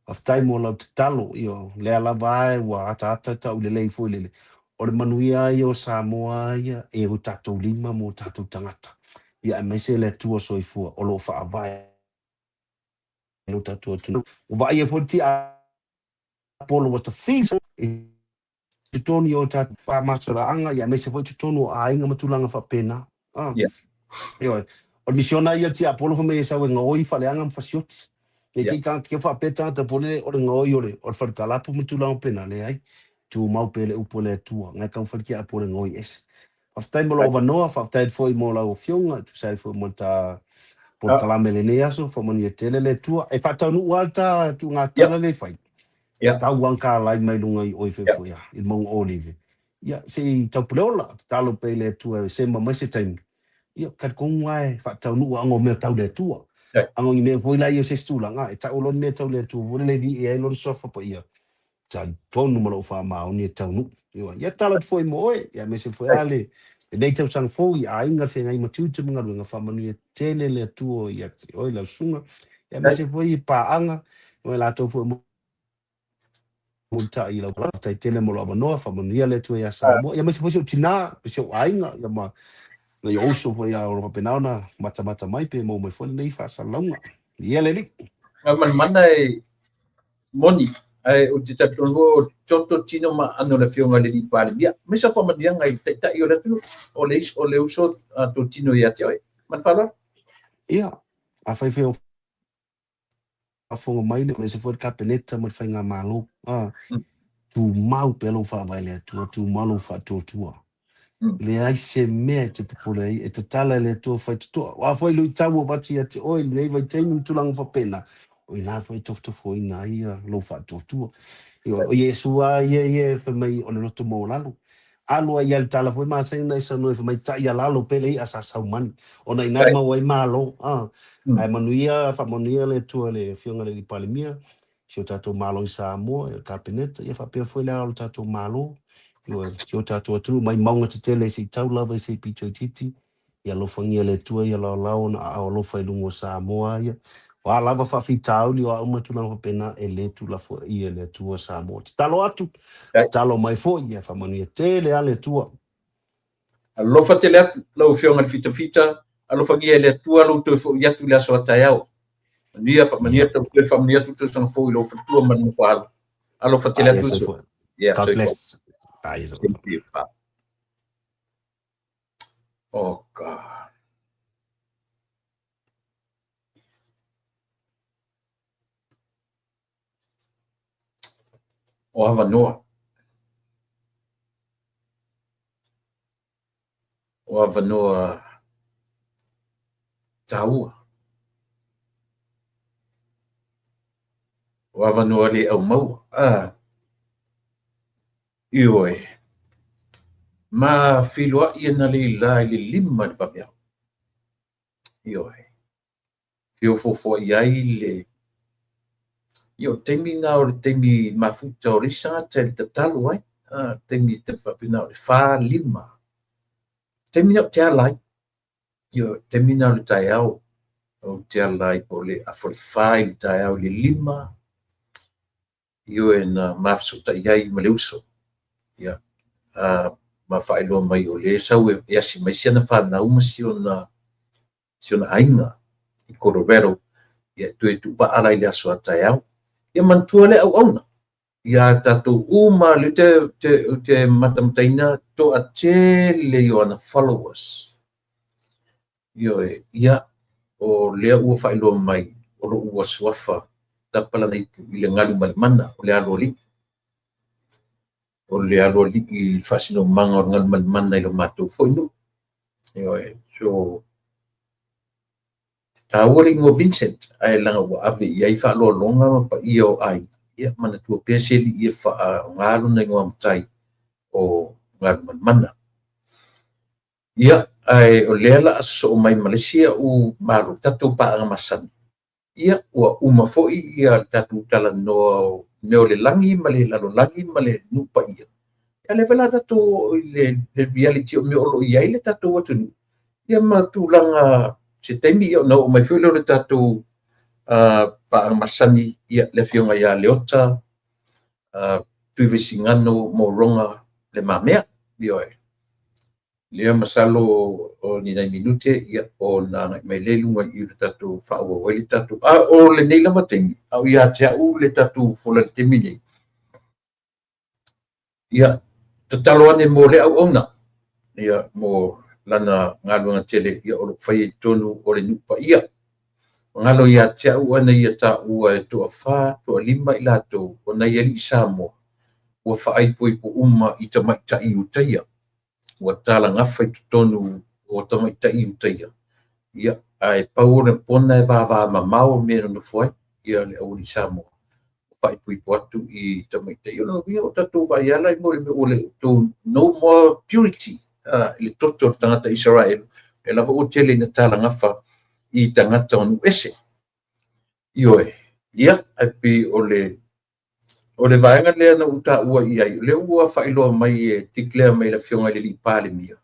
Faafetai mo lau tatalo, io, lea lava e ua ataata tau lelei foi lele. O le manuia ia o Samoa ia e o tatou lima mo tatou tagata. Ia aemaise le Atua soifua o lo o faavae lo tatou atunuu. Ua vaaia foi le tiapolo ua tafisa i totonu i o tatou faamasalaga, ia aemaise foi totonu o aiga ma tulaga faapena. Ioe. O le misiona ia tiapolo fai mai e sau e gaoi faleaga ma fasioti. Nei te i tagata kia faapea tagata po le o le gaoi o le o le falekalapu ma tulaga faapena, leai. Tumau pea le upu a le Atua. Ngai tau fale tiapolo e gaoi ese. Faafetai mo lou avanoa, faafetai atu foi mo lau afioga, e tusa ai foi mo le ta polokalame i lenei aso, faamanuia tele le Atua. E faataunuu lava le ta tuugatala lea e fai, tau agalai mai luga i oe foi i le mauga o Olive. Ia, se i taupuleola, tatalo pea i le Atua e sema mai se taimi. Ia, talitonu lava e faataunuu aga o mea tau le Atua. Aga o ni mea foi la ia o se isi tulaga, e tau loa ni mea tau le Atua foi lele e viia ai lona suafa paia, talitonu ma lou faamaoni e taunuu. Ia tatalo atu foi mo oe, aemaise foi lava lenei tausaga fou i aiga, le feagai ma tiute ma galuega, faamanuia tele le Atua ia te oe lau susuga, aemaise foi i paaga ma i latou foi o mulitai i lau faafetai tele mo lou avanoa, faamanuia le Atua ia Samoa, aemaise foi si ou tina, si ou aiga, ia ma nai ou uso foi o lo o faapena ona matamata mai pe maua mai foi lenei faasalalauga. Ia le Alii. Manamana e moni, ae ou te talitonu foi o toto tino ma aano o le Afioga i le Alii Palemia, aemaise o faamanuiaga i le Taitai o le atunuu, o le uso totino ia te oe. Ma le faaaloalo. Ia, afai foi o faafofoga mai le aemaise foi le Kapeneta ma le Faigamalo, tumau pea lou faavae i le Atua, tumau lou faatuatua. Leai se mea e te popole ai, e tatala e le Atua faitotoa. O a foi luitau ua avatu ia te oe i lenei vaitaimi ma tulaga faapena, o ina foi e tofotofoina ai lou faatuatua. O Iesu lava ia ia e fai mai o le loto maualalo. Alu ai ia le tala foi masani ona e saunoa fai mai taialalo pea le i'a sa saumani ona ina e maua ai malo. Ae manuia, faamanuia le Atua i le Afioga i le Alii Palemia, si o tatou Malo i Samoa, le Kapeneta, ia faapea foi le ao o le tatou Malo, si o tatou atunuu mai mauga tetele se i tau lava i se pito itiiti, ia alofagia e le Atua ia laolao ona aao alofa i luga o Samoa ia. O a lava faafitauli, o a uma tulaga faapena, e le tuulafoaia e le Atua Samoa. Tatalo atu, tatalo mai foi, ia faamanuia tele lava le Atua. Alofa tele atu lau Afioga i le Fitafita, alofagia e le Atua lou toe foi atu i le aso a taeao. Manuia, faamanuia tau toe faamanuia atu tausaga fou i lou faletua ma le nofo alo. Alofa tele atu. Yeah, God bless. Thank you. Bye. Oh God. O avanoa. O avanoa taua. O avanoa le aumaua. Ioe. Ma feiloai ana leilā i le 5 i le vaveao. Ioe. Feofoofoai ai le... Ia, o le taimi lena o le taimi mafuta o le isi tagata i le tatalo ai. Taimi e faapena o le 4, 5. Taimi na ou te ala ai. Ia, taimi na o le taeao. Ou te ala ai po o le afa o le 4 i le taeao i le 5. Ioe na mafesotai ai ma le uso. Ia, ma faailoa mai o le sau e asi mai si ana whanau ma si ona aiga i Colorado. Ia, toe tuupaa la i le aso a taeao. Ia, manatua le auauna. Ia tātou uma le te matamataina toa tele i o ana followers. Ioe, ia, o lea ua faailoa mai o lou ua suafa tapalana ipu i le galu ma le mana o le aloalii. O le aloalii i le faasinomaga o le galu ma le mana i lo matou foi nuu. Ioe, so taua le ingoa Vincent, ae laga ua ave i ai faaloaloga ma paia o aiga. Ia, manatua pea se alii e faaaoga lona ingoa matai o galu ma le mana. Ia, ae o lea la a sosoo mai ma le isi au malo, tatou paaga masani. Ia, ua uma foi ia le tatou talanoa o mea o le lagi ma le lalolagi ma le nuu paia. Ia lea foi la tatou i le reality o mea o lo o i ai le tatou atunuu. Ia ma tulaga se taimi ia ona oo mai foi lea o le tatou paaga masani, ia le Afioga ia Leota, Tuivaisigano Moroga le Mamea. Ioe. Lea masalo o ni nai minute, ia, o na agai mai le lunga i le tatou faaauau ai le tatou. O lenei lava taimi, a o ia te au le tatou fola i le taimi nei. Ia, tatalo ane mo le auauna, ia, mo lana galuega tele, ia, o loo faia i totonu o le nuu paia. Ngalo ia te au ana ia taua e toa 4, toa 5 i latou o nai alii Samoa, ua faaipoipo uma i tamaitai Utaia. Ua talagafa i totonu o tamaitai Utaia. Ia, ae pau o le pona e vavamamao mea e nonofo ai ia le aualii Samoa faaipoipo atu i tamaitai. O lona uiga o tatou vaai i mo le mea ua le outou no more purity i le toto o le tagata Isaraelu, lea lava ua tele ina talagafa i tagata o nuu ese. Ioe. Ia, ae pei o le vaega lea na ou taua i ai, o lea ua faailoa mai e declare mai e le Afioga i le alii Palemia,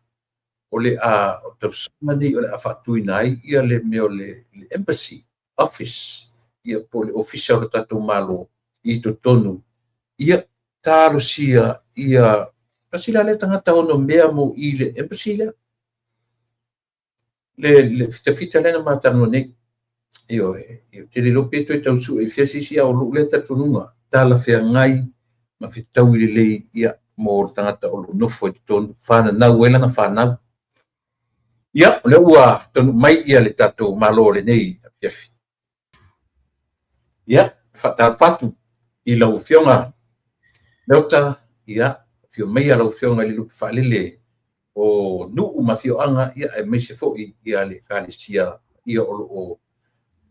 o le a tausaga nei o le a faatuina ai ia le mea o le embassy office, ia po o le ofisa o le tatou Malo i totonu. Ia talosia ia tasi la lea tagata onomea mo i le embassy lea. Le fitafita lea na ma talanoa nei. Ioe, ou te le iloa pe toe tau sue i fea se isi, a o lou lea talitonuga, talafeagai ma fetaui lelei ia mo le tagata o lo o nofo i totonu, fananau ai lana fanau. Ia, o lea ua taunuu mai ia le tatou Malo o lenei afiafi. Ia, faatalofa atu i lau Afioga Leota, ia, afio maia lau Afioga i le Lupe Faalele o nuu ma afioaga, ia, aemaise foi ia le Ekalesia ia o lo o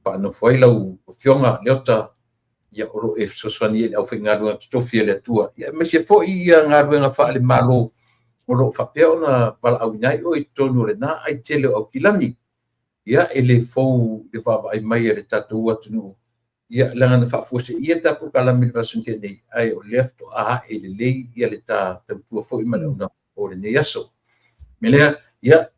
faanofo ai lau Afioga Leota, ia o lo o e fesoasoani ai i le aufaigaluega totofi a le Atua, ia aemaise foi ia galuega faale-Malo o lo o faapea ona valaauina ai oe i totonu o lena aitele o Aukilani. Ia, e le fou le vaavaai mai a le tatou atunuu, ia, leaga na faafuaseia le tatou polokalame i le vaiaso na tea nei, ae o lea faatoa ae lelei ia le ta tautua foi ma le auaunaga o lenei aso. O le mea lea, ia,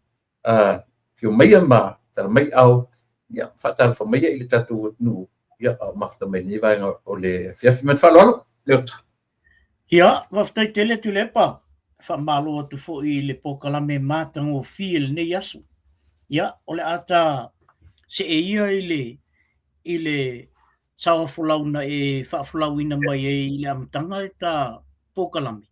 afio maia ma tala mai aao, ia, faatalofa maia i le tatou atunuu, ia, a o mafuta mai lenei vaega o le afiafi. Ma le faaaloalo, Leota. Ia, faafetai tele Tuilaepa. Faamalo atu foi i le polokalame matagofie i lenei aso. Ia, o le a ta see ia i le i le saoafolau na e faafolauina mai ai i le amataga le ta polokalame.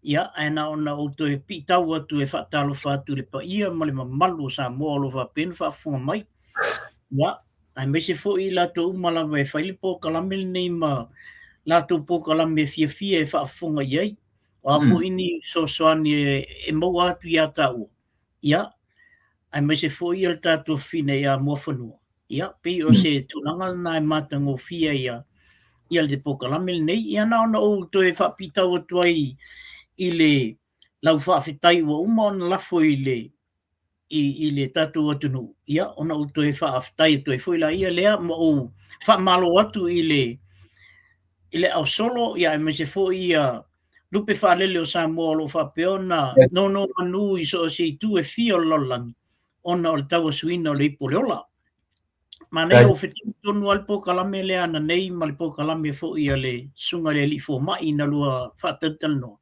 Ia, ae na ona ou toe piitau atu e faatalofa atu i le paia ma le mamalu o Samoa o lo o faapea ona faafofoga mai. Ia, aemaise foi i latou uma lava e fai le polokalame lenei ma latou polokalame fiafia e faafofoga i ai. O a foi ni fesoasoani e maua atu ia taua, ia, aemaise foi o le tatou fafine ia Muafanua. Ia, pei o se tulaga lena e matagofie ai ia le polokalame lenei. Ia na ona ou toe faapitau atu ai i le lau faafetai ua uma ona lafo i le i le tatou atunuu, ia ona ou toe faafetai atu ai foi laia lea ma ou faamalo atu i le ausolo, ia aemaise foi ia lupe faalele o Samoa o lo o faapea ona nonomanu i so o se itu e fia o le lalolagi ona o le tauasuina o le ipu o le ola. Manaia ua fetui tonu lava le polokalame lea ananei ma le polokalame foi a le Susuga i le Alii Fomai na lua faatalatalanoa.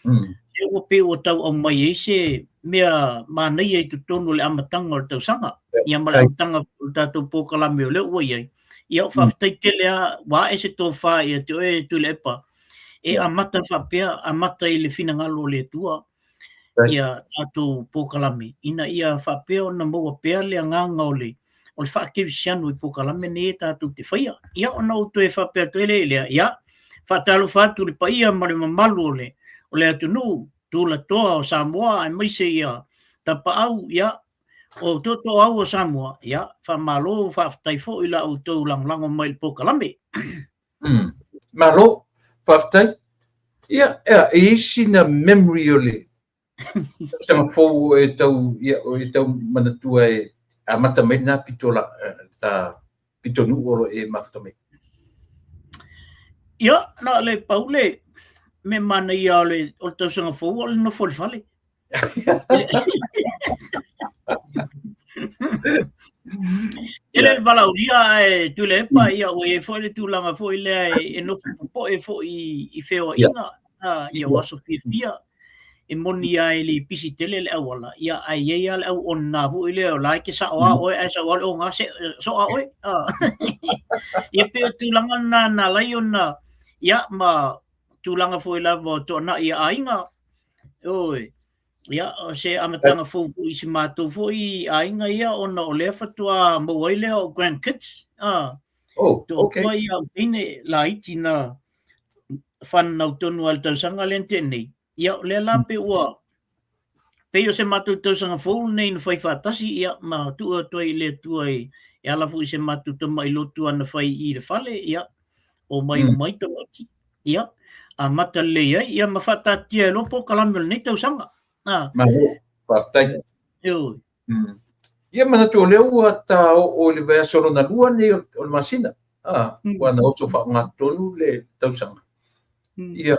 Lea ua pei ua tau aumai ai se mea manaia i totonu o le amataga o le tausaga. Ia ma le amataga o le tatou polokalame o lea ua i ai. Ia faafetai tele lava, ua ae se tofa ia te oe Tuilaepa e amata faapea, amata i le finagalo o le Atua ia tatou polokalame ina ia faapea ona maua pea le agaga o le faakerisiano i polokalame nei e tatou te faia. Ia ona ou toe faapea atu ai lea i lea, ia faatalofa atu i le paia ma le mamalu o le atunuu, tulatoa o Samoa aemaise ia tapaau, ia o tootooau o Samoa, ia faamalo faafetai foi i la outou lagolago mai i le polokalame. Malo, faafetai. Ia, e i ai sina memory o le tausaga fou e tau, ia, o e tau manatua e amata mai lena pito la, ta pitonuu o lo o e mafuta mai. Ia, na o le pau le mea manaia o le tausaga fou o le nofo i le fale. E le valaaulia ae Tuilaepa, ia ua i ai foi le tulaga foi lea e nofo popoe foi i feoaiga ia o aso fiafia e moni lava e le pisi tele le auala, ia ae i ai lava le au ona foi lea o la e te sao lava oe ae sau lava le oga soa oe. Ia pei o tulaga lena na ala ai ona ia ma tulaga foi lava o toanai a aiga. Oi, ia, o se amataga fou foi i si matou foi aiga ia ona o lea faatoa maua ai lea o grandkids. Ah, Oh, okay. Toalua ia au teine laiti na whanau tonu a le tausaga lea na tea nei. Ia, o lea la pe ua Pei o se matou tausaga fou lenei na fai faatasi, ia, ma tuu atu ai i le Atua e ala foi i se matou tamai lotu ana fai i le fale, ia, omai uma ai tamaiti, ia, amata lelei ai, ia, ma faataatia ai loa polokalame o lenei tausaga. Ah. Malo, faafetai. Ioe. Ia manatu o lea ua ta oo i le vaiaso lona lua lenei o le masina. Ah, ua na oso faaaogatotonu le tausaga. Ia,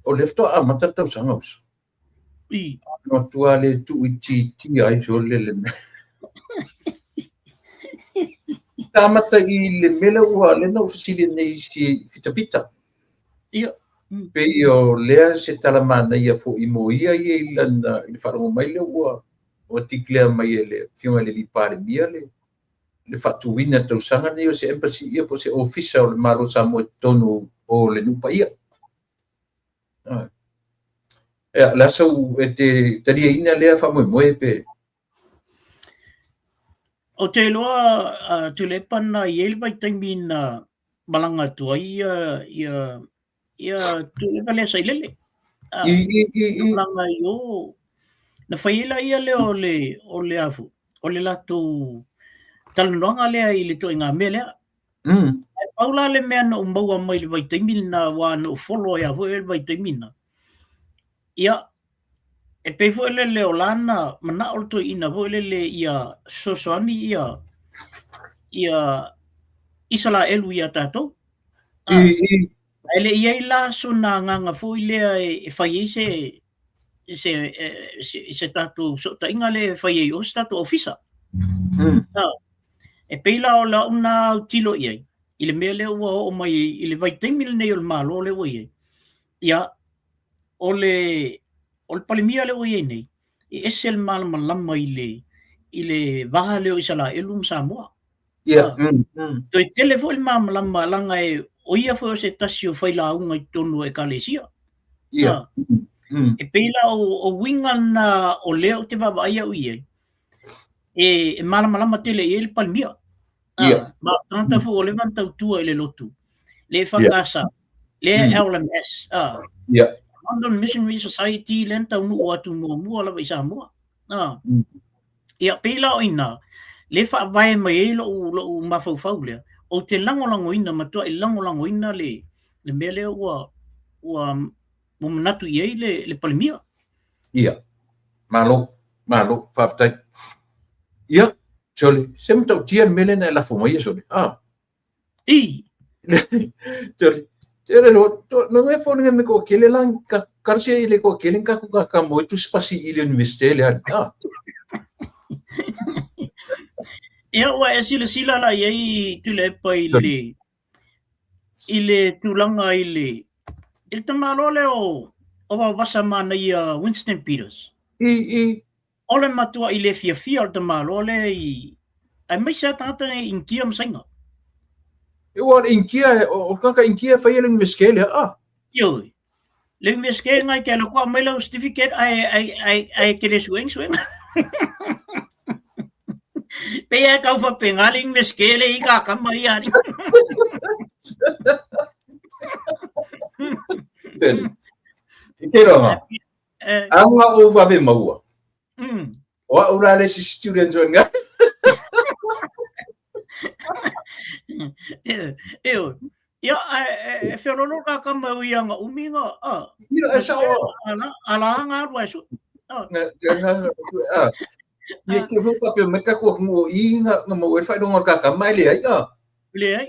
o lea faatoa amata le tausaga uso. I. Matua le tuuitiitia ai sole le mea. Amata i le mea lea ua lea na ou fesili nei i si fitafita. Ia. Pei o lea se tala manaia foi mo ia ia i lana i le faalogo mai lea ua ua declare mai e le Afioga i le alii Palemia le le faatuina tausaga nei o se embassy ia po o se ofisa o le Malo o Samoa i totonu o le nuu paia. Ia, o le a sau e te taliaina lea faamoemoe pe? Ou te iloa uh, Tuilaepa na i ai le vaitaimi na malaga atu ai ia, ia, ia Tuilaepa lea Sailele. Uh, I, i, i, i. Malaga i o, na fai ai la ia lea o le, o le afu, o le latou talanoaga lea i le ituaiga mea lea. Ae pau la le mea na ou maua mai le vaitaimi lena aua na ou follow ai lava foi le vaitaimi lena, ia, e pei foi lele o la na manao le toeaina foi lele ia fesoasoani ia ia Isaraelu ia tatou. Ae le i ai la sona agaga foi lea e fai ai se se se, se tatou fesootaiga lea e fai ai o se tatou ofisa. E pei la o lau na autilo i ai i le mea lea ua oo mai i le vaitaimi lenei o le Malo lea ua i ai, ia, o le, o le Palemia lea ua i ai nei, e ese le malamalama i le, i le va lea o Isaraelu ma Samoa. Ia. Toe tele foi le malamalama leaga e, o ia foi o se tasi o failauga i totonu o Ekalesia. Ia. E pei la o, o uiga na o lea ou te vaavaai au i ai, e, e malamalama tele i ai le Palemia. Ia. Ma o tagata foi ua leva ona tautua i le lotu, le EFKS, le LMS, Ia. London Missionary Society lea na taunuu atu muamua lava i Samoa. Ia, pei la o i ina, lea faavae mai ai lou, lou mafaufau lea, ou te lagolagoina, matuai lagolagoina le, le mea lea ua, ua ua manatu i ai le, le Palemia. Ia, malo, malo, faafetai. Ia, sole, se matautia le mea lea na e lafo mai e sole. Ah. I. Sole, sole lo, to, no me fo me ko kele la ka karse i le ko kele ka ku ka ka mo tu spasi i le universite le ali. Ah. Ia, ua e silasila la i ai Tuilaepa i le, i le tulaga i le i le tamaloa lea o o Vaovasa manaia Winston Peters. I i. O le matuai le fiafia o le tamaloa lea i aemaise lava tagata nei Initia ma Saina. E ua o le Initia, o le tagata Initia e faia le Iunivesite lea, ah. Ioe. Le Iunivesite ngai te alu koa mai lau certificate ae ae ae ae te le suega suega. Pei e kau faapena le Iunivesite le i ka kama ia ari. Tele. I te roanga. Anga o vave maua. O au la le isi student o nga. Eo, ia, e feololo ka kama ui anga umi nga, a. Ia, e sao. Ala, ala nga alua e su. Nga, nga, a. Ia, ke fo faapea mai ka kua kungu i nga, nga mau e whailonga ka kama e le ai, a. Le ai,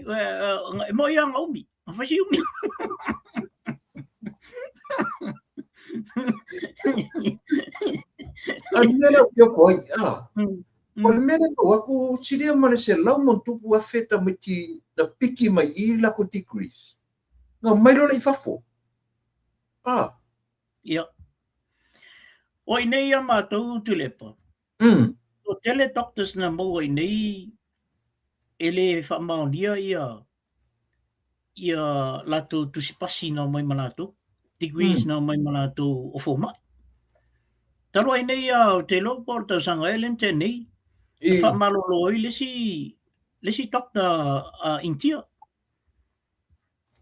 e mo ia anga umi. A fai si umi. A mea lea o foi, a. O le mea lea o aku silia ma le 100,000 tamaiti na piki mai i lako degrees. Na mai loa i fafo. A. Ia. O i nei a mātou Tuilaepa. O tele doctors na maua i nei e le faamaonia ia ia latou tusipasi na omai ma latou, degrees na omai ma latou o fomai. Talu ai nei a o te iloa po o le tausaga ea lea na tea nei, na faamalolo ai le isi, le isi doctor a Initia.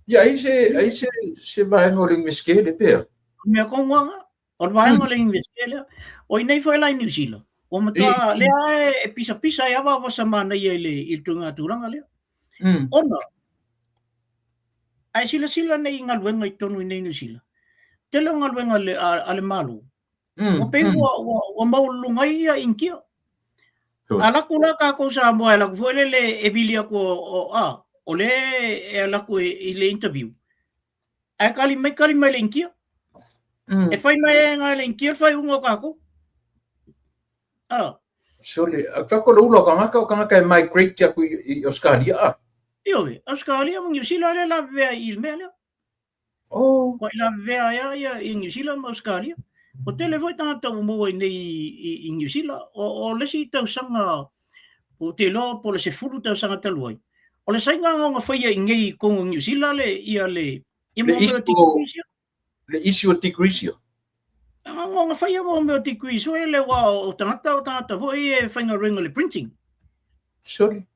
Ia, ai se, ai se, se vaega o le Iunivesite le pea? Mea kongoanga. O le vaega o le Iunivesite lea. O i nei foi la i Niu Sila, ua matua lea e pisapisa ai ava ava sa manaia i le i le ituaiga tulaga lea. Ona, a e silasila nei i galuega i totonu i nei i Niu Sila, tele o galuega a le Malo, ua pei ua maualuluga ai ia Initia. A alu atu la tatou Samoa e alu atu foi lele e vili atu o lea e alu atu i le interview, ae tali mai, tali mai le Initia. E fai mai e ngai le Initia le faaiuga o tatou. Sole, a kako le ula o kangaka, o kangaka e migrate aku i Australia a? Ioe, Australia ma Niu Sila lea lavevea i le mea lea. Oh. Kua i lavevea ai a ia i Niu Sila ma Australia. Ua tele foi tagata ua maua i nei i Niu Sila. O le isi tausaga, ou te iloa po o le 10 tausaga talu ai, o le saina na ona faia i nei i totonu o Niu Sila le, ia le, ia Le mea o degrees ia. Le issue o degrees ia. Na ona faia mo mea o degrees foi le aua o tagata o tagata foi e faigaluega i le printing. Sorry.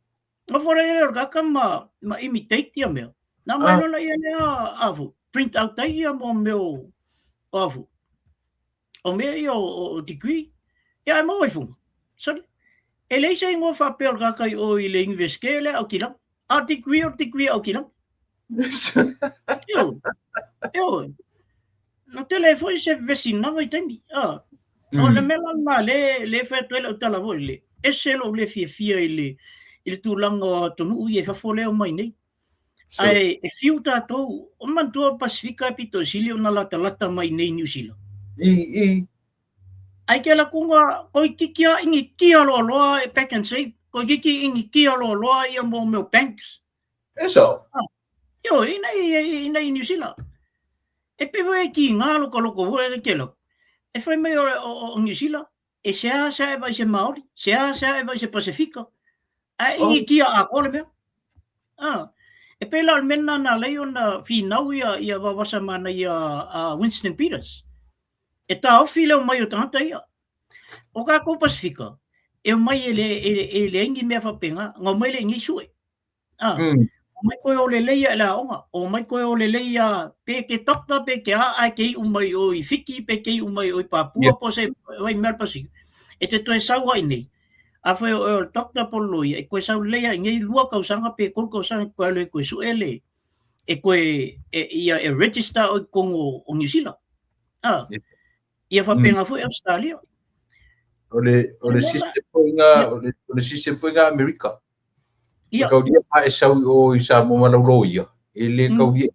Nofo lea o le tagata ma imitate ia mea. Na mai loa lea lea a fu, print out ai ia mo mea o a fu. O mea ia o degree. Ia e maua i fuga. Sorry. E leai se igoa faapea o le tagata i o i le Iunivesite lea Aotearoa. A degree o degree Aotearoa. Ioe. Ioe. Na tele foi se vesinaga i taimi. Ah. O le mea la lena le le fai atu ai lau tala foi le ese lou le fiafia i le i le tulaga o atunuu ia i fafo lea omai nei. Ae e fiu tatou, o manatua o Pasifika e pito sili ona latalata mai nei Niu Sila. I i. Ai ke la kunga toeitiiti a initia loaloa e Pak'nSave, toeitiiti initia loaloa ia mo mea o banks. E sao. Ioe, ina i i Niu Sila. E pei foi e kiga lokoloko foi e ke loko. E fai mai o Niu Sila, e seasea e vaai se Maori, seasea e vaai se Pasifika, ae initia atoa le mea. E pei la o le mea lena na ala ai ona finau ia Vavasa Manaia a Winston Peters. E taofi le omai o tagata ia. O tatou Pasifika, e omai e leai ni mea faapena, na omai lea i nei sue. Omai koe o lelei ia i le aoga, omai koe o lelei ia pe ke doctor pe ke a ae ke iu mai o i Fiti pe ke iu mai o i Papua po se vai mea le Pasifika. E te toe sau ai nei. A fai o le doctor po le loia, e koe sau lelei ai nei 2 tausaga pe 3 tausaga e koe alu e koe sue le e koe e, ia e register o i totonu o Niu Sila. Ia faapena foi Australia. O le system foi nga o le system foi nga Amerika. Ia. Kaulia a e sau i o i Samoa ma lau loia, e le kaulia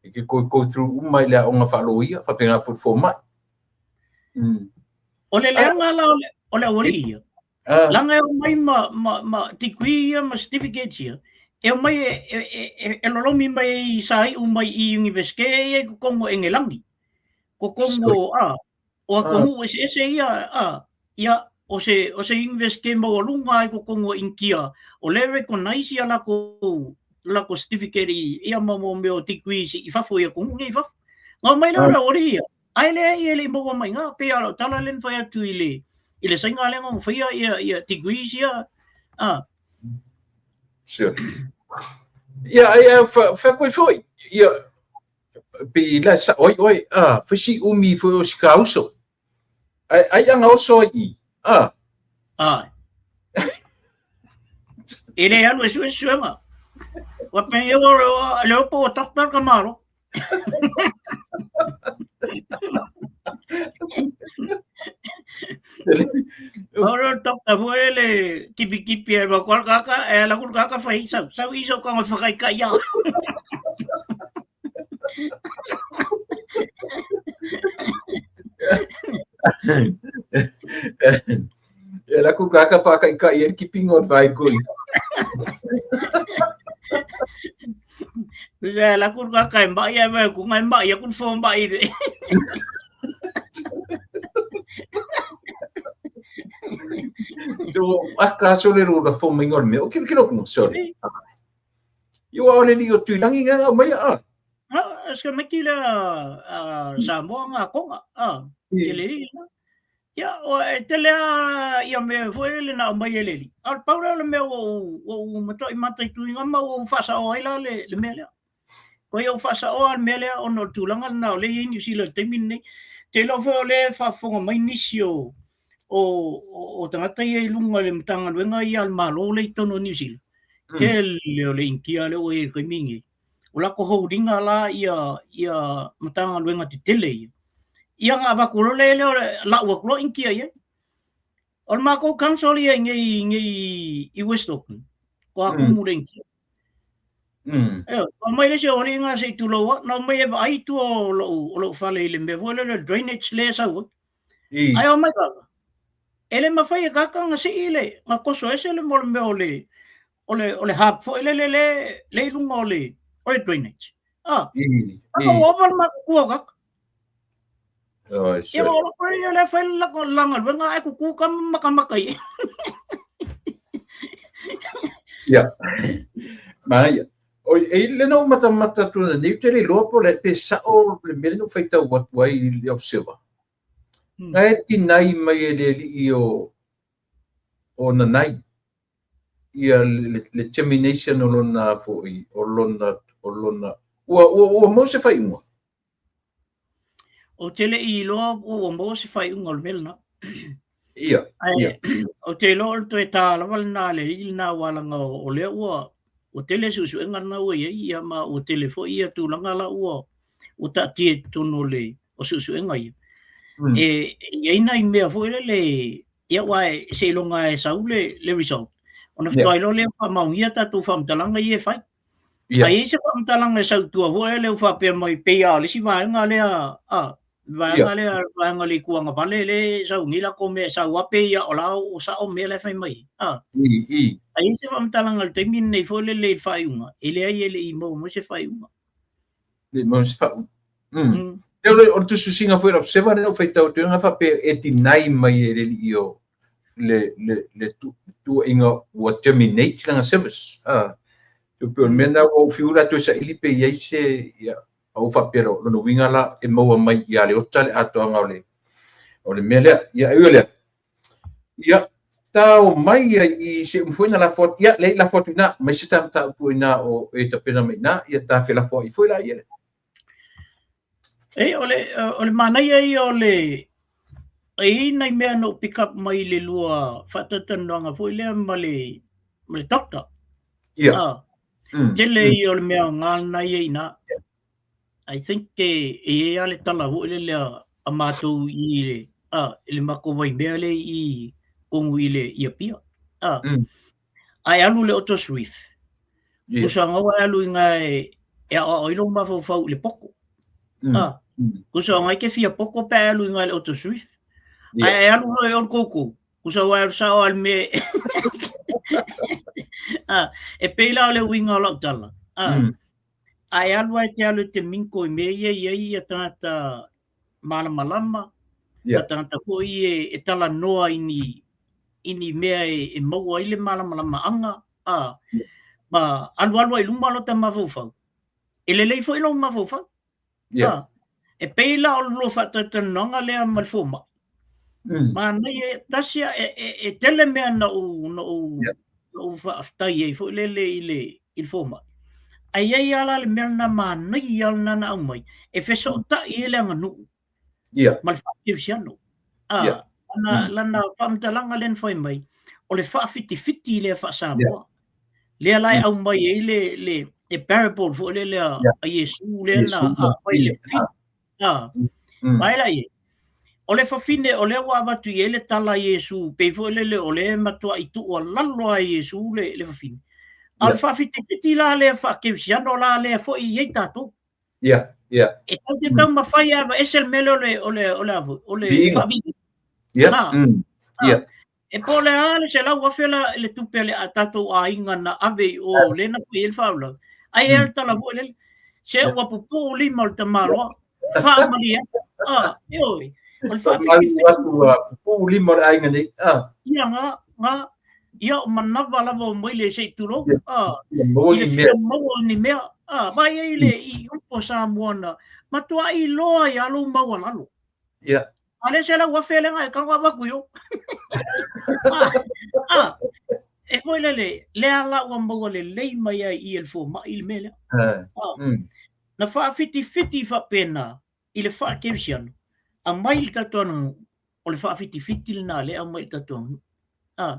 e ke koe go through uma i le aoga faaloia, faapena foi le fomai. O le leaga la o le aualii ia, leaga e omai ma degree ia ma certificates ia, e omai e lolomi mai i sa iu mai i Iunivesite ia i totonu o Engelani, totonu o o atunuu eseese ia, ia, o se o se Iunivesite maualuga ai totonu o Initia, o lea e recognise ia latou certificate ia ma mea o degrees i fafo i atunuu nei i fafo. Na omai lea o le aualii ia, ae leai e le i maua mai i ina, pei lava o lau tala lea na fai atu i le i le saina lea na ona faia ia degrees ia, Sure. Ia, ai, fa koe foi. Ia, pe la sa oi oi, fai si umi foi o si kauso. Ai ai anga oso ai i. Ai. E le alu e sue suega. Ua pe e o le opo o doctor ka malo. Ora doctor foi le kipi kipi e ma koa kaka e ala ku kaka fai sau sau iso ka ngai whakai kai ia. E la ku kaka whakai kai e kipi ngō whai kui. Ia la ku kaka e mai e mai ku ngai mai e ku fo mai le. So, aka sole ro la fo mai ngol me. O kilo kilo ku sorry. Io a ole ni o tuilangi nga mai a. Ah, se mai ki le Samoa nga konga. Ah, ke le ri. Ia, o e tele a ia mea foi le na mai e leli. A pau lea o le mea ua ou matuai mataituina ma ua ou faasaoa ai la le mea lea. Koe ou faasaoa le mea lea ona o le tulaga lena o lea e i ai Niu Sila i le taimi lenei. te iloa foi o lea e faafofoga mai nisi o o o tagata ia i luga i le Matagaluega ia a le Malo lea i totonu o Niu Sila, tele o le Initia lea ua i ai i le taimi lenei. O latou hold ina la ia ia Matagaluega tetele ia, ia ona avatu loa lea lau atu loa Initia i ai. O le matou council ia i nei i West Auckland, ua tumu le Initia. Ioe, omai le isi o alii na se i tulou au, na omai e vaai i tua o lou fale i le mea foi lele o le drainage lea e sau ai. Ae omai lava, e le mafai e tagata ona sii le, na toso ese le mo le mea o le, o le, o le hub foi lele le, le i luga o le, o le drainage. Ah, ua ova le matutua o tagata. Ia o loko ia le fai la la galuega ae kuku ka makamaka i. Ia. Manaia. Oi, e le na ou matamata atu nei, ou te le iloa po o le pe sao le mea lea na ou faitau atu ai i le Observer. Na e tinai mai e le alii o Nanai ia le termination o lona foi, o lona, o lona, ua maua se faaiuga? Ou te le i iloa ua maua se faaiuga o le mea lena. Ia, ia. Ou te iloa o le toe ta lava lena a le alii lena aua leaga o lea ua tele suesuega lena ua i ai, ia ma ua tele foi ia tulaga la ua taatia i totonu o le o suesuega ia. E i ai nai mea foi lele, ia aua seiloga e sau le result, ona faatoa iloa lea ua faamaonia tatou faamatalaga ia e fai. A i ai se faamatalaga e sau i tua foi lea ua faapea mai pei lava o le isi vaega lea, a, vaega lea, vaega o le Itu Agavale lea e sau nei latou mea e sau lava pei lava o la ua sao mea la e fai mai ai. A, a i ai se faamatalaga i le taimi lenei foi lele i le faaiuga, e leai e le i maua mai se faaiuga. Le i maua se faaiuga. O le tusitusiga foi o le Observer lea na ou faitau atu ai, na faapea e deny mai e le alii o le tuuaiga ua terminate lana service. E pei o le mea lena ua ou fiu la toe saili pe i ai se, ia, ou faapea loa, lona uiga la e maua mai ia Leota le atoaga o le mea lea. Ia, e ui o lea, ia, ta omai ia i se umi foi na lafo atu, ia, leai, lafo atu i ina, mai se ta mataupu i ina o e tapena mai i ina, ia ta felafoai foi la ia. E, o le manaia ia o le, e i ai nai mea na ou pick up mai i le lua faatalatalanoaga foi lea ma le, ma le doctor. Ah, tele ia o le mea aoga lena ia i ina. I think e i ai lava le tala foi lele a matou i le, ah, i le matou vaimea lea i tonu i le i Apia. Ah, Ae alu le Otos Reef. Tusa gaua e alu i nga e aoao ai lou mafaufau i le poko. Ah, tusa o ngai ke fia poko pe alu i nga le Otos Reef. Ae alu loa e olu koukou. Tusa ua alu sao al me. Ah, e pei la o le uiga o lau tala. Ah, ae alu ai te alu e te minko i mea ia i ai ia tagata malamalama, yeah. tagata foi e talanoa i ni, i ni mea e maua ai le malamalamaaga, a, yeah. ma alualu ai i luma lota mafaufau. E lelei foi lou mafaufau. Yeah. A, e pei la o le lua faatalatalanoaga lea ma le fomai. Manaia e tasi a e tele mea na ou na ou yeah. na ou faafetai ai foi lele i le i le fomai. Ae i ai lava la le mea lena manaia lena na aumai e fesootai ai le aganuu yeah. ma le faakerisiano. A, yeah. lana, lana faamatalaga lea na fai mai, o le faafitifiti lea faa-Samoa. Yeah. Lea la e aumai ai le, le, le parable foi lele a, yeah. a Iesu lea na fai le fafine. A, vaai la i ai. O le fafine, o lea ua avatu i ai le tala a Iesu, pei foi lele o lea e matuai tuualalo lava e Iesu le, le fafine. A o le faafitifiti la lea faakerisiano la lea foi e i ai tatou. Yeah, yeah. E tatou te taumafai e aveese le mea lea o le, o le, o le, o le faaviiviiga. Yeah. Yeah. E po o le a le 100,000 la le tupe a le a tatou aiga na ave i o lea na fai ai le faalavelave. Ai e le tala foi lele. Se ua pupuu lima o le tamaloa. Faamalie atu. Ah, ioe. O le faafitifi. Ua pupuu lima o le aiga nei. Ah. Ia nga, nga. Ia o manava lava o mai le se i tulou. Ah. I le fia maua ni mea. Ah, vaai ai le i upu a Samoa na matuai iloa ai lava lou maualalo. Ia. A le 100,000 lea na e tago avatu i o. Ah, e foi lele, lea la ua maua lelei mai ai i e le fomai le mea lea. Ah, na faafitifiti faapena i le faakerisiano. Aumai i le tatou aganuu, o le faafitifiti lena lea e aumai i le tatou aganuu. A,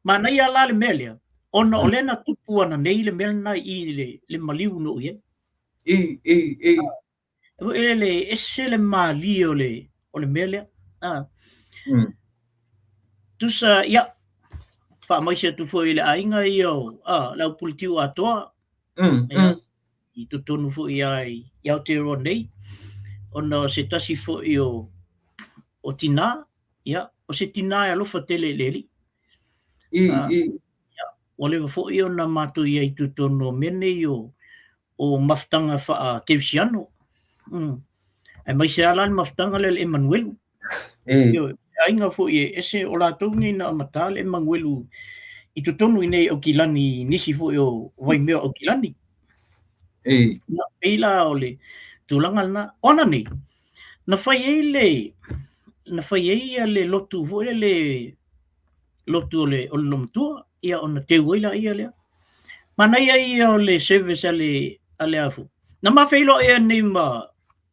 manaia la le mea lea, ona o lea na tupu ananei le mea lena i i le maliu na oo i ai. I, i, i. Foi lele, e ese le malie o le, o le mea lea. A. Tusa, ia, faamaise atu foi i le aiga ia o, a, le aupuletiu atoa. Ia, i totonu foi lava i Aotearoa nei, ona o se tasi foi o, o tinā, ia, o se tinā e alofa tele i le Alii. I, i. Ia, ua leva foi ona matou i ai i totonu o mea nei o, o mafutaga faa-kerisiano. Aemaise lava la le mafutaga lea o le Emanuelu. Ioe, aiga foi e ese o latou nei na amata le Emanuelu i totonu i nei Aukilani i nisi foi o waimea o Aukilani. Na pei la o le tulaga lena. O ananei, na fai ai le na fai ai le lotu foi le lotu o le o le Lomatua, ia ona teu ai laia lea. Manaia ia o le service a le a le a foi. Na ma feiloai ai nei ma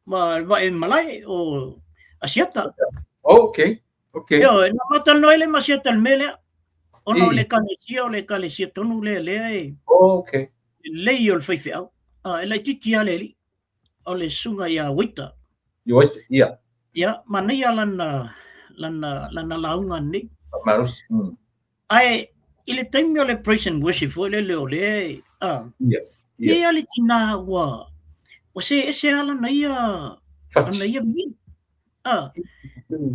ma le vae malae o Asiata. Oh, okay. Okay. Ioe, na ma talanoa ai le ma Asiata i le mea lea. Ona o le ekalesia, o le ekalesia tonu lea lea e Oh, okay. lelei o le faifeau. Ah, e laitiiti lava le alii. O le susuga ia Waita. Ia Waita, ia. Ia, manaia lana, lana, lana lauga nei. Malosi. Ae i le taimi o le praise and worship foi lele o lea e, ah, Ia, ia. ia le tinā ua, ua see ese lava lana ia, lana ia mea. Ah,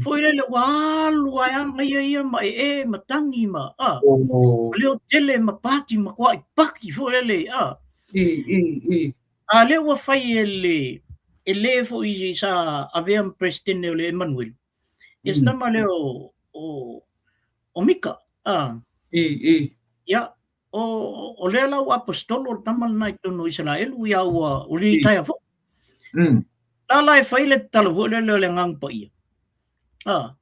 foi lele ua alu ae aga ia ia ma ee ma tagi ma, ah, Oh. leo tele ma pati ma kuai paki foi lele, ah. I, i, i. A lea ua fai e le, e le foi sa avea ma Peresetene o le Emanuelu. Ia se tama lea o, o, o Mika. Ah. I, i. Ia, o, o lea la ua aposetolo le tama lena i totonu o Isaraelu, ia ua, ua litaea foi. La la e fai le tatalo foi lele o le Agaga Paia. Ah.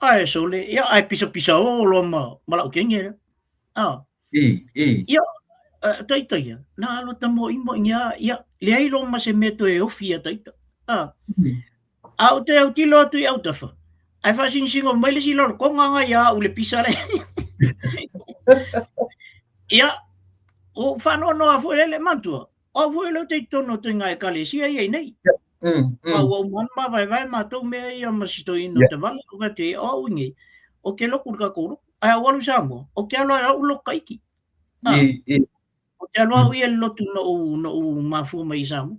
Ae sole, ia ae pisapisa o loa ma, ma lau kenge lea. Ah. I, i. Ia, taita ia, na alu ata mo imo ia, ia, leai loa ma se mea toe ofi ia taita. Ah. A ou te autilo atu i autafa, ae faasinosingo mai le isi lolokoga aga ia au le pisa lea. Ia, ua ou faanoanoa foi lele, manatua, o au foi lea ou te i totonu o ituaiga ekalesia ia i nei. A ua uma ona mavaevae matou mea ia ma si toeaina o Tavala, ou fai atu i ai, o au nei, ou te lotu i le tatou lotu. Ae a ou alu i Samoa, ou te alu lava i lau lotu Tahiti. Ou te alu au ia i le lotu na ou, na ou mafua mai i Samoa.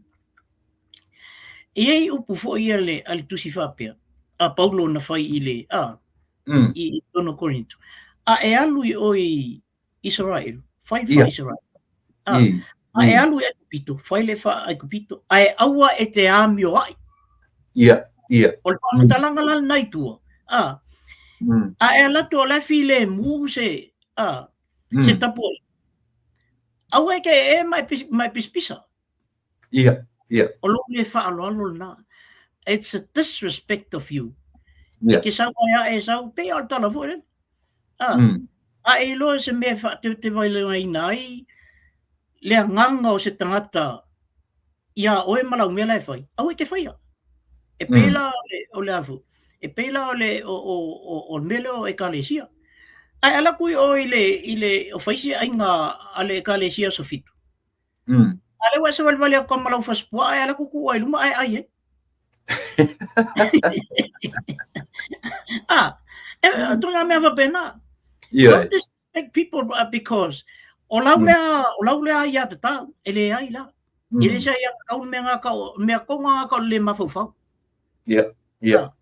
E i ai upu foi ia le, a le tusi faapea, a Paulo na fai i le, a, i, i totonu o Korinito. A e alu i o i Israel, fai Ia. faa-Israel. A, a e alu i Aikupito, fai le faa-Aikupito, ae aua e te amioai. Ia, ia. O le faamatalaga la lena i tua. A, a e alu atu o la e filemu se, a, se tapuaiga. Aua e te ee ma e, ma e pisapisa. Ia, ia. O lou le faaaloalo lena. It's a disrespect of you. Ia. E te sau ai a e sau, pei o le tala foi lele. A, a e iloa se mea e faatevatevailegaina ai le agaga o se tagata iā oe ma lau mea la e fai, aua e te faia. E pei la o le, o le a foi, e pei la o le, o, o, o, o le mea lea o ekalesia. Ae ala atu i o i le, i le, o fai se aiga a le ekalesia Aso Fitu. A lea ua e savalivali atu ma lau fasipuaa ae ala atu tuu ai i luma ae ai ai. Ah, e, ituaiga mea faapena. Ioe. Don't disrespect people because o lau lea, o lau lea aiatatau, e leai la. E le se aiatatau le mea ngā ka o, mea tonu ngā ka o le le mafaufau. Ia, ia. Ah.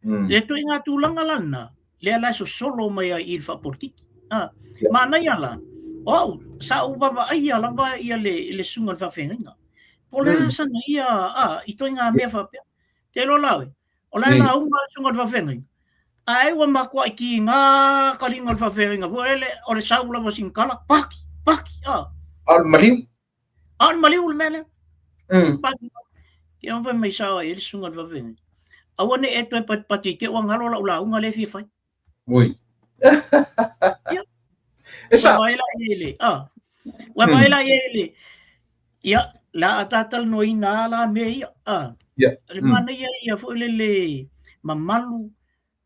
Le ituaiga tulaga la lena, lea la e sosolo mai ai i le faapolitiki. Ah. Manaia la, o au, sa ou vaavaaia lava ia le, le susuga i le faafeagaiga. Po o le a sana ia, ah, ituaiga mea faapea. Te iloa la oe, o la e lauga le susuga i le faafeagaiga, ae ua matuai kiga kaliga o le faafeagaiga foi lele, o le sau lava o sina tala, paki, paki, ah. A o le maliu? A o le maliu le mea lea. Paki. Ke ona fai mai sao ai e le susuga i le faafeagaiga. Aua ne i e toe patipati i te i ua galo lau lauga lea e fia fai. Ui. Ia. E sa. Ua vaai la i ai le, ah. Ua vaai la i ai le, ia, la a ta talanoaina lava la mea ia, ah. O le manaia ia foi lele mamalu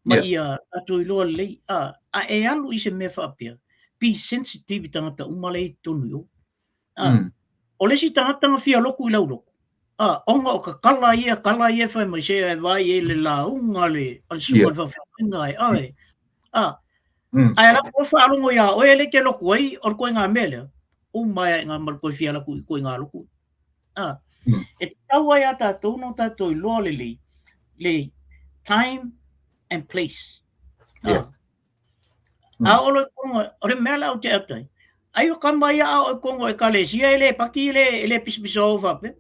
ma ia tatou iloa lelei, a e alu i se mea faapea, be sensitive i tagata uma la e i totonu i o. O le isi tagata na fia lotu i lau lotu, ona o tatala ia, tala ia e fai mai se e vaai i le lauga a le susuga i le faafeagaiga e oe. Ae alu atu faalogo ia oe lea e te lotu ai o le ituaiga mea lea, uma ai lava i ina ma le toe fia alu atu i ituaiga lotu. E tatau lava ia tatou ona tatou iloa lelei le time and place. A oo loa i totonu, o le mea lea ou te ata ai, ai o tama ia a oo i totonu o ekalesia e le paki, e le pisapisao faapea.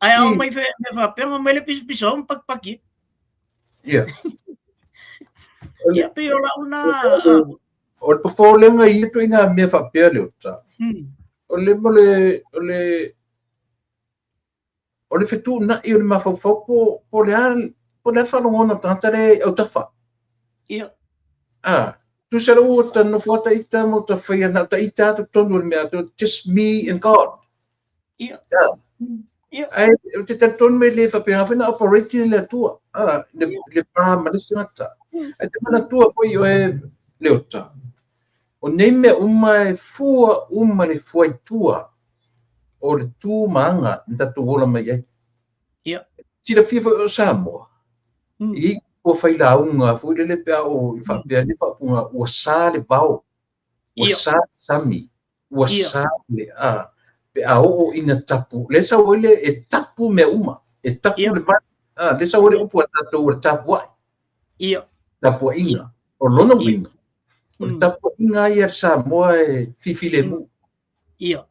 Ae a oo mai mea faapea, ona omai lea pisapisao ma patipati ai. Ia, pei o lau lena... O le popolega i ia ituaiga mea faapea Leota, o le, o le, o le fetuunai o le mafaufau po, po o le a, po o le a le faalogona o le tagata lea i autafa. Ia. Ah, tusa la ua ta nofo ata ita ma ta faia na ta ita atu tonu o le mea atu, just me and God. Ia. Ah. Ia. Ai, o te talitonu mai le faapena foi na operate le Atua. Ah, le, le pā ma le isi tagata. Ai te manatua foi oe Leota. O nei mea uma e fua uma le fuaitua o le tu ma aga na tatou ola mai ai. Ia. Silafia foi o Samoa, i ua fai lauga foi lele pe a o faapea le faaupuga ua sa le vao, ua sa le sami, ua sa le a, pe a oo ina tapu, lea sau ai le e tapu mea uma, e tapu le vai, a, lea sau ai le upu a tatou o le tapuai. Ia. Tapuaiga. O lona uiga, o le tapuaiga ia a le Samoa e fifilemu. Ia.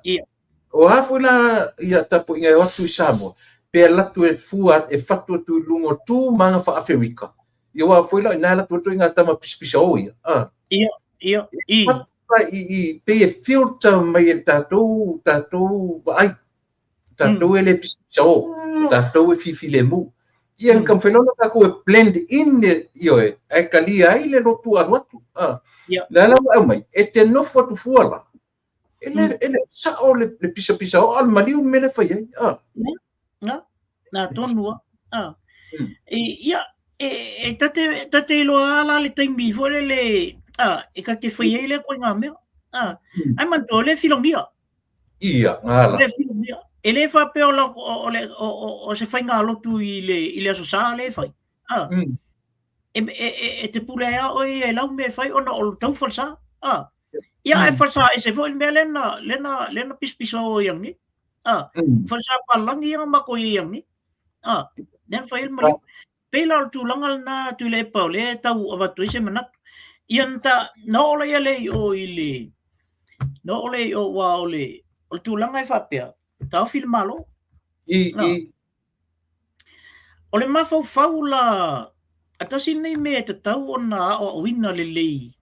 Ia. O a foi la ia tapuaiga e o atu i Samoa, pe alu atu e fua, e fatu atu i luga o tu ma aga faa-Aferika. Ia aua foi la o i ina e alu atu ai ituaiga tama pisapisao ia. Ia, ia, i. Fatu la i, pei e filter mai e le tatou, tatou vaai. Tatou e le pisapisao, tatou e fifilemu. Ia na taumafai loa tatou e blend in ioe, ae talia ai le lotu alu atu. Le a la ua aumai, e te nofo atu fua la, e le, e le sao le pisapisao, a o le maliu le mea lea e fai ai. Na, na tonu lava. Ia, e ta te, ta te iloa lava la le taimi foi lele, e ta te fai ai lea ituaiga mea. Ae manatua, o lea e filogia. Ia, ngala. E le faapea o, la, o, le, o, o, o se faigalotu i le, i le Aso Sa lea e fai. Ah. E, e, e, e te pule ai a oe ia i lau mea e fai ona o le tau falesa. Ah. Ia, mm. ae falesa ese foi le mea lea na, lea na, lea na pisapisao o ia nei. Ah. Falesa palangi ia ma ko ia nei. Ah. Lea na fai ai le maliu. Pei la o le tulaga lena Tuilaepa o lea e tau avatu ai se manatu. Ia na ta, na oo laia lea i o i le, na oo lea i o aua o le, o le tulaga e faapea, taofi le Malo. I, i. O le mafaufau la, a tasi lenei mea e tatau ona aoaoina lelei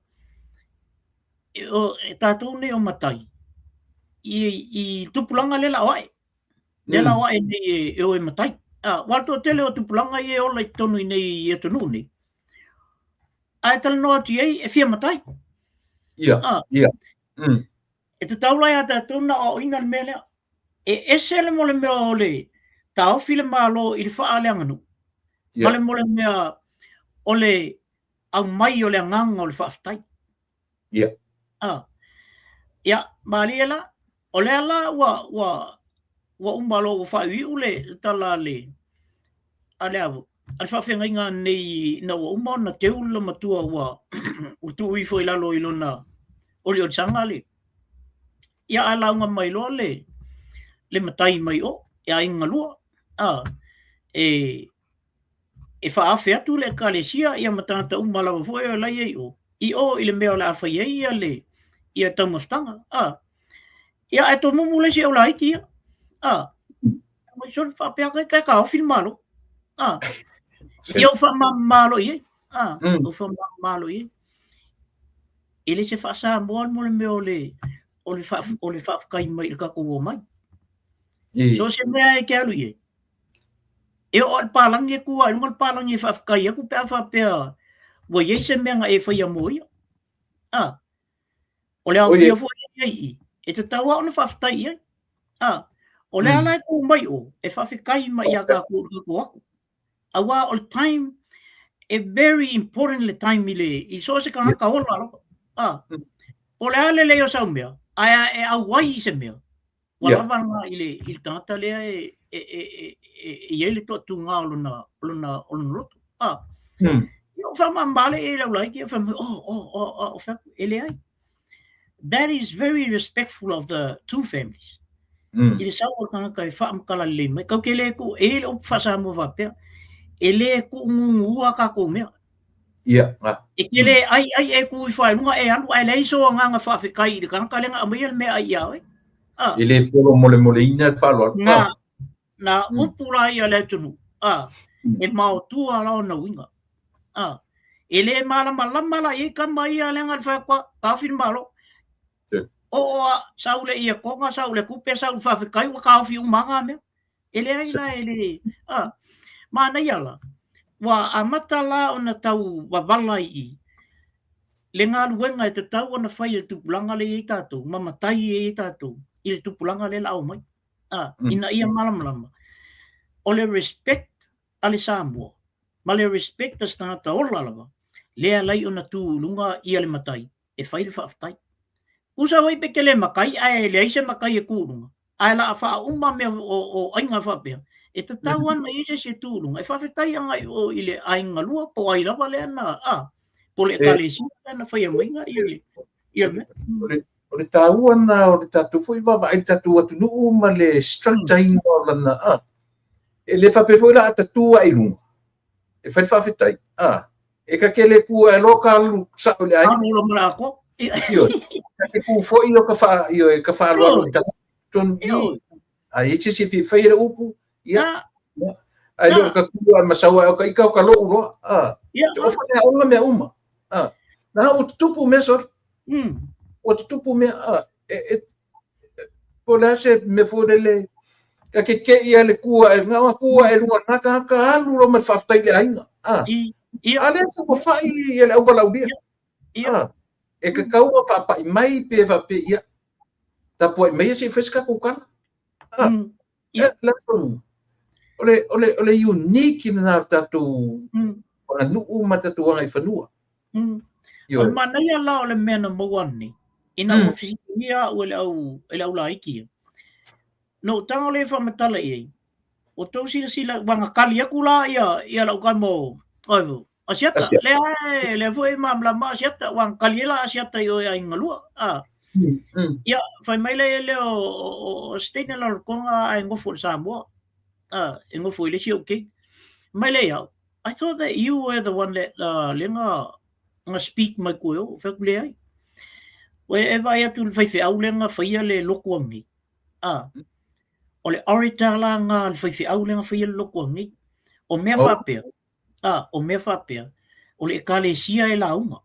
e, o, e tatou nei o matai, i, i tupulaga lea la o ae. Lea la o ae nei e, e o e matai. Ah, aua o le toatele o tupulaga ia e ola i totonu i nei i atunuu nei, a e talanoa atu i ai e fia matai. Ia, ah. ia. E tatau la ia tatou ona aoaoina le mea lea. E ese le mo le mea o le taofi le Malo i le faaleaganuu, ma le mo le mea o le aumai o le agaga o le faafetai. Ia. Ah. Ia, malie la, o lea la ua, ua, ua uma loa ua faaiuiu le tala a le, a le a a le faafeagaiga nei ina ua uma ona teu le matua ua, ua tuu ifo i lalo i lona oliolisaga le, ia ae lauga mai loa le, le matai mai o, e aiga lua, ah, e, e faaafe atu le Ekalesia ia ma tagata uma lava foi o la e i ai i o, i o i le mea o le a fai ai ia le ia taumafataga. A. Ia ae tomumu le isi au laiti ia. A. Mai soli faapea kai kai taofi le Malo. A. Ia ou faamamama loa i ai. A. Ou faamamama loa i ai. E le se faa-Samoa mo le mea o le o le faa, o le faafetai mai i le tatou omai. So se mea e te alu i ai. E oo lava i le palagi e tu lava i luga le palagi e faafetai atu pe a faapea ua i ai se mea na e faia mo ia. A, o le aofia foi e i ai i i, e tatau lava ona faafetai i ai. A, O le a la e tu mai o e faafetai mai ia tatou i le tatou o atu. Aua o le time, e very important le time i le i so o se tagata ola lava. A, po o le a le lelei o sau mea, ae a e auai i se mea, ua lava lena i le i le tagata lea e e e e e i ai le toatuga o lona o lona o lona loto. A, ia o faamama le i lau laiti, fai mai, oh, oh, oh, oh, o fai atu, e leai. That is very respectful of the two families. I le sau o le tagata e faamatala lelei mai, tatou te le tuu, e i ai le upu faa-Samoa faapea, e le tuugugua a tatou mea. E te le ai ai e tu ifo i luga e alu, ae leai sou agaga faafetai i le tagata lea na aumaia le meaai ia oe. E le folomolemoleina le faaaloalo. Na, na upu la ia a le atunuu, e maotua la ona uiga. E le malamalama la i ai tama ia leaga le fai atu, taofi le Malo. Oo a sau le ietoga, sau le tupe, sau le faafetai, ua taofi uma lava na mea. E leai la, e le, a, manaia la, ua amata la ona tau wavala i i, le galuega e tatau ona fai e le tupulaga lea e i ai tatou, ma matai e i ai tatou, i le tupulaga lea o le a oo mai. A, ina ia malamalama, o le respect a le Samoa, ma le respect a se tagata ola lava, lea e alai ona tu i luga ia le matai, e fai le faafetai. Usa foi pe te le matai ae leai se matai e tu i luga, ae la a faauma mea o aiga faapea, e tatau ana i ai se isi e tu i luga, e faafetai agai i o i le aiga lua po o ai lava lea na, a, po o le ekalesia lea na faia maiga ia le, ia le mea. O le taua lena o le tatou foi vaavaai i le tatou atunuu ma le structure ina o lana, a, e le faapea foi la a ta tu ae i luga, e fai le faafetai, a, E ka ke le ku e lo ka alu sao i le aiga. Alu lo ma le atoa. Ioe. Ka te ku foi o ka wha, ioe, ka whaaloalo i tanga tonu i. A i se se fia whai le upu, ia. Ai le o ka ku a masaua o ka ika o ka lou roa. A. Te ofa mea onga mea uma. A. Nā o tutupu mea sori. O tutupu mea. A. E, e, Po o le a se mea foi lele, ka ke ke ia le kua e ngā kua e lunga nā ka ka alu lo ma le faafetai i le aiga. A, a lea se ua fai ia le auvalaulia. A, e kakau a faapai mai pe faapea ia, tapuai mai se i fai se tatou tala. A, e, latou, o le, o le, o le unique lena o le tatou aganuu ma tatou agaifanua. O le manaia la o le mea na maua nei, ina ua fesiligia au e le au, e le au laiti ia, na ou tago lea e faamatala i ai, ua tou silasila, ua na tali atu la ia, ia lau tama o, o Asiata, lea, lea foi e malamalama Asiata, ua na tali ai la Asiata i o e aiga lua. A. Ia, fai mai lea lea o, o, o Steina Lalotoga ae nofo i le Samoa. A, e nofo i le isi UK. Mai lea iau, I thought that you were the one that uh, lea na, na speak mai koe o, fai atu leai. Ua e vaai atu i le faifeau lea na faia le lotu au nei. A, o le orator la nga le faifeau lea na faia le lotu au nei. O mea oh. faapea, a, o mea faapea, o le ekalesia e lauga.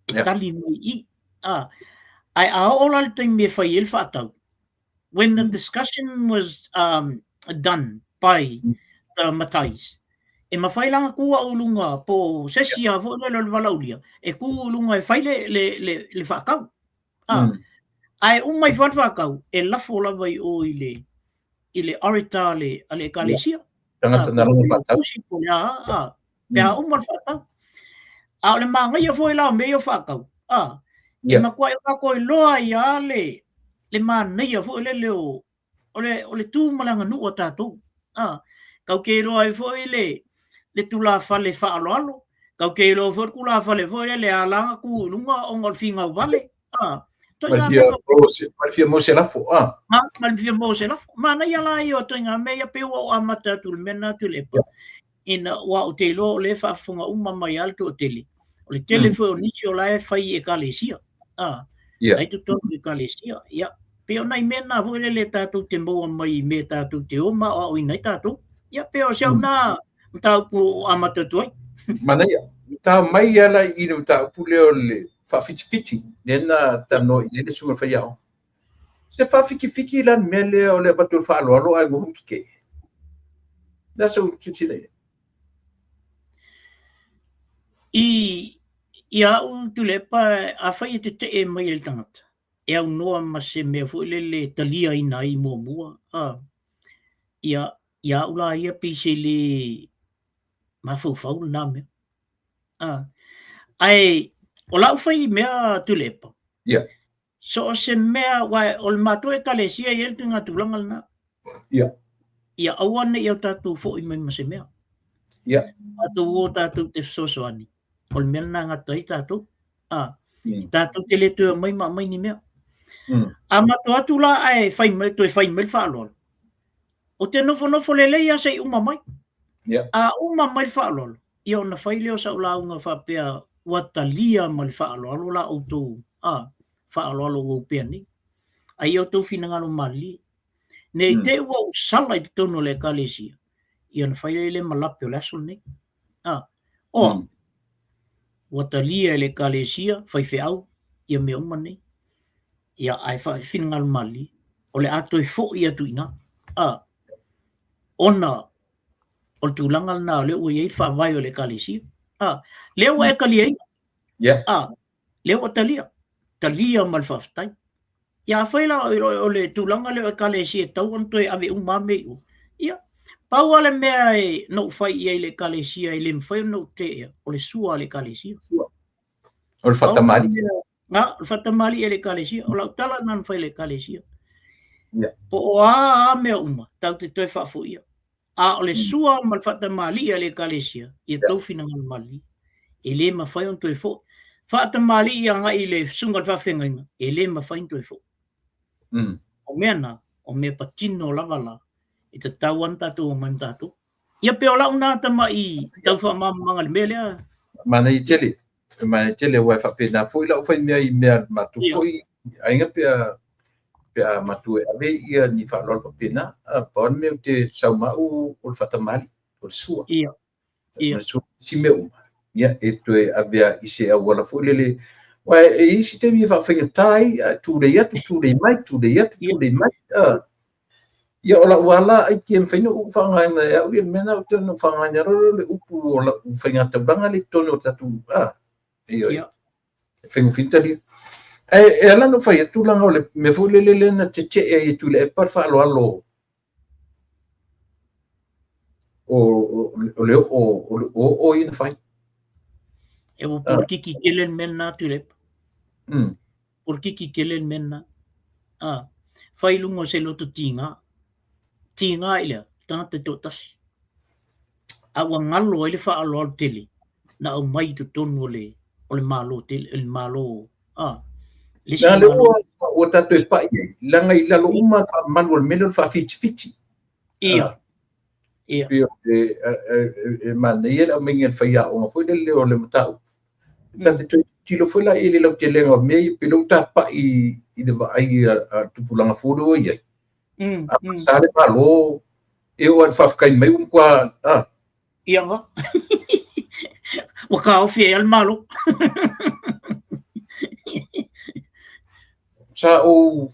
E yeah. tali mai i. A, ae a oo la le taimi e fai ai le faatau, when the discussion was um, done by the Matais, e mawhai langa ku au lunga po sesi a foi le le valaulia, e ku lunga e fai le, le, le, le whaakau. Ah, Ae uma i whare whaakau, e lafo lava i o i le, i le orator a le, a le ekalesia. Tangata na rongo whaatau. Po le a, a, pe a uma le whaatau. A o le māngaia foi la o mea ia o whaakau. A, e matua e kako i loa i a le, le mānaia foi lele o, o le, o le tū ma le aganuu a tātou. A, kau ke iloa ai foi le, le tulafale faaaloalo, kau ke iloa foi le tulafale foi lele a la kū i luga ona o le fīgau vale. A, ituaiga mea Ma le fia maua se lafo, a. Ma, ma le fia maua se lafo. Manaia la ia o ituaiga mea ia pei ua ou amata atu i le mea lena Tuilaepa. Ina ua ou te iloa o lea e faafofoga uma mai lava le toatele. O le tele foi o nisi o la e fai i ekalesia. A, yeah. Ai totonu i ekalesia. Ia, pei o nai mea na foi lele tātou te maua mai i mea tātou te o ma aoaoina ai tātou. Ia, pei o si au nā mataupu o amata atu ai. Manaia, tā mai ala i le mataupu lea o le faawhitiwhiti, lea na talanoa i ai le susuga i le faiaoga. Se faawhitiwhiti la le mea lea o le avatu o le faaaloalo ae noho ma tetee. Le a sau silasila i ai? I, i a au Tuilaepa, afai e tetee mai ai le tagata, e aunoa ma se mea foi lele e taliaina ai muamua, a. Ia, ia au la ia pei se le mafaufau lena mea. Ah. Ae o lau fai mea Tuilaepa. Ia. So o se mea aua o le matou ekalesia e i ai le tuiga tulaga lena. Ia. Ia aua ne i o tatou foi mai ma se mea. Ia. Tatou o tatou te fesoasoani. O le mea lena e gata ai tatou. Ah. Tatou te le toe omai ma aumai ni mea. A matou atu la ae fai mai, toe fai mai le faaaloalo. Ou te nofonofo lelei lava se i uma mai. Yeah. A uma mai le faaaloalo, ia ona fai lea o sau lauga faapea ua talia ma le faaaloalo la outou a, faaaloalo ua opea nei. A ia outou finagalo malilie. Ne i te i ua ou sala i totonu o le ekalesia, ia ona fai lea ma lape o le aso lenei. A, oa, ua talia e le ekalesia, faifeau, ia mea uma nei. Ia, ae finagalo malilie, o le a toe foi atu i ina. A, ona o le tulaga lena o lea ua i ai le faavae o le ekalesia. A, lea ua e taliaina. Yeah. A, lea ua talia. Talia ma le faafetai. Ia, afai la o le tulaga lea o ekalesia e tatau ona toe ave uma lava mea i o. Ia, pau lava le mea e na ou fai i ai i le ekalesia e le mafai ona ou teea, o le sua a le ekalesia. O le faatamalii. A, o le faatamalii a le ekalesia. O lau tala lena na fai i le ekalesia. Yeah. Po o a a mea uma, tatou te toe faafoia. A o le sua ma le faatamalii a le ekalesia, ia tou finagalo malilie. E le mafai ona toe foi. Faatamalii agai i le susuga i le faafeagaiga, e le mafai ona toe foi. O mea na, o mea patino lava la, e tatau lava ona tatou omai ma tatou. Ia pei o lau na tamai tau faamalamalamaga i le mea lea. Manaia tele, manaia tele aua e faapena foi lau fai mea i mea matou foi aiga pe a pe a matou e ave ia ni faaaloalo faapena. Pau le mea ou te sau ma au o le faatamalii, o le sua. Ia. Ia. Isi mea uma, ia e toe ave i se auala foi lele. Aua e i ai isi taimi e faafaigata ai, tulei atu, tulei mai, tulei atu, tulei mai. Ia o lau ala ai e mafai ona ou faaaogaina e au ia le mea lena ou te ona faaaogaina loa le upu o lau faigataulaga lea i totonu o le tatou ioe. Ia. E faigofie talia. Ae e ala ona ou fai atu leaga o le mea foi lele lea na tetee ai e Tuilaepa le faaaloalo o le oo ia na fai. E ua polokiki tele le mea lena Tuilaepa. Polokiki tele le mea lena. A, fai i luga o se loto tiga. Tiga i lea, tagata e toatasi. A ua galo ai le faaaloalo tele na aumai i totonu o le o le Malo tele, le Malo, a, le isi Malo. Ua, ua tatou e pai ai, leaga i lalo uma le faamalu o le mea lea o le faafitiwhiti. Ia. Ia. Pei o e, e, e manaia le aumaiga e le faiaoga foi lele o le mataupu. Ta te toe tilotilo foi la i le lautelega o mea ia, pei o lea ua tapai i le vaai a le tupulaga fou lea ua i ai. A sa le Malo, e oo lava i le faafetai mai ua matua, a. Ia nga. Ua taofi ai lava le Malo. Sa ou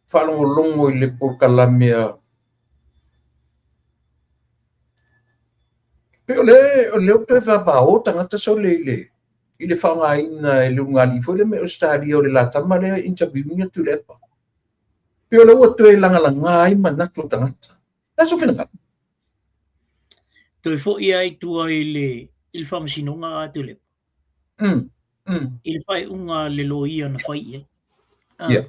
faalogologo i le polokalame a Pei o le o lea ua toe vavao tagata sole i le i le faaaogaina e le ulugalii foi lea mai Ausetalia o le la tama lea e interview ina Tuilaepa. Pei o lea ua toe lagalaga ai manatu o tagata. O le a sou finagalo? Toe foi lava i tua i le i le faamasinoga a Tuilaepa. I le faaiuga a le loia na fai i ai. Yeah.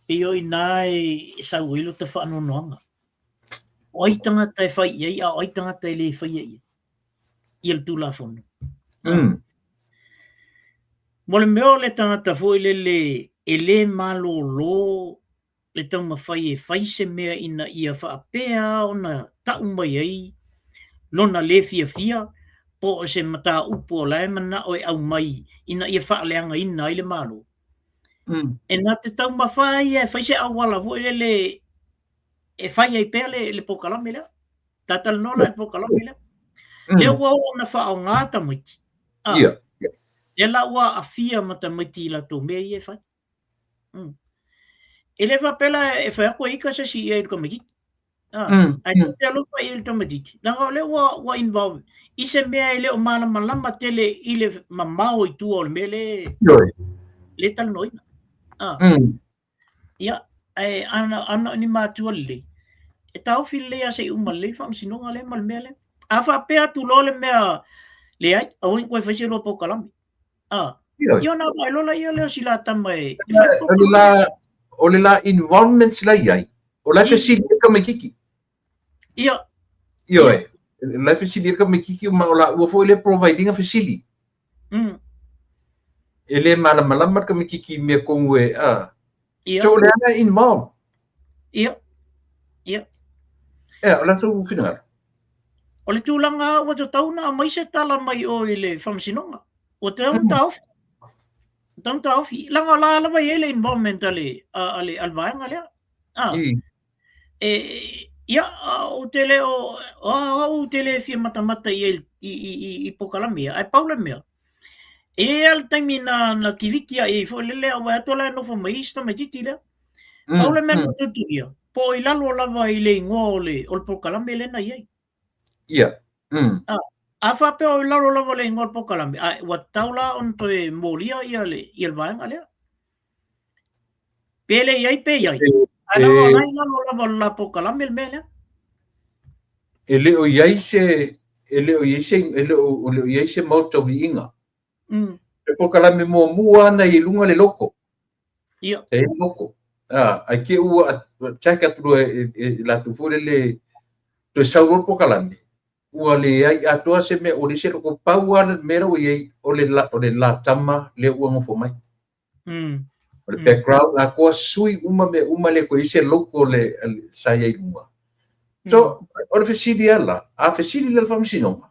Pei o i ina e sau ai lota faanoanoaga. O ai tagata e fai i ai, a o ai tagata e le faia i ai ia le Tulafono. Mo le mea o le tagata foi lele e le malolo le taumafai e fai se mea ina ia faapea ona tau mai ai lona le fiafia po o se mataupu o la e manao e aumai ina ia faaleagaina ai le Malo. E na te taumafa ia e fai se auala foi lele e fai ai pea le, le polokalame lea. Tatalanoa la i le polokalame lea. Lea ua oo ona faaaoga tamaiti. Ah, yeah. Yeah. Lea la ua aafia ma tamaiti i latou mea ia e fai. E le faapea la e fai atu e ika se isi i ai i le tamaitiiti. Ah, ae tou te alofa i ai i le tamaitiiti. Leaga o lea ua, ua involve i se mea e le o malamalama tele i le mamao i tua o le mea le, le talanoaina. Ah. Ia, ae ana, ana o ni matua lelei, e E taofi lelei lava se i uma lelei le faamasinoga lea ma le mea lea. A faapea atu loa le mea leai, aua ne i toe fai se lua polokalame. Ah, ia ona vaai loa lea lea o si la tama e o le la o le la involvement la i ai, o la e fesili ai le tamaititi. Ia. Ioe, la e fesili ai le tamaititi ma o laua foi lea e provide ina fesili. E le malamalama le tamaititi i mea tonu e, a. Ia. So o le ala involve. Ia. Ia. Ea, o le a sou finagalo? O le tulaga ua tatau ona aumai se tala mai o i le faamasinoga. Ua tatau ona taofi. Ua tatau ona taofi. Leaga o la lava e i ai le involvement a le, a, a le, a le vaega lea. Ah. E, ia, ou te le o, o au ou te le fia matamata i ai i, i, i, i polokalame ia, ae pau le mea, e i ai lava le taimi na, na kiliki ai foi lele, a ua atu la e nofo mai isi tamaititi lea. Pau le mea na tutuia, po o i lalo lava i le igoa o le, o le polokalame lea na i ai. Ia. A, a faapea o i lalo lava le igoa o le polokalame, a ua tatau la ona toe molia ia le, ia le vaega lea. Pe le i ai, pe i ai. Ae leaga o la i lalo lava o le la polokalame le mea lea. E le o i ai se, e le o i ai se, e le o, le o i ai se maota o viiga. Le polokalame muamua na i luga le logo. Ia. E i logo. Ah, ai te ua attack atu loa e, e, e latou foi lele toe sau loa le polokalame. Ua leai atoa se mea, ua leai se logo. Pau lava le mea la ua i ai, o le la, o le la tama lea ua nofo mai. O le background atoa sui uma mea uma le toe i ai se logo le, le sa i ai i luga. So, o le fesili lava la, a fesili la le faamasinoga,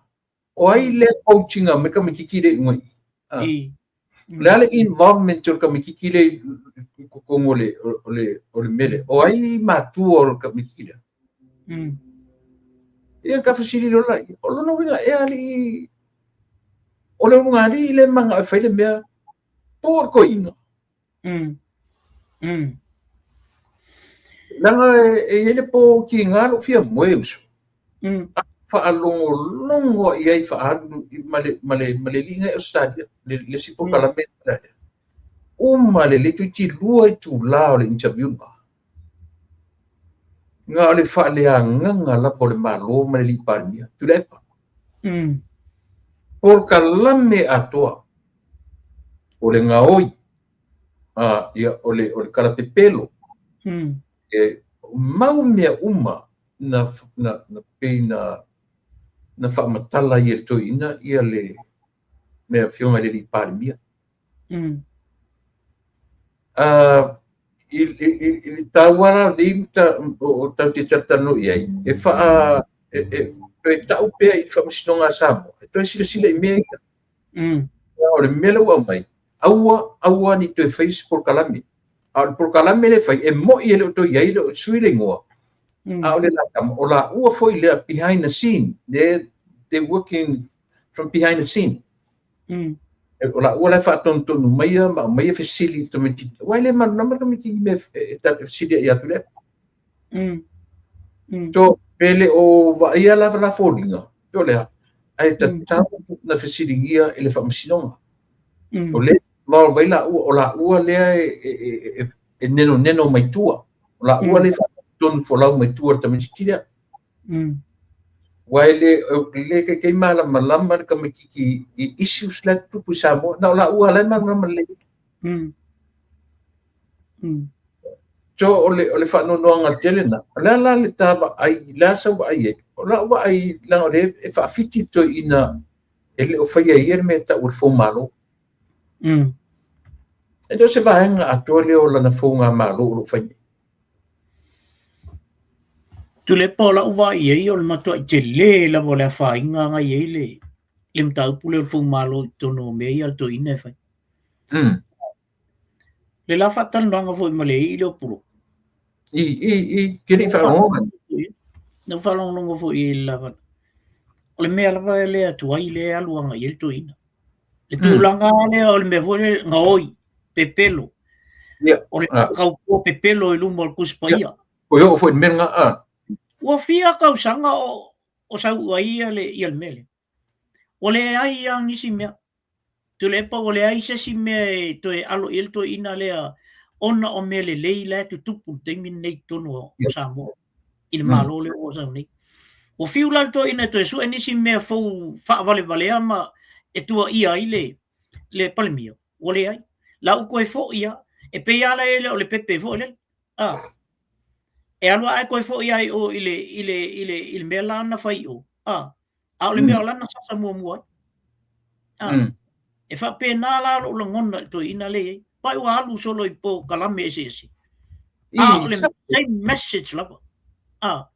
o ai lea coaching a mai tamaititi lea i luga i i? Ah. O le a le involvement o le tamaititi lea i totonu o le, o le, o le mea lea? O ai matua o le tamaititi lea? Ia ka fesili loa laia. O lona uiga ea alii, o le ulugalii lea e manao e fai le mea po o le toeaina. Leaga e i ai le po tiga lou fia moe uso. A faalogologo i ai faaalu ma le, ma le, ma le alii i Australia, le, le isi polokalame mm. Uma lelei toeitiiti lua itula o le interview lena. Na o le faaleagaga lava o le Malo ma le alii Palemia, Tuilaepa. Polokalame atoa o le gaoi, a, ia, o le, o le kalapepelo, e mau mea uma na, na, na pei na, na faamatala ai e le toeaina ia le mea afioga i le alii Palemia. I, i, i, i le taua la o nei o tatou te talatalanoa i ai, e faa, e, e, toe tau pea i le faamasinoga a Samoa, e toe silasila i mea ia. O le mea lea ua aumai, aua, aua ne i toe fai se polokalame. A o le polokalame lea e fai, e moni e le o toe i ai, le o sui le igoa, a o le la tama, o laua foi lea behind the scene, they, they working from behind the scene. O laua la e faatonutonu maia ma aumaia fesili i le tamaititi. Aua e le malamalama le tamaititi i mea e fesili ai ia Tuilaepa. So, pe le o vaaia lava la foliga, pe o le a, ae tatau ona fesiligia e le faamasinoga. O lea involve ai laua, o laua lea e nenoneno mai tua. O laua lea e faatonutonu folau mai tua i le tamaititi lea. Aua e le, le taitai malamalama le tamaititi i issues la e tutupu i Samoa. Na o laua la e malamalama lelei. So, o le, o le faanoanoaga tele na. O le a la le ta vaai, le a sau vaai ai? O lau vaai, leaga o lea e faafiti le toeaina e le o faia e ia le mea e tau o le foumalo. E le o se vaega atoa lea o lana fougamalo o lo o fai nei. Tuilaepa o lau vaai i ai o le matuai tele lava o le afaina na i ai le le mataupu lea o le foumalo i totonu o mea ia a le toeaina e fai. Le la faatalanoaga foi ma le alii lea o Puloku. I, i, i, ke le i faalogologo. Na ou faalogologo foi i le lava. O le mea lava lea tuai lea e alu agai i ai le toeaina. Le tulaga lea o le mea foi lea gaoi, pepelo. Ia. O le kaupua pepelo i luma o le Tusi Paia. Ua oo foi i le mea lena, a. Ua fia tausaga o, o sau ai ia le, ia le mea lea. Ua leai lava nisi mea. Tuilaepa ua leai se isi mea e toe alo i ai le toeaina lea ona o mea lelei la e tutupu i le taimi lenei i totonu o Samoa. i le Malo lea ua sau nei. Ua fiu la le toeaina e toe sue nisi mea fou faavalevalea ma e tuaia ai le le Palemia, ua leai. La ua toe foi lava, e pei lava la e le o le pepe foi lele, a, e alu lava ae toe foi lava i o i le, i le, i le, i le mea la na fai i o, a, a o le mea o lana sasa muamua ai. A, e faapena la lou lagona i le toeaina lea e i ai. Pai ua alu solo i polokalame eseese, a o le same message lava. A,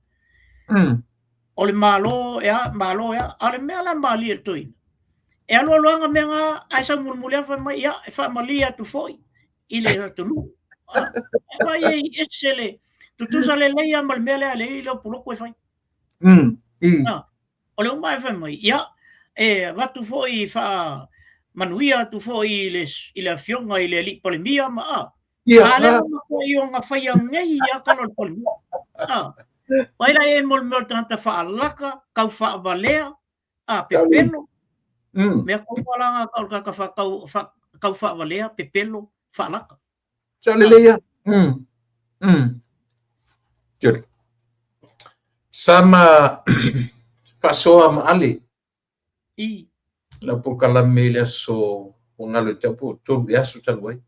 o le Malo e a, Malo e a, a o le mea la malie i le toeaina, e alualu lava mea na ae sau mulimuli lava fai mai, ia, e faamalie atu foi i le atunuu. E vaai ai ese le tutusa lelei lava ma le mea lea a le alii lea o Puloku e fai. O le uma e fai mai, ia, e avatu foi faamanuia atu foi i le, i le afioga i le alii Palemia ma a. Ia, A lea na foi o nga faia nei ia tala o le Palemia. A. Vai la e mo le mea o le tagata faalaka, kau faavalea, a pepelo. Mea tonu lava la nga tau o le tagata faatau, fa, kau faavalea, pepelo, faalaka. Sa lelei ia. Tiole. Sa ma faasoa ma Ale. I. Lau polokalame i le aso ua galo i te au po o 3 i aso talu ai.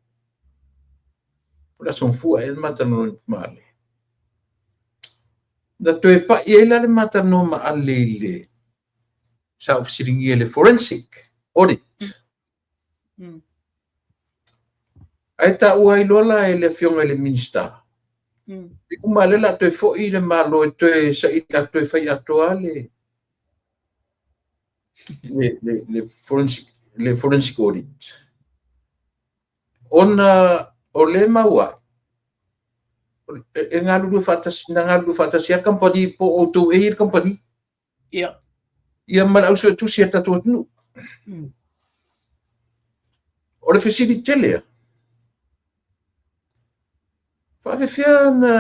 O le aso Gafua ea le ma talanoa ma Ale. Na toe pai ai la le ma talanoa ma Ale i le sa ou fesiligia i le forensic audit. Ae taua ai loa la e le afioga i le Minisita. E uma lea o le a toe foi le Malo e toe saili a toe fai atoa le le, le, forensic, le forensic audit. Ona o lea e maua ai, e galulue faatasi, na galulue faatasi lava le kamupani po o outou e i ai le kamupani. Ia. Ia ma le au suetusi a le tatou atunuu. O le fesili tele lava, faapefea na,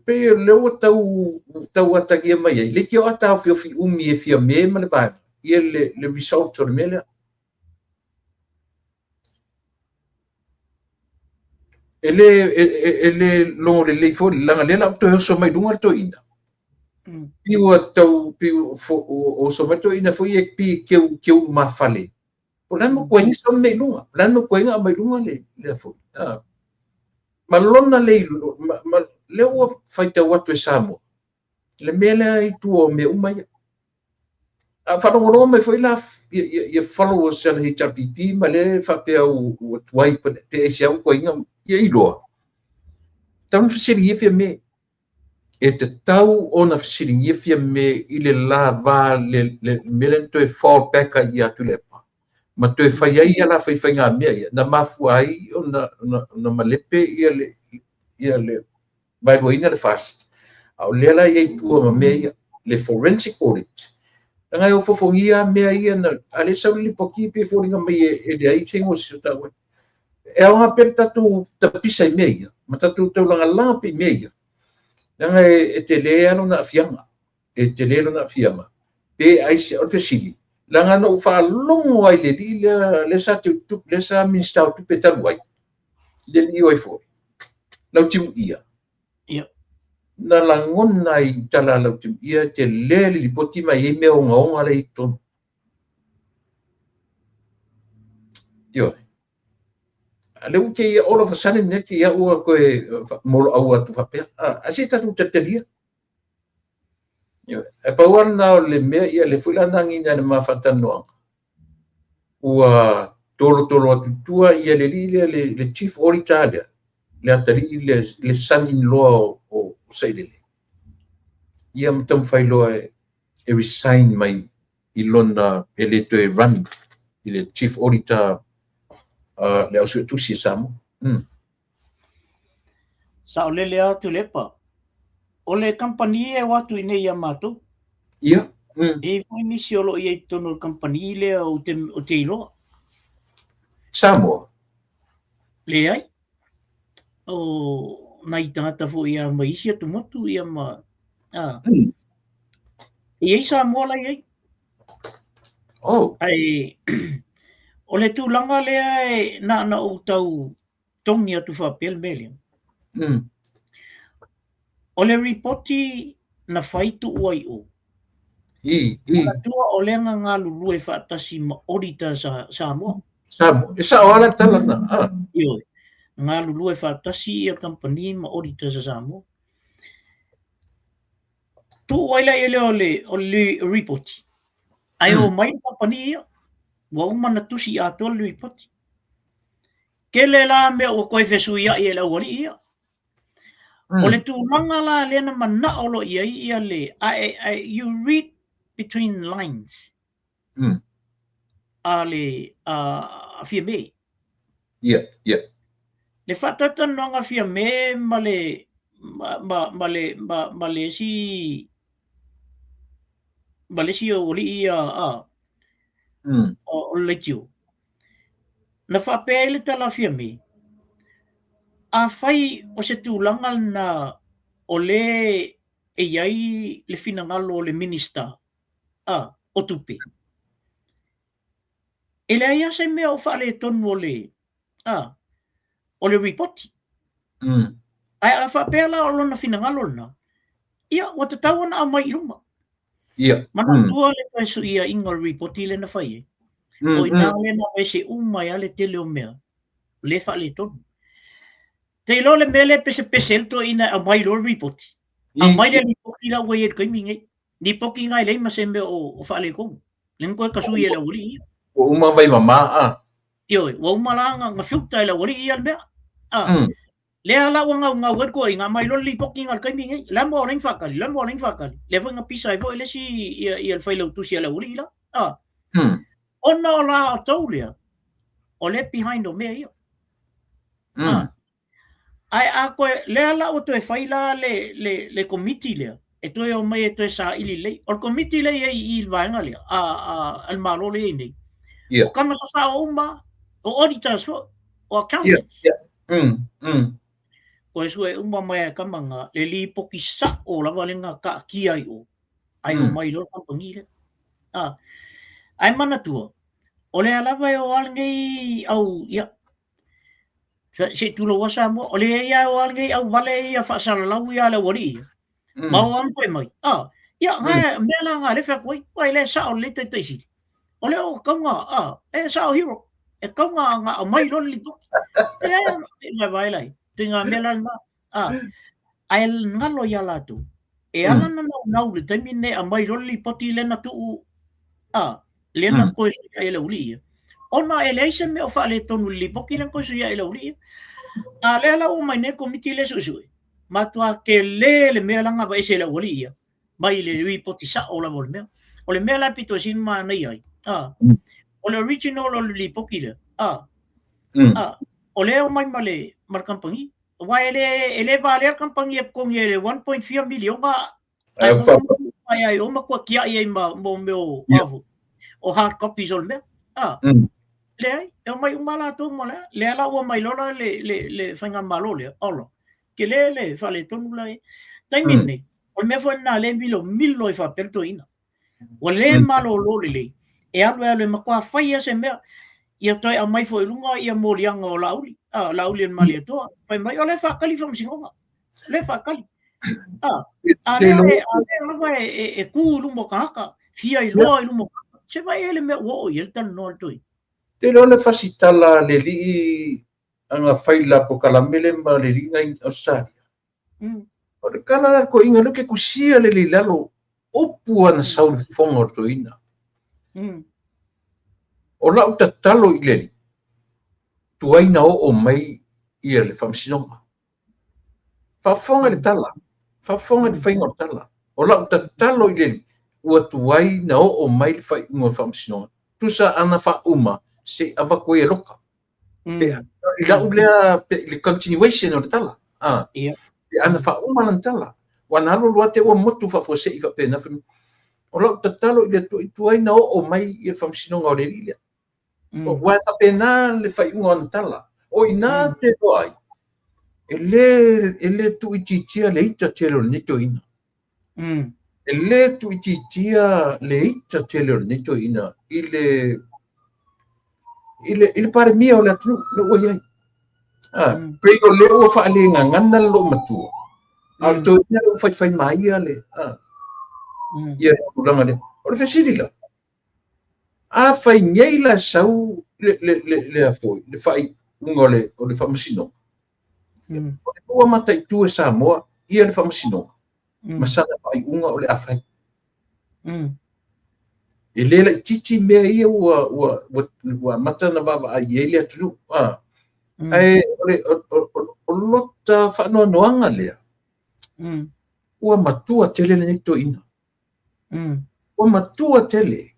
pei o lea ua tau, tau atagia mai ai, leitioa a taofiofi umi e Fiame ma le vaega, ia le, le result o le mea lea. E le, e, e, e le logo lelei foi, leaga lea la ua toe oso mai i luga le toeaina. Pei ua tau, pei ua oso mai le toeaina foi e pei e keu, keu lumafale. O le a le matuai sau mea i luga, o le a le matuai aumai i luga le, lea foi. Ma lona le, ma, ma, lea ua faitau atu e Samoa, le mea lea i tua o mea uma ia. A faalogologo mai foi la ia followers a le HRPP ma lea e faapea ua tuai pe aisea ua tuaiga ia iloa. Tatau ona fesiligia Fiame. E tatau ona fesiligia Fiame i le lava le, le mea lea na toe fall back ai ia Tuilaepa ma toe fai ai ia la faifaigamea ia na mafua ai ona, ona, ona malepe ia le, ia le vaeluaina le FAST, a o lea la e i ai i tua ma mea ia, le forensic audit. Leaga e ofofogia lava mea ia, na, a lea e sau le lipoti pei e foliga mai e leai se igoa o se taua. E aoga pea le tatou tapisa i mea ia, ma tatou taulagalaga pea i mea ia, leaga e tele lava lona aafiaga, e tele lona aafiaga. Pe aisea, o le fesili, leaga na ou faalogo lava i le alii lea, lea sa teu, lea sa Minisita o Tupe talu ai, le alii o ai foi, Lautimuia. Ia. Na lagona ai i tala a Lautimuia, e tele le lipoti ma e i ai mea ogaoga la e i totonu. Ioe. A lea ua te ia all of a sudden lea te ia ua toe moloau atu faapea. A se i tatou talitalia. Ioe. E pau lava lena o le mea, ia lea foi la na agiga i le ma faatalanoaga. Ua tolotolo atu i tua ia le alii lea, le, le chief auditor lea, le atalii le, le son in law o, o Sailele. Ia ma taumafai loa e, e resign mai i lona, e le toe run i le chief auditor le au suetusi a Samoa. Saolele lava Tuilaepa. O le kamupani e o atu i nei ia matou. Ia. E i ai foi nisi o lo o i ai i totonu o le kamupani lea ou te, ou te iloa. Samoa? Leai. O nai tagata foi ia mai isi atumotu ia ma... A. E i ai Samoa la i ai. Oh. Ae, o le tulaga lea e na ona ou tau togi atu faapea le mea lea. O le ripoti na fai tuua i o. I, i. Manatua o lea na galulue faatasi ma auditors a Samoa. Samoa. E sao lava le tala lena. Ah. Ioe. Na galulue faatasi ia kamupani ma auditors a Samoa. Tuu ai laia lea o le, o le ripoti. Ae o mai le kamupani ia, ua uma ona tusi atoa le ripoti. Tele la mea ua toe fesuiai e le aualii ia. O le tulaga la lea na manao loa i ai ia le, I, you read between lines. A le a Fiame. Yeah, yeah. Le faatautanoaga a Fiame ma le ma, ma, ma le ma, ma le isi ma le isi aualii ia a o le leitio. Na faapea ai le tala a Fiame, afai o se tulaga lena o le e i ai le finagalo o le Minista a, o tupe, e leai lava se mea o faaletonu o le, a, o le ripoti. Ae a faapea la o lona finagalo lena, ia, ua tatau ona aumai i luma. Manatua le toe suiaiga o le ripoti lea na fai ai. O i ina lea na aveese uma ai lava le tele o mea le faaletonu. Te iloa le mea lea e pesepese ai le toeaina e aumai loa le ripoti. Aumai le ripoti la ua i ai i le taimi lenei. Lipoti na e leai ma se mea o faaletonu. Lea na toe tasui e le aualii ia. Ua uma vai mama a. Ioe, ua uma la na filter e le aualii ia le mea. A. Lea la ua gaugau ai le toeaina, aumai loa le lipoti na i le taimi lenei. Le a mo le faatali, le a mo le faatali. Lea foi na pisa ai foi le isi ia le failautusi a le aualii la. A. Ona o la outou lea, o lea behind o mea ia. A. Ae a toe, lea la ua toe fai la le, le, le komiti lea, e toe omai e toe saili lelei. O le komiti lea e i ai i i le vaega lea, a, a, a le Malo lea e i ai nei, o tama sasao uma, o auditors foi, o accountants. Toe sue uma mai e tama na, le lipoti sao lava lea na taatia i o, ae omai loa le kamupani lea. A, ae manatua, o lea lava e o lava lenei au, ia, Se i tulou lava Samoa, o lea ia e o lava lenei au vale ia faasalalau ia a le aualii ia. Ma o lava ma fai mai. Ah, ia, mea la na lea e fai atu ai, uai lea e sao lelei Taitai Sili. O lea o tau na, ah, e sao hero. E tau na aumai loa le lipoti. E leai, e vaevae lai. Ituaiga mea la lena. Ah, ae galo ia latou. E ala ona naunau i le taimi lenei e aumai loa le lipoti lea na tuu, ah, lea na toe suiai e le aualii ia. Ona e leai se mea o faaletonu i le lipoti lea na toe suiai e le aualii ia. A lea la ua omai nei le komiti lea e suesue, matua tele le mea la na aveese e le aualii ia mai le lipoti sao lava o le mea. O le mea la e pito sili ona manaia ai, ah, o le original o le lipoti lea, ah, ah, o lea e omai ma le, ma le kamupani. Aua e le, e le valea le kamupani e totogi e le 1.4 miliona ae mai ai o matua tiai ai ma mo mea o o hard copies o le mea. Ah. Leai, e omai uma latou ma lea. Lea la ua mai loa la le, le, le faigamalo lea, ola. Tele le faaletonu la e. Taimi lenei, o le mea foi lena lea e milomilo ai faapea le toeaina. Ua le malolo lelei, e alu e alu e matua fai lava se mea, ia toe aumai foi i luga ia moliaga o Laauli, a, Laauli o le Malietoa, fai mai, o lea e faatali faamasinoga, o lea e faatali. A, a lea, a lea lava e, e, e tu i luma o tagata, fia iloa i luma o tagata. Se vaai ai le mea ua oo i ai le talanoa a le toeaina. Te iloa le fasitala a le alii ana fai la pokalame le ma le alii na i Australia. O le tala la toeaina lea ou te tusia lelei i lalo, upu ana sau i le fofoga o le toeaina. O lau tatalo i le Alii, tuai na oo mai ia le faamasinoga. Faafofoga i le tala, faafofoga i le faiga o le tala. O lau tatalo i le Alii, ua tuai na oo mai le faaiuga o le faamasinoga. Tusa ana faauma, se i avatu ai e loka. I lau lea, le continuation o le tala. Ah. Yeah. Pe ana faauma lana tala. Ua na alu alu ate ua motu faafuasei faapena. O lau tatalo i le Atua i tuai na oo mai i le faamasinoga o le alii lea. Ua e faapena le faaiuga o ana tala. O i ina te iloa ai, e le tuuitiitia le ita tele o lenei toeaina. E le tuuitiitia le ita tele o lenei toeaina i le i le i le Palemia o le atunuu lea ua i ai. Ah, pei o lea ua faalegagana le loomatua. A o le toeaina lea ua faifai maia le, a, ia le tulaga lea. O le fesili la, afai nei la sau le, le, le, le, a foi, le faaiuga o le, o le faamasinoga, o le ua mataitu e Samoa ia le faamasinoga, ma sana faaiuga o le a fai. E le laitiiti mea ia ua, ua, ua, ua amata ona vaavaai i ai le atunuu. A. Ae o le, o, o, o, o lota faanoanoaga lea, ua matua tele lenei toeaina. Ua matua tele.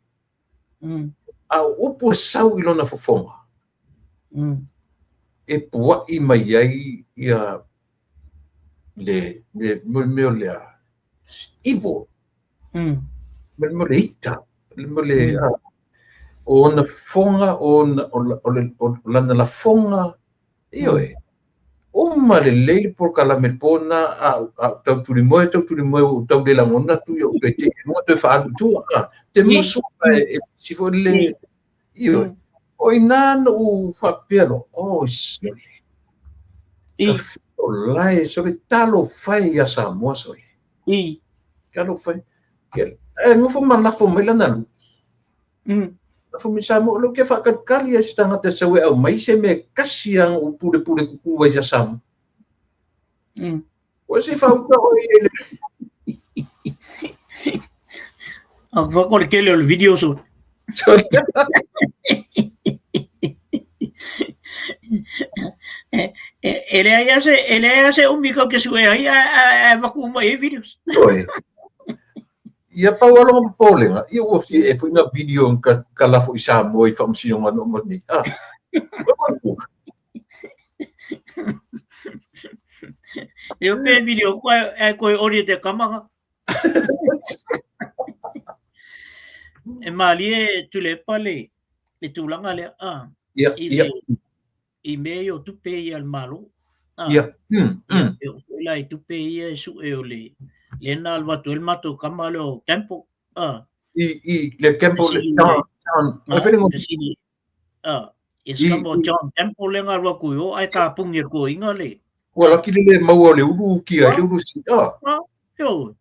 A o upu e sau i lona fofoga, e pua'i mai ai ia le, le, le mea o le evil, le mea o le ita, le mea o le, o ona fofoga, o ona, o, o, le, o lana lafoga, ioe. Uma lelei le polokalame po na a, a tau tulimoe, tau tulimoe, ua tau le lagona atu ia ou toe tee i luga toe faaalu i tua. A, te musu e, e si foi le, ioe. O ina na ou faapea loa, oh, sole. I. O lae, sole, talofa e ia Samoa, sole. I. Talofa e. E nofo ma lafo mai lana lui. Lafo mai Samoa, o lea ou te faakalikali ai se tagata e sau e aumai se mea e kasi lava na ou pulepule kuku ai ia Samoa. Ua se faauta oe i le... A ku whakore kele o le video so. E leai a se, e leai a se umi kau ke sue ai, a, a, a vaku mai e videos. Oi. Ia pau alo nga popolenga, ia ua fia e foi nga video ka, ka lafo i Samoa i whamasinoga no ma nei. Ah. E o pe video koe, e koe ori te kamanga. E malie Tuilaepa le, le tulaga lea, ah, Ia, i ia. le, i mea ia o tupe ia a le Malo. Ah, Ia. Ia, e oo foi la i tupe ia e sue o le, lea na alu atu ai le matou kama lea o Campbell. Ah, I, i, le Campbell, le Fesili John, John, ah, o fele ngo- fesili, ah, ia se kama o John Campbell lea na alu atu i o, ae tapungi e le toeaina le, Ua laki le le maua o le ulu ukia i le ulu si. Ah, ah, ioe.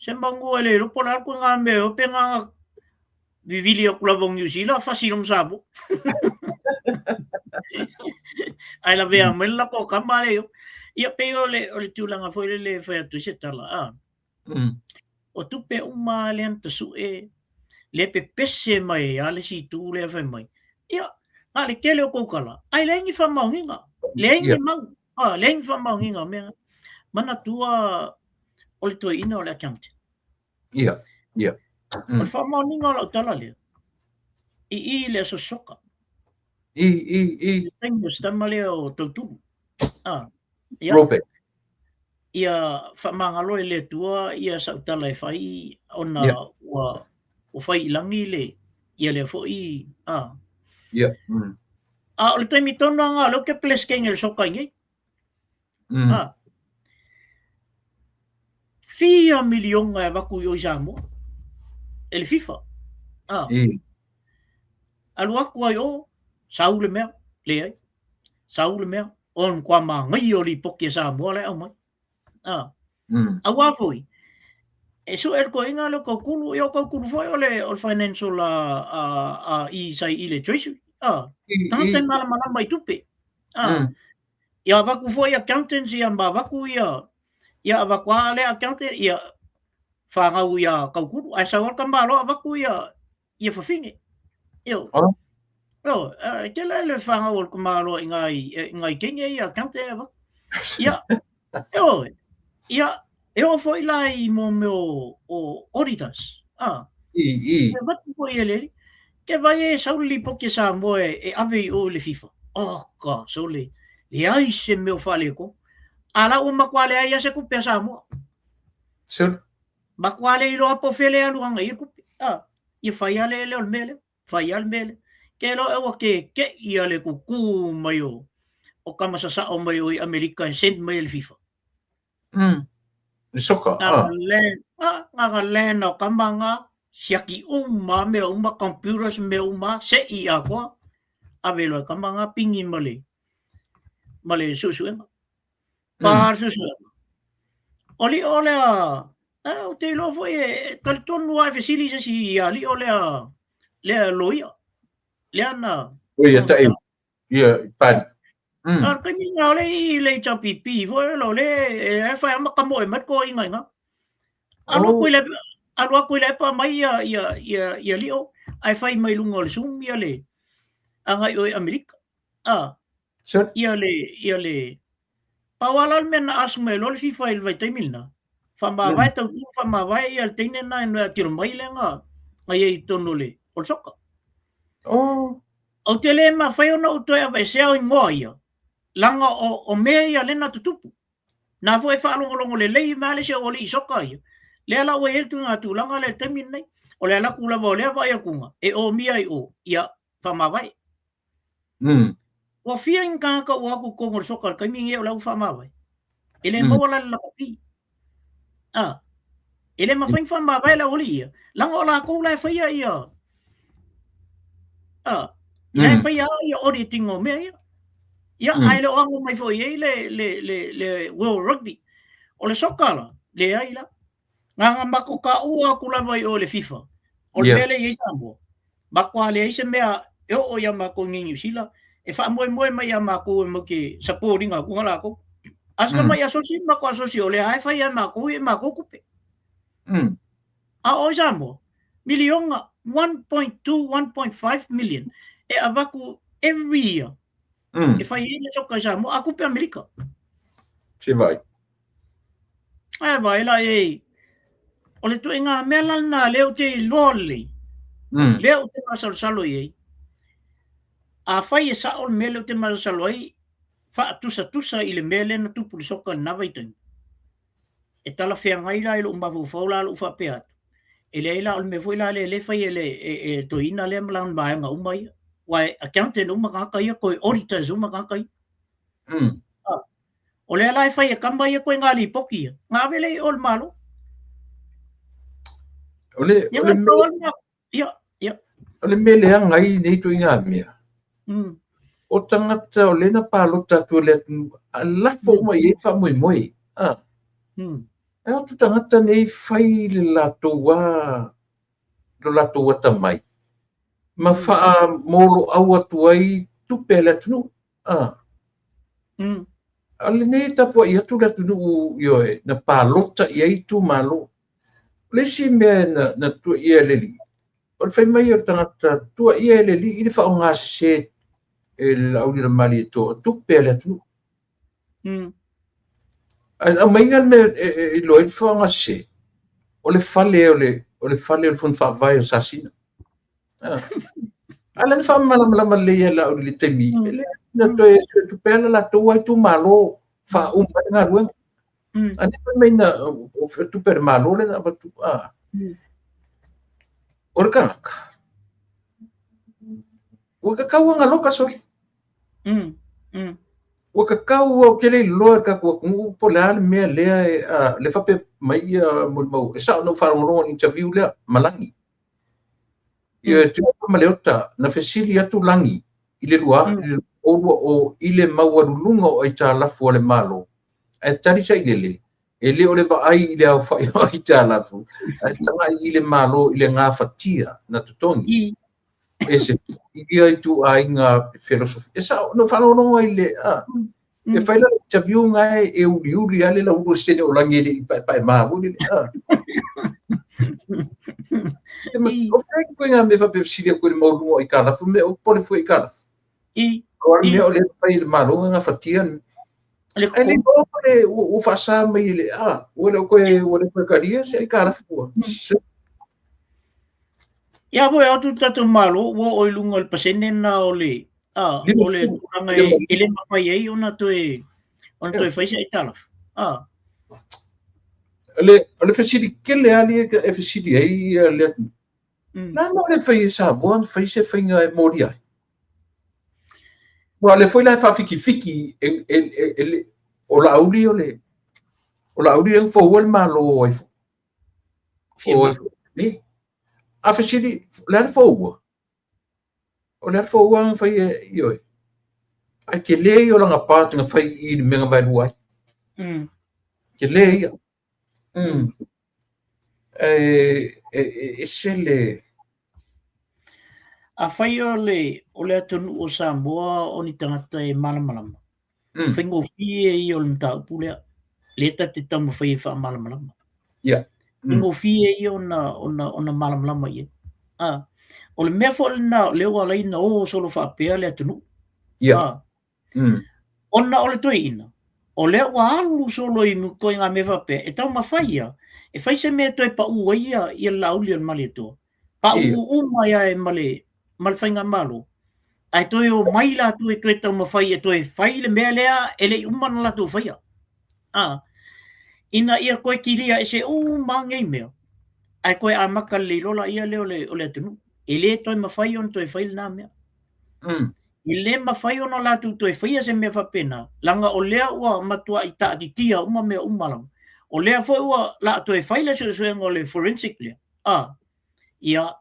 Se manu e le iloa po o le a le koe mea e o pe na vivili atu lava o Niu Sila fasi loma Samoa. Ae lavea mai le latou kama lea i o. Ia pei o le, o le tulaga foi lele e fai atu ai se tala, a. O tupe uma lea na tasue, le pepese mai ai lava le isi itu lea fai mai. Ia, na o le tele o tou tala, ae leai ni faamaoniga, leai ni mau, a, leai ni faamaoniga o mea na. Manatua o le toeaina o le accountant. Ia, ia. O le faamaoniga o lau tala lea, i i le Aso Soka. I, i, i. Le taimi o se tama lea o Tautulu. Ah, ia. Robert. Ia faamagalo e le Atua ia sau tala e fai ona Ia. ua, ua fai i lagi le, ia lea foi, ah. Ia. A o le taimi tonu lava lena o lea ou te Peresetene o le soka i nei. Ah. Fia miliona e avatu i o i Samoa e le FIFA. Ah. Alu atu ai o, sau le mea, leai. Sau le mea, o le matua manaia o lipoti a Samoa la e aumai. Ah. Auā foi, e sue le toeaina lea o Tautulu, ia o Tautulu foi o le, o le financial a, a, a i sai i le Treasury. Ah. Tagata e malamalama i tupe. Ah. Ia avatu foi accountants ia ma avatu ia, ia avatu a lea accountant ia fanau ia Tautulu, ae sau lava le tamaloa avatu ia, ia fafine. Io. Ah. Io, e tele le fanau o le tamaloa i ngai, i ngai teine ia accountant e avatu. Ia, io, ia, e oo foi la i mo mea o, o auditors. Ah. I, i. E avatu foi e le alii. Ke vai e sau le lipoti a Samoa e, e ave i o i le FIFA. Oh, ka, sole. Leai se mea o faaletonu. A la ua matua leai lava se tupe a Samoa. Sole. Matua le iloa po o fea le alu ana i ia tupe. Ah, ia fai lava le lea o le mea lea. Fai lava le mea lea. Ke iloa ua keke'i lava le kukū mai o, o tama sasao mai o i Amerika e send mai e le FIFA. Le soka, ah. Ah, na land o kama nga, siaki uma, mea uma, computers, mea uma, se'i atoa, ave loa e kama nga pingi ma le, ma le suesuega. Pa le suesuega. O Lio lea, ou te iloa foi e talitonu lava e fesili i se isi ia Lio lea, lea loia, lea na... Oi, ta e, ia, pali. A le taimi lena o lea i le HRPP foi lea, o lea e fai lava ma tamoe mai le toeaina i ina. Alu atu i le, alu atu i le epa mai ia, ia, ia, ia Lio, ae fai mai luga o le Zoom ia le agai o i Amerika. A, ia le, ia le, pau lava la le mea na ask mai loa le FIFA i le vaitaimi lena, faamavae tautua, faamavae ia le teine lena e atilo mai lea na, na i ai i totonu o le, o le soka. Ou te le mafai ona ou toe aveesea o igoa ia, leaga o, o mea ia lea na tutupu. Na foi e faalogologo lelei mai le isi aualii soka ia. Lea la ua i ai le tuiga tulaga lea i le taimi lenei. O le alu atu lava o lea vaai atuga, e omia i o, ia, faamavae. Ua fia ni tagata ua o atu i totonu o le soka i le taimi lenei o la ua faamavae. E le maua la le lakapi. A, e le mafai ona faamavae le aualii ia, leaga o latou la e faia ia, a, la e faia ia auditing o mea ia. Ia, ae le o ago mai foi i ai le, le, le, le World Rugby. O le soka la, leai la. Na ona matou taua atu lava i o i le FIFA, o le mea lea e i ai Samoa, matua leai se mea e oo ia matou i Niu Sila, e faamoemoe mai ia matou e matou te support ina atu latou. A sina mai asosi, matou asosi o lea lava e fai e matou i matou tupe. A o i Samoa, miliona, 1.2, 1.5 million e avatu every year e fai ai le soka i Samoa, a tupe Amerika. Se vai. Ae vaai la i ai, o le ituaiga mea la lena lea ou te iloa lelei, lea ou te masalosalo i ai. Afai e sao le mea lea ou te masalosalo ai, faatusatusa i le mea lea na tupu i le soka i lena vaitaimi, e talafeagai la i lou mafaufau la lou faapea atu, e leai la o le mea foi la lea lea e fai e le e toeaina lea ma lana vaega uma ia, aua e accountant uma tagata ia, toe auditors uma tagata ia. O lea la e fai e kama ia koe ngā lipoti ia, ngā ave lea i o le Malo. O le, o le mea, ia, ia. O le mea leaga ai nei ituaiga mea. O tagata o lea na palota atu e le atunuu, a lafo uma i ai le faamoemoe. Ah. E o atu tagata nei fai le latou a, lo latou atamai, ma faamoloau atu ai tupe a le atunuu. Ah. A lenei e tapuai atu le atunuu ioe na palota i ai itumalo. O le isi mea na, na tuuaia e le alii, o le fai mai o le tagata tuuaia e le alii i le faaaoga sese e le Laaulialemalietoa o tupe a le atunuu. Ae aumaiga le mea e iloa ai le faaaoga sese, o le fale o le, o le fale o le Fono Faavae o Sasina. A lea na faamalamalama lelei e Laauli i le taimi, e le na toe tupe ala latou a itumalo faauma ai le galuega. A lea fai mai na o tupe a le Malo lea na avatu. O le tagata, ua tatau ona loka sole. Ua tatau ou te le iloa i le tatou atunuu po o le a le mea lea e, le faapea mai ia molimau, e sao na ou faalogologo i le interview lea ma Lagi. Ia e Tuilaepa ma Leota, na fesili atu Lagi i le lua, i le 20 i le maualuluga o aitalafu a le Malo, ae tali sailele, e le o le vaai i le aofai o aitalafu, ae tagai i le Malo i le gafatia na totogi e se ia ituaiga felosofi. E sao, na ou faalogologo ai i le, a, E fai la interview nga e uliuli lava le laulu o sene o Lagi e le i paepae ma foi lele. O fea koe ngā mea faapea fesili atu i le maualuluga o aitalafu, me o pole foi aitalafu. O a mea o lea fai e le Malo nga gafatia. Ae le iloa po le ua faasa mai e le, a, ua le o koe, ua le koe talia se aitalafu ua. Ia foi o atu le tatou Malo ua oo i luga o le pasene lena o le, a, o le tulaga e, e le mafai ai ona toe, ona toe fai se aitalafu. A. O le, o le fesili tele lava lea e fesili ai le atunuu. Na ona le fai e Samoa ona fai se faiga e molia ai. Aua o lea foi la e faafikifiki e, e, e, e, o Laauli o le, o Laauli lea na foua le Malo ai foi. O, a fesili, o le a le foua? O le a le foua na fai e ioe? Ae tele ia o lana part na fai i le mea na vaelua ai. Tele ia. E, e, e ese le... Afai o le, o le atunuu o Samoa o ni tagata e malamalama, faigofie ia o le mataupu lea, lea ta te taumafai e faamalamalama. Ia. Faigofie ia ona, ona, ona malamalama i ai. Ah, o le mea foi lena o lea ua ala ai ona o solo faapea le atunuu. Ia. Ah, Ona o le toeaina, o lea ua alu solo i ituaiga mea faapea, e taumafai ia e fai se mea e toe paʻu ai ia, ia le Laauli o le Malietoa. Paʻu uma ai lava ma le, ma le faigamalo, ae toe omai latou e toe taumafai e toe fai le mea lea e le i uma ona latou faia. A, ina ia toe kilia ese uma lava nei mea, ae toe amata lelei loa laia lea o le, o le atunuu. E le toe mafai ona toe fai lena mea. E le mafai ona latou toe faia se mea faapena, leaga o lea ua matuai taatitia uma mea uma lava. O lea foi ua la toe fai le suesuega o le forensic lea, a, ia,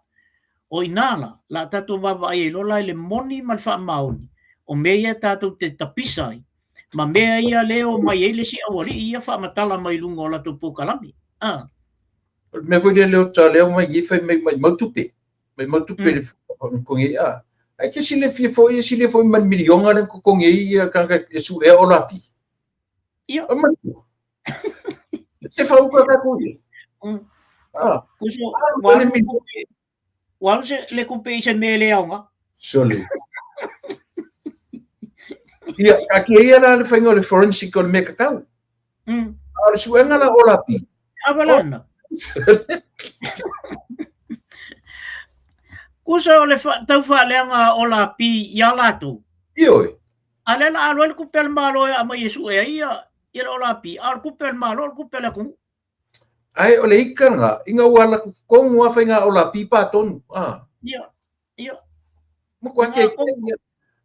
o i ina la, la tatou vaavaai ai loa la i le moni ma le faamaoni o mea ia tatou te tapisa ai, ma mea ia lea e omai ai le isi aualii ia faamatala mai luga o latou polokalame. A. O le mea foi lea Leota, lea ua mai fai mai maumau tupe. Maumau tupe le totogi ai. A. Ae ke silafia foi, e silia foi ma le miliona le totogi ai ia tagata e suea ola pi. Ia. O matua. Se whauka tatou ia. Ah. Kuso, Ah, ua le alu mi- kupe, ua alu se le kupe i se mea e le aoga. Sole. Ia, a ke ia la le whainga o le forensic o le mea kakau. A o le suega la ola pi. A wala na. Kusa o le fa, tau whaaleanga ola pi i a lātou. Ioe. A lea la alu ai le kupe a le Malo e aumai e sue ai ia, ia le ola pi, a o le kupe a le Malo o le kupe a le atunuu. Ae o le ika nga, ina ua ala atu totonu a faiga ola pi pa tonu. Ah. Ia, ia. Ma kua ke ke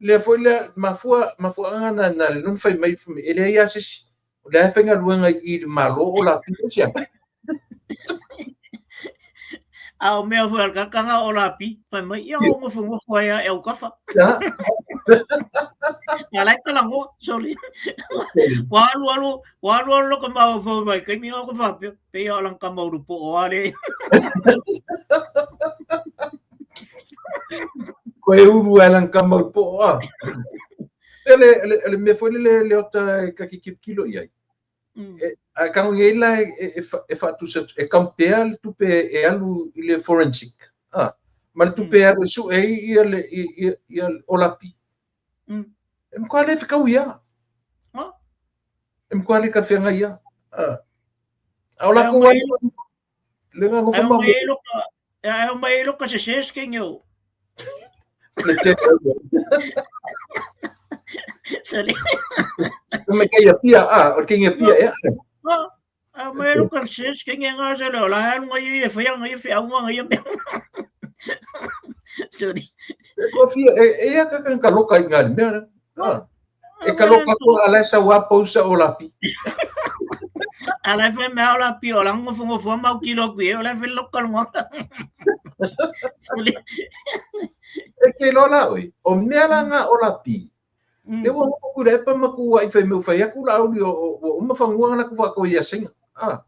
lea foi lea mafua mafuaaga na na le lona fai mai e leai lava se isi. O lea e faigaluega i le Malo ola pi o sia. A o mea foi a le kakanga ola pi, fai mai, ia o nofonofo ai a e aukafa. Ia. A la e talanoa, sorry. Ua alu alu, ua alu alu loko mafaufau mai taimi o ko faapea, pei o lana tama ulupo'o a le. Koe ulu ai lana tama ulupo'o a. E le, le, le mea foi lele Leota e ka ki kilokilo i ai. E, a ka ngi la e, e, e faatusa atu, e compare le tupe e alu i le forensic. Ah, ma le tupe e alu e sue ai ia le ia, ia olapi. E matua le fekau ia. Ah. E matua le talafeagai ia. Ah. A o lakou ai le nga ngofa ma. E ai mai loka se se ke ngeo. Le te. Sale. Me kai pia a, o ke nge pia e. Ah. A mai loka se se ke nge se le la nga ye fe nga ye fe au nga ye me. Sorry. E ko fia e e ia ka ka loka i nga mea. Ah. E ka loka ko ala sa wa pausa o lapi. Ala fe me o lapi o la ngofo ngofo mau kilo ku e o la fe loka ngo. Sorry. E ke lola oi. O mea la nga o lapi. Le ua ngofo ku le pa ma ku ai fe me fai aku la uli o o uma fangua na ku fa ko ia singa. Ah.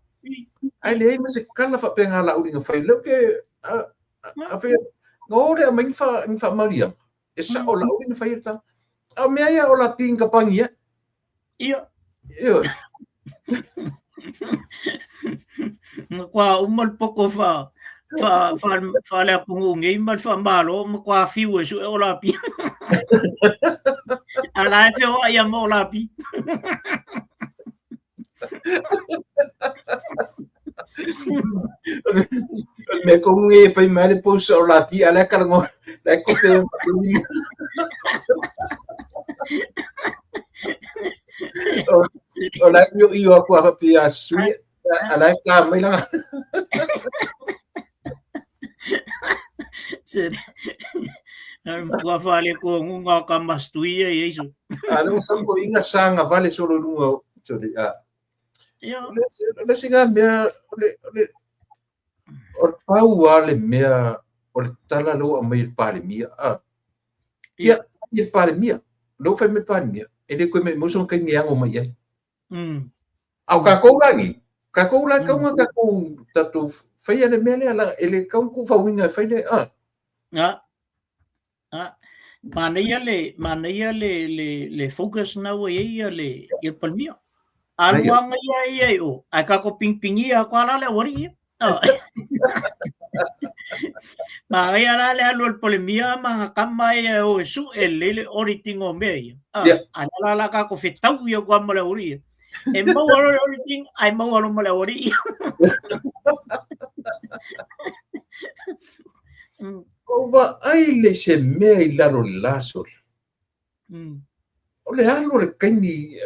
Ai le ai ma se kala fa pe nga la uli nga fai le ke a a fe ngo le ma ni fa ni fa maria. E sa o la uli na fai ta. A mea ia o la pinga pangia. Ia. Ia. Ma kua uma le poko fa fa fa fa le atunuu nei ma le faamalo ma kua fiu e sue o lapi. A la e feoai ia ma o lapi. Me ko ngi fai mai le pousa o lapi a le kala ngo le ko te o la io io aku a pi a sui a la ka mai la Sere. Kua whale ko ngunga ka mastuia i eiso. A lo sa ko inga sanga vale solo lunga sorry a. Ia. Le singa mea le le o le pau a le mea o le tala lo a mai le palemia a. Ia, ia palemia. Lo fai me palemia. E le koe me muso kai me ango mai ai. A o kākou lagi. Tatou la tau na tatou tatou faia le mea lea la e le tau ku fauina e fai le a. A. A. Manaia le manaia le le le focus na ua i ai le ia Palemia. Alu anga ia ia i o, ae tatou pingipigia atu lava la le aualii ia. Manaia la le alu o le Palemia ma ana tama ia e o e sue lelei le auditing o mea ia. A lea la o le a tatou fetaui atu lava ma le aualii ia. E maua loa le auditing ae maua loa ma le aualii ia. Ua ou vaai le se mea i lalo o le la sole. O le alu o le taimi,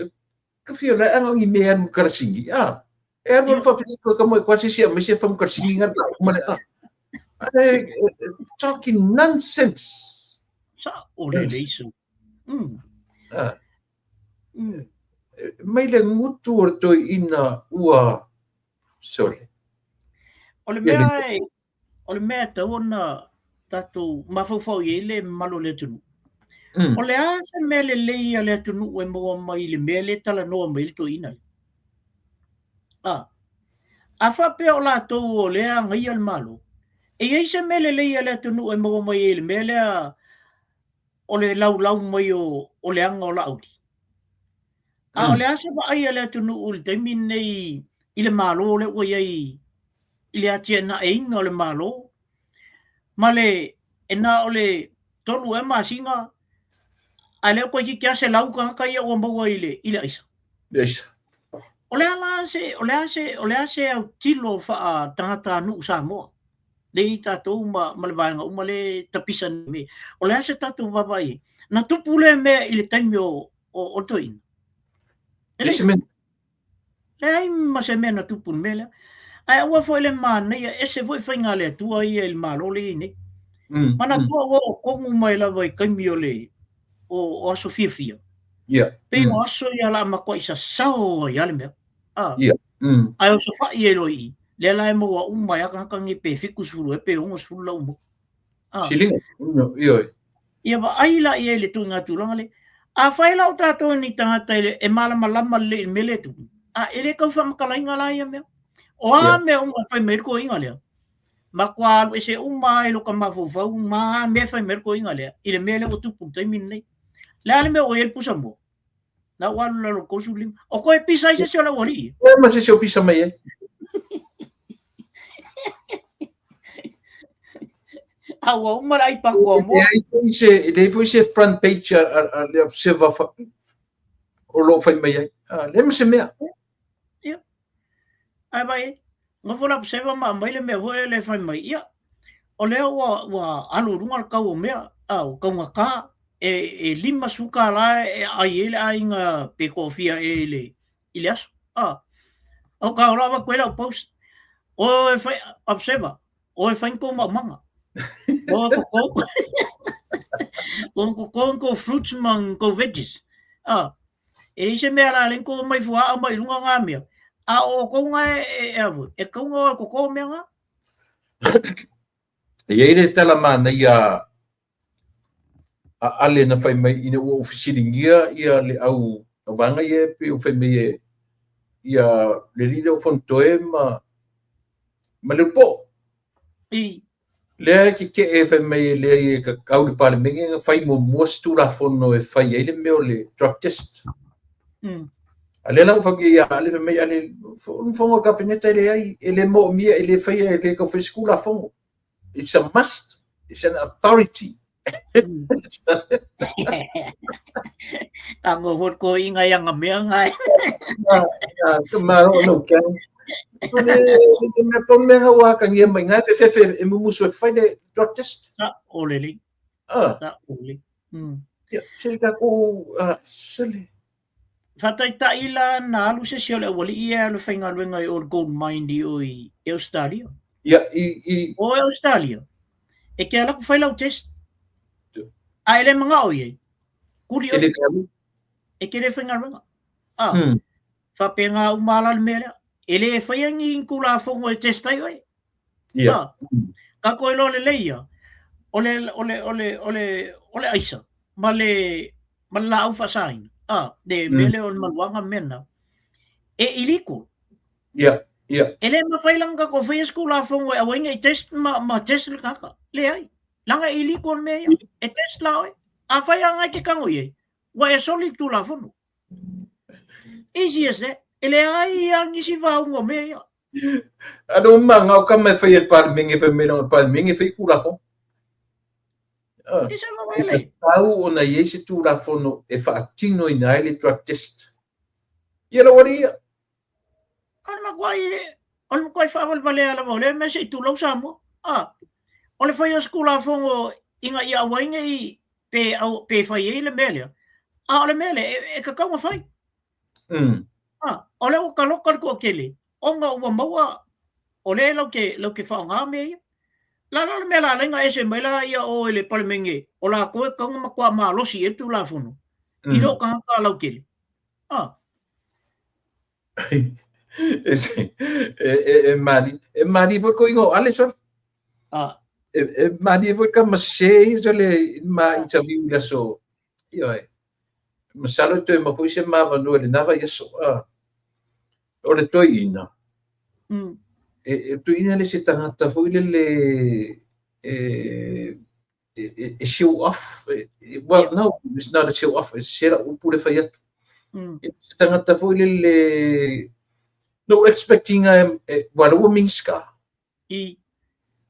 ka fia la anga ni mea alu karasini, a. E alu alu faapea ko ka mo kwa sisi a mese famu karasini nga la uma le a. Ai talking nonsense. Sa o le leiso. Ah. Mai le gutu o le toeaina ua sole. O le mea e O le mea e tatau ona tatou mafaufau i ai le mamalu o le atunuu, o le a se mea lelei a le atunuu e maua mai i le mea lea e talanoa mai ai le toeaina lea? A, a faapea o latou o lea e agaia le Malo, e i ai se mea lelei a le atunuu e maua mai ai i le mea lea o le laulau mai o le aga o Laauli? A o le a se vaai a le atunuu i le taimi lenei i le Malo lea ua i ai i le atiaenaeina o le Malo ma le e na o le 3 ea masina ae lea toeitiiti lava 100 tagata ia ua maua i le i le aisa. Le aisa. O le a la se o le a se o le a se autilo faa tagatanuu Samoa lea i tatou ma, ma le vaega uma lea e tapisa nei. O le a se tatou vaavaai i ai? Na tupu lea mea i le taimi o o, o toeaina. E leai se mea. Leai ma se mea na tupu i le mea lea. Ae aua foi le manaia, ese foi faiga a le Atua ia i le Malo lea e i ai nei. Manatua ua oo tonu mai lava i taimi o le o, o aso fiafia. Yeah. Pei o aso ia o le a matuai sasao ai lava le mea. Ah. Yeah. Ae osofai ai loa i i. Lea la e maua uma ai lava tagata nei pe 70 ea pe 60 la ua maua. Ah. Siliga. Ioe. Ia vaai la i ai le tuiga tulaga lea. Afai la o tatou ni tagata e, e malamalama lelei i le mea lea e tupu, a e le tau faamatalaina la ia mea. O a mea uma e fai mai ai le toeaina lea, matua alu ese uma ai lota mafaufau ma a mea e fai mai ai le toeaina lea i le mea lea ua tupu i le taimi lenei. Le a le mea ua i ai le pusa moa? Na ua alu lalo 35. O koe pisa ai se isi o le aualii. E ma se isi o pisa mai ai. A ua uma le ai pakoa moa. E leai foi se front page a le Observer o lo o fai mai ai. Leai ma se mea. Ia. Ae vai, nofo le Observer ma aumai le mea foi lele e fai mai, ia, o lea ua, ua alu i luga le tau o mea, a, ua taugata, e, e $50 e aai ai le aiga pe toafia ea i le, i le aso. A, o ka ola avatu ai lau post, o e fai, Observer, o e fai ni kou maumaga. O e koko, o koko ni kou fruits ma ni kou veggies. A, E leai se mea la le ko mai fuaao mai i lunga ngā mea. A o kou ngā e, e, e awe, e kau ngā o ko ko mea ngā. E iai le tala manaia a Ale na fai mai ina ua ou fesiligia ia le au vaega ia e pei ona fai mai e ia le alii lea o Fonotoe ma ma Leupoo. I. Lea e tetee fai mai e leai e tatau i le Palemene ona fai muamua se Tulafono e fai ai le mea o le drug test. A lea la ua fai atu ia Ale, fai mai Ale, o le fono a le Kapeneta e leai, e le moomia, e le faia, e le tau faia se Tulafono. It's a must. It's an authority. Tango hot ko inga i anga mea ngai. Ka maro o nau kang. Le te mea pau mea ngā wā kangia mai ngai fe fe e mumusu e whai le drug test. Ta o le li. Ah. Ta o le. Ia, se ka ko sele. Faataitai la na alu se isi o le aualii e alu e faigaluega i o i le gold mine i o i Australia. Ia, i, i. O Australia, e te alu atu fai lau test. A e le manao i ai, kuli oe. E le faigaluega. E te le faigaluega. A, faapena uma la le mea lea. E le faia ni Tulafono e test ai oe. Ia. A, ka koe loa lelei ia, o le, o le, o le, o le, o le aisa ma le, ma le laau faasaina, a, le mea lea o le maluaga ma mea na, e illegal. Ia. Ia. E le mafai la ona tatou faia se Tulafono e aua ai ne i test ma, ma test le tagata. Leai. Leaga e illegal le mea ia. E test la oe. Afai lava na e te tago i ai, ua e soli le Tulafono. Easy as that. E leai lava nisi vaauga o mea ia. A no ma ngau ka me fai e Palemene fai mai langa Palemene fai Tulafono. Ah. E sa vaai le. Tau ona i ai se Tulafono e faatinoina ai le drug test. Ia lau alii ia. O le matuai, o le matuai faavalevalea lava o lea mea se i tulou Samoa. Ah, o le fai o se Tulafono ina ia aua ai ne i pe, au, pe fai ai le mea lea. A o le mea lea, e, e tatau ona fai. Ah, o lea ua taloka le toatele, ona ua maua, o lea lau te, lau te faaaoga mea ia. La la le mea la ala ai ona ese mai la ia o i le Palemene, o latou e tatau ona matua malosi i ai le Tulafono, i lou tagata lautele. Ah. E, e, e mali, e mali foi ko ingo ale so. Ah. E, e mali foi ka masese i so le ma interview la so. Ioe. Masalo toe ma foi se mavanoa i lena vaiaso. Ah. O le toeaina. E, e toeaina le se tagata foi lele e, e, e show off. E, well, yeah. no, it's not a show off. E se la upu le fai atu. E se tagata foi lele no expecting a e, wala ua Minista. I.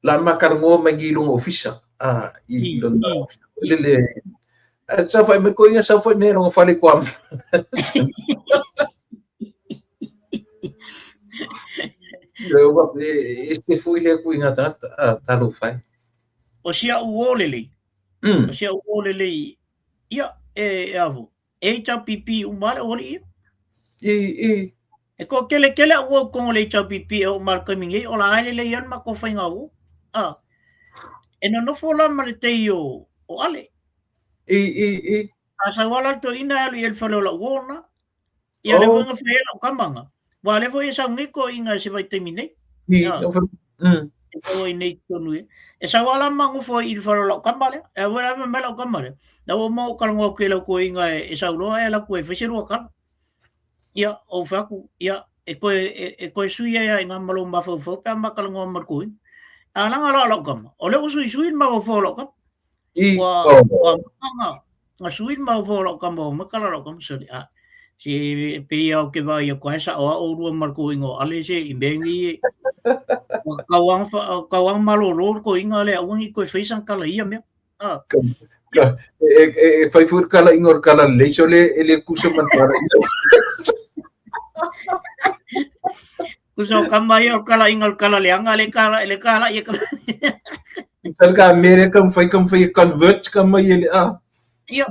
La makarangoa mai i lunga ofisa. Ah, i lona ofisa. Lele a sa fai me koinga sa fai me rongo fale koa. E se foi le kuinga tata talo fai. O si a'u uō lelei, o si a'u uō lelei, ia, e, e avo, e HRPP uma lava le aualii ia. I, i. E toateletele a'u uō i totonu o le HRPP e oo mai i le taimi nei, o la e lelei lava le matou faiga uō. A, e nonofo la ma le tei o, o Ale. I, i, i. A sau lava la le toeaina e alu i ai i le fale o la'u uō lena. Ia lea foi na fai ai lau tama na. Ua lea foi e sau nei toeaiina i se vaitaimi nei. I, Ia. E sau ai nei tonu ia. E sau lava la ma nofo ai i le fale o lau tama lea. E aua lava mai lau tama lea. Na ua uma ou talanoa atu i lau toeaina e, e sau loa e alu atu e fai se lua tala. Ia, ou fai atu, ia, e toe, e, e toe sui ai lava i ngā ma lou mafaufau pe a ma talanoa ma le toeaina. A laga loa lau tama, o lea ua suisui le mafaufau o lau tama. I, Ua, oh. ua maka nga sui le mafaufau o lau tama, ua maka la lau tama, sorry, a, se pei lava ou te vaai atu ai sao lava oulua ma le toeaina o Ale se i mea nei e, ua tau lava ona tau lava ona malolo le toeaina lea aua ne i toe faia sana tala i ia mea. A. E, e, e fai foi le talaiga o le tala lelei so le, e le tusa ma le talaiga. Tusa o kama ia o talaiga o le tala leaga le kala le kala ia kala. Tal ka mere ka fai ka fai convert ka mai ele a. Ia.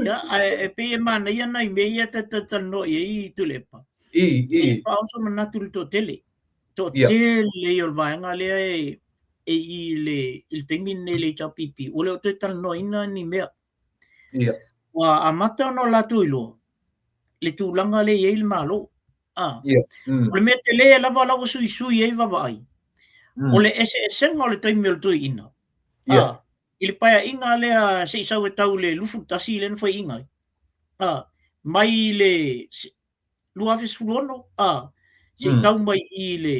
Ia, ae e pei e manaia nai mea ia ta talanoa i ai Tuilaepa. I, i. E faaoso manatu i le toatele. Toatele ia o le vaega lea e e i le i le taimi lenei i le HRPP, ua le o toe talanoaina ni mea. Ia. Ua amata ona o latou iloa le tulaga lea e i ai le Malo. A. Ia. Mm. O le mea tele lava la ua suisui ai vaavaai, Mm. o le eseesega o le taimi o le toeaina. Ia. A. I le paeaiga lea se i sau e tau i le 21 lea na faiaina ai. A. Mai le 2016, a, se i tau mai i le,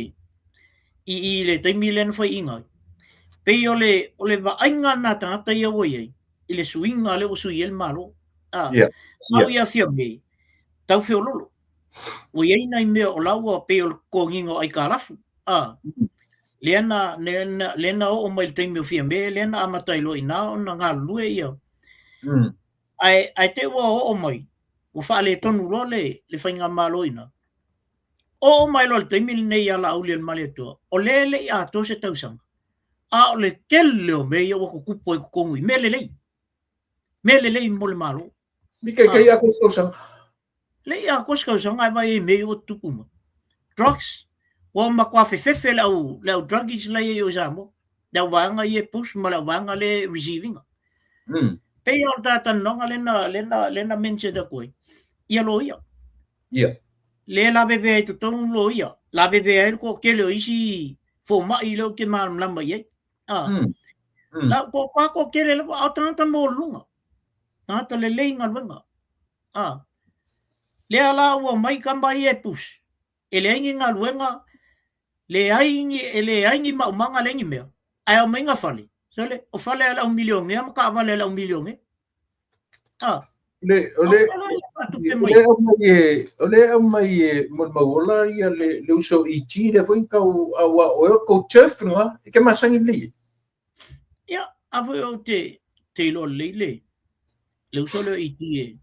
i, i le taimi lea na faiaina ai. Pei o le, o le vaaiga lena a tagata ia ua i ai, i le suiga lea ua sui ai le Malo. A, Yeah. sau ia Fiame, tau feololo. Ua i ai nai mea o la ua pei o le totogiina o aitalafu. A, lea na, lea na, lea na oo mai i le taimi o Fiame, lea na amata ai loa i ina ona galulue ia. Ae, ae te i ua oo mai, ua faaletonu loa le, le faigamalo i ina. Oo mai loa i le taimi lenei ia Laaulialemalietoa, o lea e le i atoa se tausaga, a o le tele o mea ia ua tutupu ai i totonu i mea lelei, mea lelei mo le Malo. Mi kai kai atoa se tausaga. Le i atoa se tausaga ae vaai ai i mea ia ua tutupu mai. Drugs, ua matua fefefe le au, le au druggies la e i o i Samoa. Le au vaega ia e push ma le au vaega lea e receive ina. Pei lava o le talatalanoaga lea na, lea na, lea na mention atu ai, ia loia. Ia. Lea lavevea ai totonu loia, lavevea ai le toatele o isi fomai lea ou te malamalama i ai. Ah. La, ko, ko a toatele lava, a o tagata maualuluga, tagata lelei galuega. Ah. Lea la ua omai tama ia e push, e leai ni galuega, leai ni, e leai ni maumaga, leai ni mea, ae aumai na fale. Sole, o fale a le au milionea ma taavale a le au milionea. Ah. Le, o le, o le aumai e, o le aumai e molimauola ia le, le uso ET lea foi tau aua o e kou turf nga, e ke masangi lei. Ia, a foi ou te, te iloa lelei le, le uso lea o ET e.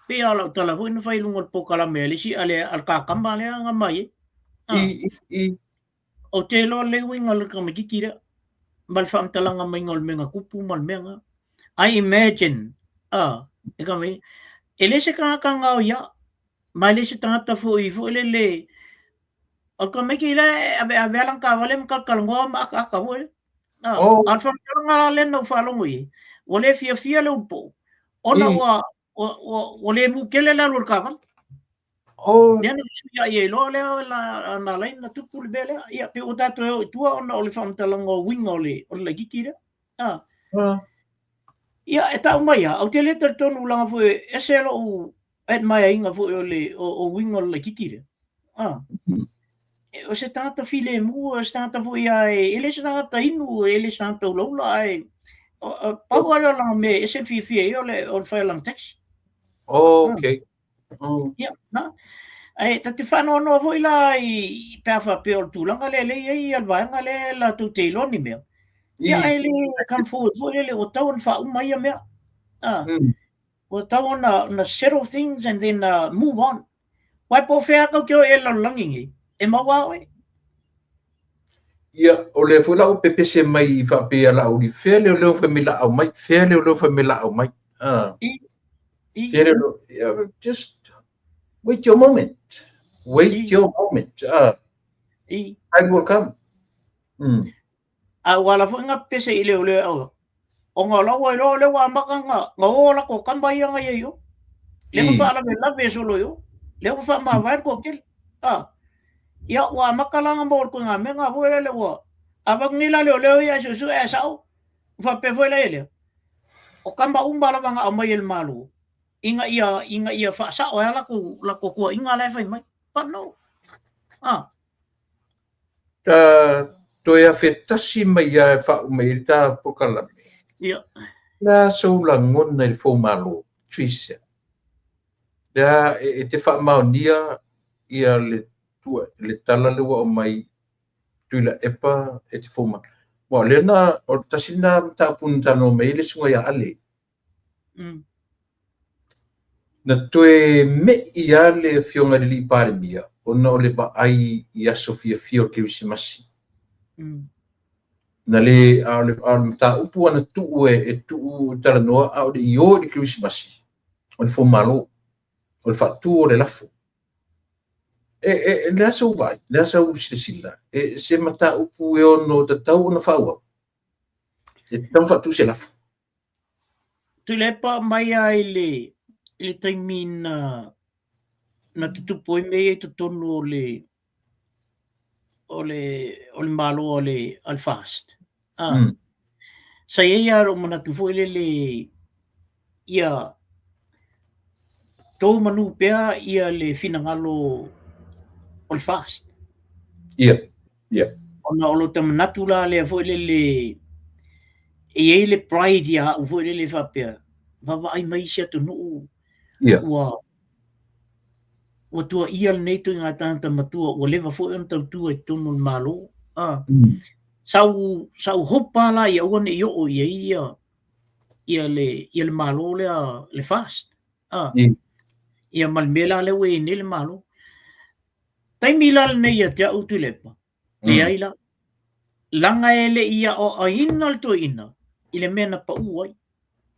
Pei lava o lau tala foi na fai i luga o le polokalame a le isi, a le, a le kakama lea na mai ai. Ah. I, i, i. Ou te iloa lelei uiga o le tamaitiiti lea, ma le faamatalaga maiga o le mea na tupu ma le mea na. I imagine, ah, e ka mai, e le se tagata gaoia, ma e le se tagata foi, foi lele, O le tamaiti lea e aveave lava lana taavale ma talatalanoa ma ataata foi lea. A, Oh. a o le faamatalaga la lea na ou faalogo i ai, ua le fiafia le Ulupo'o ona I. ua, ua, ua, ua le mu tele le alu a le taavale. Oh. Lea na fesuiai ai loa lea na, na ala ai ona tupu le mea lea. Ia, pei ua tatou e oo i tua ona o le faamatalaga o uiga o le, o le laitiiti lea. A. Ah. Ia, e tau mai lava, ou te le talitonu leaga foi e ese lou admire-ina foi o le o, o uiga o le laitiiti lea. Ah. E, o se tagata filemu, o se tagata foi a e, e le se tagata inu, e le se tagata ulaula, ae o, o, pau lava lea o lana mea e ese le fiafia i ai o le, o le fai o lana taxi. Oh, okay. Mm. Ia, na. Ae ta te faanoanoa foi la i pe a faapea o le tulaga lea lea e i ai ia le vaega lea latou te iloa ni mea. Ia ae le come forward foi lele ua tatau ona faauma ia mea. Ah. Mm. Ua tatau ona, ona settle things and then move on. Aua po o fea tou te o i ai i le lalolagi nei, e maua lava oe. Ia, o lea foi la ua pepese mai faapea Laauli, fea leoleo fai mai laau mai, fea leoleo fai mai laau mai. Ah. I, i. Fea leoleo, yeah, just wait your moment. Wait I. your moment. Ah. I. I will come. Mm. A ua ala foi na pepese i leoleo e aua. Ona o la ua iloa o lea ua amata na, na o latou tama ia na i ai i o. Lea ua I. faalavelave solo i o. Lea ua faamavae le toatele. Ah. Ia, ua amata la na maua le ituaiga mea na foi lele ua avatu nei la leoleo ia e suesue ae sao. Ua faapea foi la ia lea, o tama uma lava na aumai e le Malo, ina ia, ina ia faasao ai lava latou, latou tuuaiga la e fai mai. But no. Ah. Ta toe afe tasi mai lava e faauma ai le ta polokalame. Ia. Le a sou lagona i le foumalo, Tricia? Le a e te faamaonia ia le tua, le tala lea ua aumai Tuilaepa e te foumalo. Aua o lea na, o le tasi lena mataupu na talanoa mai ai le susuga ia Ale. Mm. Na toe me'i lava le Afioga i le Alii Palemia ona o le vaai i aso fiafia o le Kerisimasi. Na le, a o le, a o le mataupu lava na tuu e, e tuu e talanoa a o le i o i le Kerisimasi, o le foumalo, o le faatu o le lafo. E, e, e le a sou vaai, le a sau silasila, e se mataupu e ono tatau ona faaauau. E tatau ona faatu se lafo. Tuilaepa mai lava i le, i le taimi na, na tutupu ai mea ia i totonu o le, o le, o le Malo a le, a le FAST. Ah. Sa i ai lava lou manatu foi lele ia tou manu pea ia le finagalo o le FAST. Ia, ia. Ona o lota manatu la lea foi lele e i ai le pride ia au foi lele faapea, vaavaai mai isi atunuu Ia. ua ua tuuaia lenei ituaiga tagata matua ua leva foi ona tautua i totonu o le Malo. Ah. Sa ou, sa ou hope lava la ia aua ne i oo i ai ia, ia le, ia le Malo lea, le FAST. Ah. Ia ma le mea la lea ua i ai nei le Malo. Taimi la lenei ia te au Tuilaepa, leai la. Leaga e le i aoaoina le toeaina i le mea na pau ai.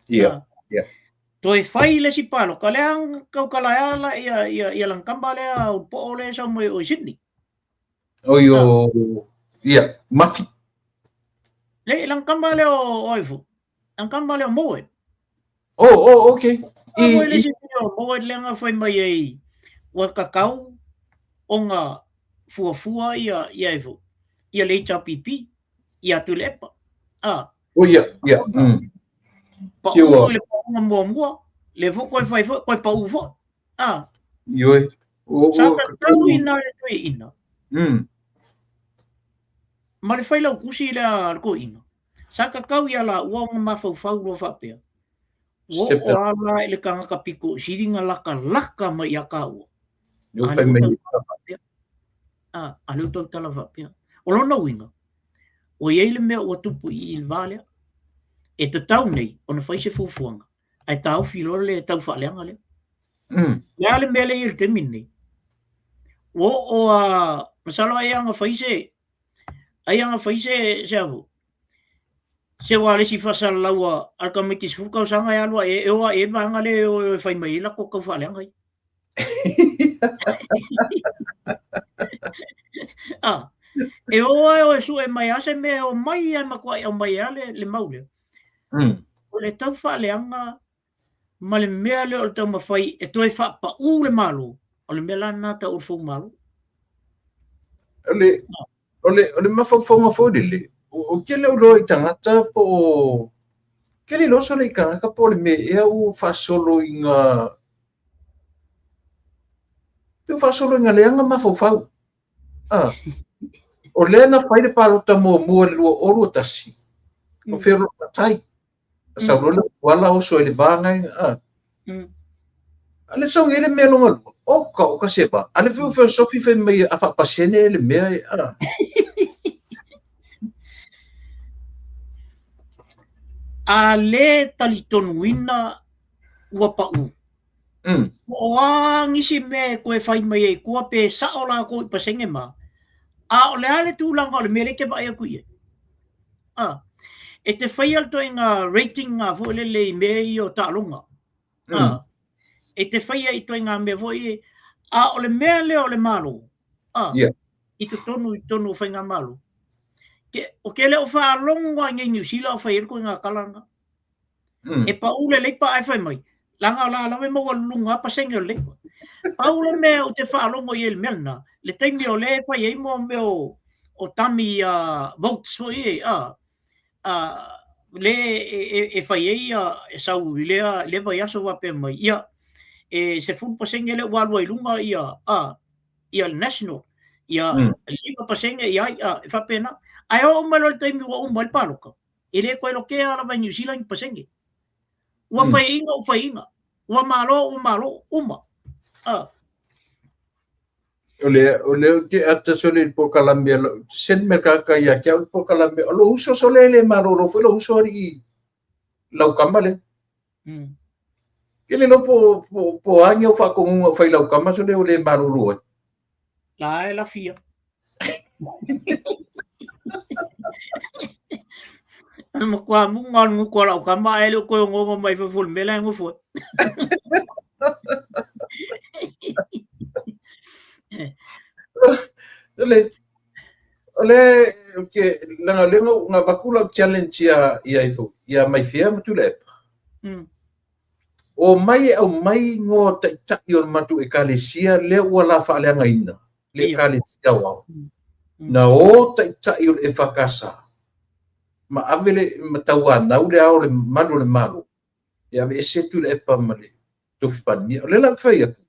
Ia, ia. Toe fai le isi palota, lea tautala ai lava ia, ia, ia lana tama lea Ulupo'o lea e sau mai o i Sydney. Oi o, ia, Mafi. Le, lana tama lea o, o ai fo. Lana tama lea o Mowat. Oh, oh, okay. I, I, le isi o Mowat lea na fai mai ai, ua tatau ona fuafua ia, ia ai fo, ia le HRPP, ia Tuilaepa. Ah. Oh, ia, ia. Pau i le pauga muamua, lea foi toe fai foi, toe pau foi. Ah. Ioe. Sa tatau i ina le toeaina. Ma le failautusi lea a le toeaina. Sa tatau ia laua ona mafaufau loa faapea, ua oo lava la i le tagata pito sili ona latalata mai ia taua. A lea ua tautala faapea. A lea ua tautala faapea. O lona uiga, ua i ai le mea ua tupu i i le va lea. E tatau nei ona fai se fuafuaga ae taofi loa le taufaaleaga lea. O le a le mea lea e i ai i le taimi lenei? Ua oo lava, masalo ai lava na fai se, ai lava na fai se, se a se ualesi faasalalau a le tamaiti 10 tausaga e alu ae e o ae i ai le vaega lea e o e fai mai ai latou taufaaleaga ia. E o lava e o e sue mai lava se mea e o mai lava e matuai aumai lava le mau lea. O le taufaaleaga ma le mea lea o le taumafai e toe faapau le Malo, o le mea la lena tau o le foumalo. O le mafaufauga foi lele, ou te le o iloa i tagata po o ke le iloa sole i tagata po o le mea ea ua faasolo ina ua faasolo ina leaga mafaufau. O lea na fai le palota muamua i le 2021, o feolofatai. Sau loa le uala oso ai le va ngai. A le sau nei le mea longa lua, oka oka se va. A le fiu filosofi fai mai a faapasene le mea e. A le talitonuina ua pau. Po o a nisi mea e toe fai mai ai i tua pe sao latou i pasene ma, a o le a le tulaga o le mea lea e te vaai atu i ai? E te faia le ituaiga rating nga foi lele i mea ia o taaloga. E te faia i ituaiga mea foi ia, a o le mea lea o le Malo, i totonu i totonu o faigamalo, ou te le o faalogo lava i inei i Niu Sila o fai ai le ituaiga tala lena. E pau le Leipa ae fai mai, leaga o la lava e maualuluga lava pasene o le Leipa. Pau le mea ou te faalogo i ai i le mea lena, le taimi o lea e fai ai mo mea o dummy votes foi e, le e fai ai e sau i lea lea vaiaso faapea mai, ia, e 10% lea ua alu ai i luga ia, ia le National, ia 5% ia ai, e faapena. Ae oo mai loa i le taimi ua uma ai le palota, E le toe lokea lava i Niu Sila ni pasene. Ua faiaina, ua faiaina. Ua malo, ua malo. Uma. O le ou te ata sole i le polokalame a lou, send mai le tagata ia te au le polokalame, o lou uso sole e le malolo foi lou uso alii lau kama lea. Ke le iloa po o a ni au faatonuga o fai lau kama sole o le malolo ai. La e lafia. O le matua muga o le gutu a lau tama ae le o toe onoono mai fafo i le mea la e nofo ai. O le, o ke, leaga o lea na avatu lau challenge ia, ia ifo, ia Maifea ma Tuilaepa. Omai e aumai igoa o taitai o le matou Ekalesia lea ua la faaleagaina, le Ekalesia Aoao. Na o taitai o le EFKS ma ave le ma tauanau le Ao o le Malu o le Malo e aveese Tuilaepa ma le tofi Palemia. O lea la ou te fai atu,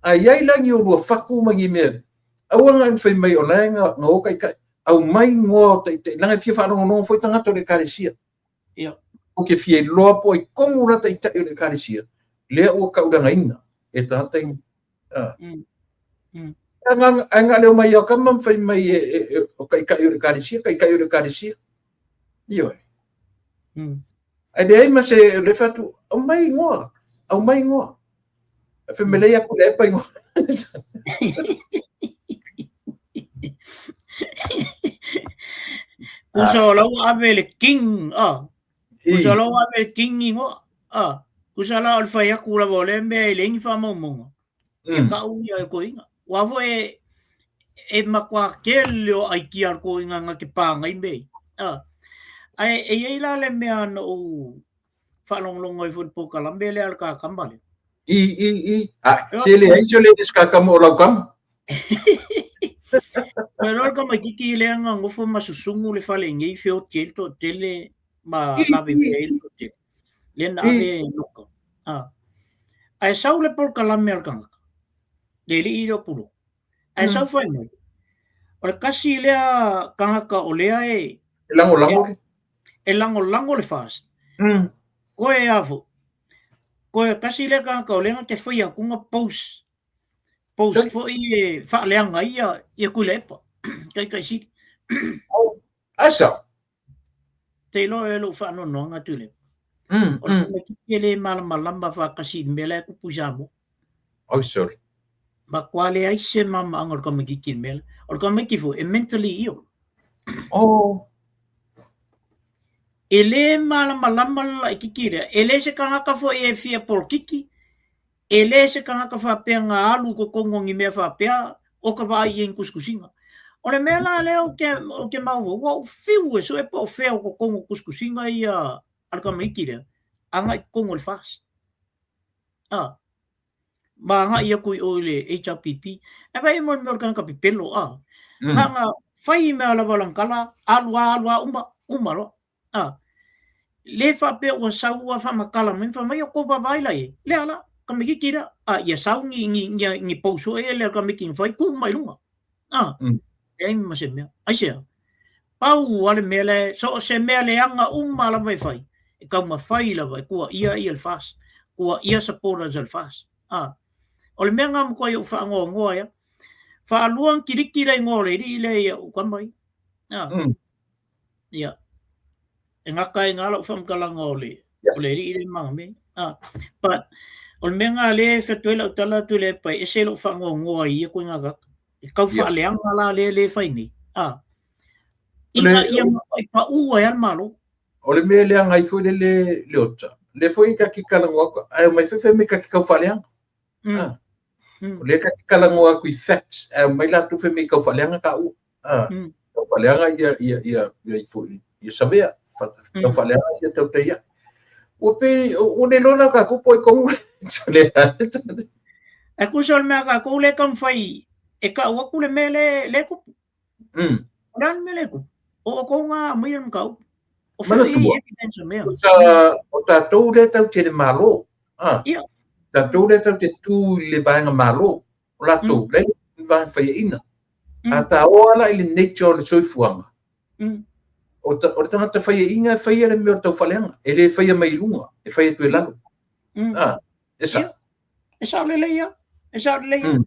a i ai la ni olua fatu ma ni mea, aua na fai mai o la e na o taitai, aumai igoa o taitai, leaga e fia faalogologo foi tagata o le Ekalesia. Ou te fia iloa po o ai tonu la taitai o le Ekalesia, lea ua tauleagaina e tagata i Ae na o le omai lava o tama ma fai mai o taitai o le Ekalesia, taitai o le Ekalesia. Ioe. Ae leai ma se, o lea e fai atu, aumai igoa, aumai igoa. Ae fai mai leai atu le epa igoa. Kusa o la ua ave le king, Kusa o la ua ave le king igoa, Kusa la o le fai atu lava o lea mea e leai ni faamaumauga. Ia kau ia e toeaina. Aua foi e matua tele o aitia a le toeaina na te pāngai mea ia. Ae e i ai la le mea na ou faalogologo ai foi i le polokalame lea a le kakama lea. I, i, i. A, se leai se le se kakama o lau kama. Ua iloa le tamaitiiti lea na nofo ma susugu le fale i nei feoti ai le toatele ma lavevea ai le toatele. Lea na ave loka. Ae sau le polokalame a le tagata. Le alii lea o Pulotu. Ae sau fai mai, o le tasi lea tagata o lea e... E lagolago. E lagolago le FAST. Koe a foi. Koe tasi lea tagata o lea na te faia atu na post. Post foi e faaleaga ai ia Tuilaepa. Taitai sili. Ai sao. Te iloa e lou faanoanoaga Tuilaepa. O le tamaitiiti e le malamalama faatasi i le mea la e tupu i Samoa. Oh, sorry. Matua leai se malamalamaaga o le tamaitiiti i le mea lea. O le tamaiti foi, e mentally ill. Oh. E le malamalama le laitiiti lea. E le se tagata foi e fia polokiki, e le se tagata faapea na alu i totonu o ni mea faapea o ka vaai i ai ni tusitusiga. O le mea la lea ou te, ou te maua, ua ou fiu e sue po o fea o totonu o tusitusiga ia a le tamaiti lea, agai i totonu o le FAST. A, ma agai atu i o i le HRPP. Ae vaai mo le mea o le tagata pepelo, a. Na na fai mea lava o lana tala, alu a, alu a, uma, uma loa. A, le faapea ua sau ua faamatala mai ma fai mai, o kou vaavaai la i ai, lea la, tamaitiiti lea. A, ia sau ni, ni, ni, ni post foi lea a le tamaiti na fai, tuu mai luga. A, leai ma se mea. Aisea? Pau lava le mea lea, so o se mea leaga uma lava e fai, e taumafai lava e tuuaia ia le FAST, tuuaia supporters a le FAST. A, o le mea lena matuai ou faanoanoa ai lava. Faalua ona kiliki le igoa o le alii lea ia ou tama ia. A, ia, e gata ai i ina lau faamatalaga o le, o le alii lea e magamea. A, but, o le mea lena lea e fai atu ai lau tala atu le e ese lou faanoanoa i ia koina tagata. E tau faaleaga la lea le fai nei. A, ina ia matuai paʻu ai lava le Malo. O le mea leaga ai foi lele Leota, lea foi ta te talanoa atu, ae omai foi fai mai ta te tau faaleaga. O lea ta te talanoa atu i facts, ae omai latou fai mai tau faaleaga taua. Tau faaleaga ia ia ia ia foi ia Savea, tau faaleaga ia tau ia. Ua pei ua le iloa la tatou po o ai tonu le E tusa o le mea a tatou lea e taumafai e tau atu le mea lea e tupu. O le a le mea lea e tupu? O outou na aumaia le mataupu. O fea o i ai evidence o mea? O tatou lea tatou te le Malo. Ia. Tatou lea tatou te tu i le vaega Malo. O latou, lea e le vaega faiaina. A ta o lava la i le nature o le soifuaga, o le tagata faiaina e faia le mea o le taufaaleaga. E le faia mai i luga, e fai atu i lalo. E sao. E sao lelei lava. E sao lelei lava.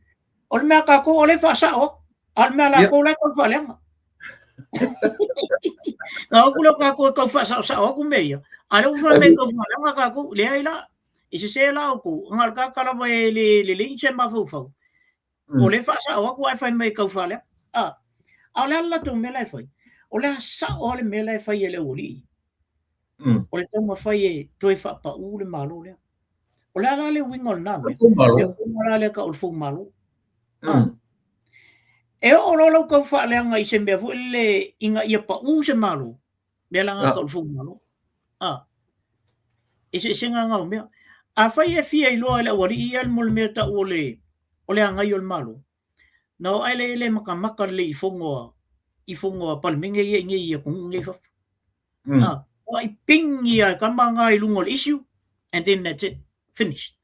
O le mea a tatou o lea e faasao atu. A o le mea a latou la e tau faaleaga. Na o atu lea o tatou e tau faasaosao atu mea ia, a o lea ua fai mai e tau faaleaga tatou. Leai la, e sese la outou, na o le tagata lava e le lelei se mafaufau, o lea e faasao atu ae fai mai e tau faaleaga. A o le a le latou mea la e fai? O le a sao lava le mea la e fai e le aualii. O le taumafai e toe faapau le Malo lea. O le a la le uiga o lena mea? Le uiga la lea tau o le foumalo. E oo loa lau tau faaleaga i se mea foi lele ina ia pau se Malo, mea la na tau o le foumalo. Eseesega na o mea. Afai e fia iloa e le aualii ia mo le mea tau o le o le agai o le Malo, na o ae lea e le matamata lelei i fono a i fono a Palemene ia i nei i atunuu nei i fafo. Ua i pingi a e tama nga i luga o le issue and then that's it, finished.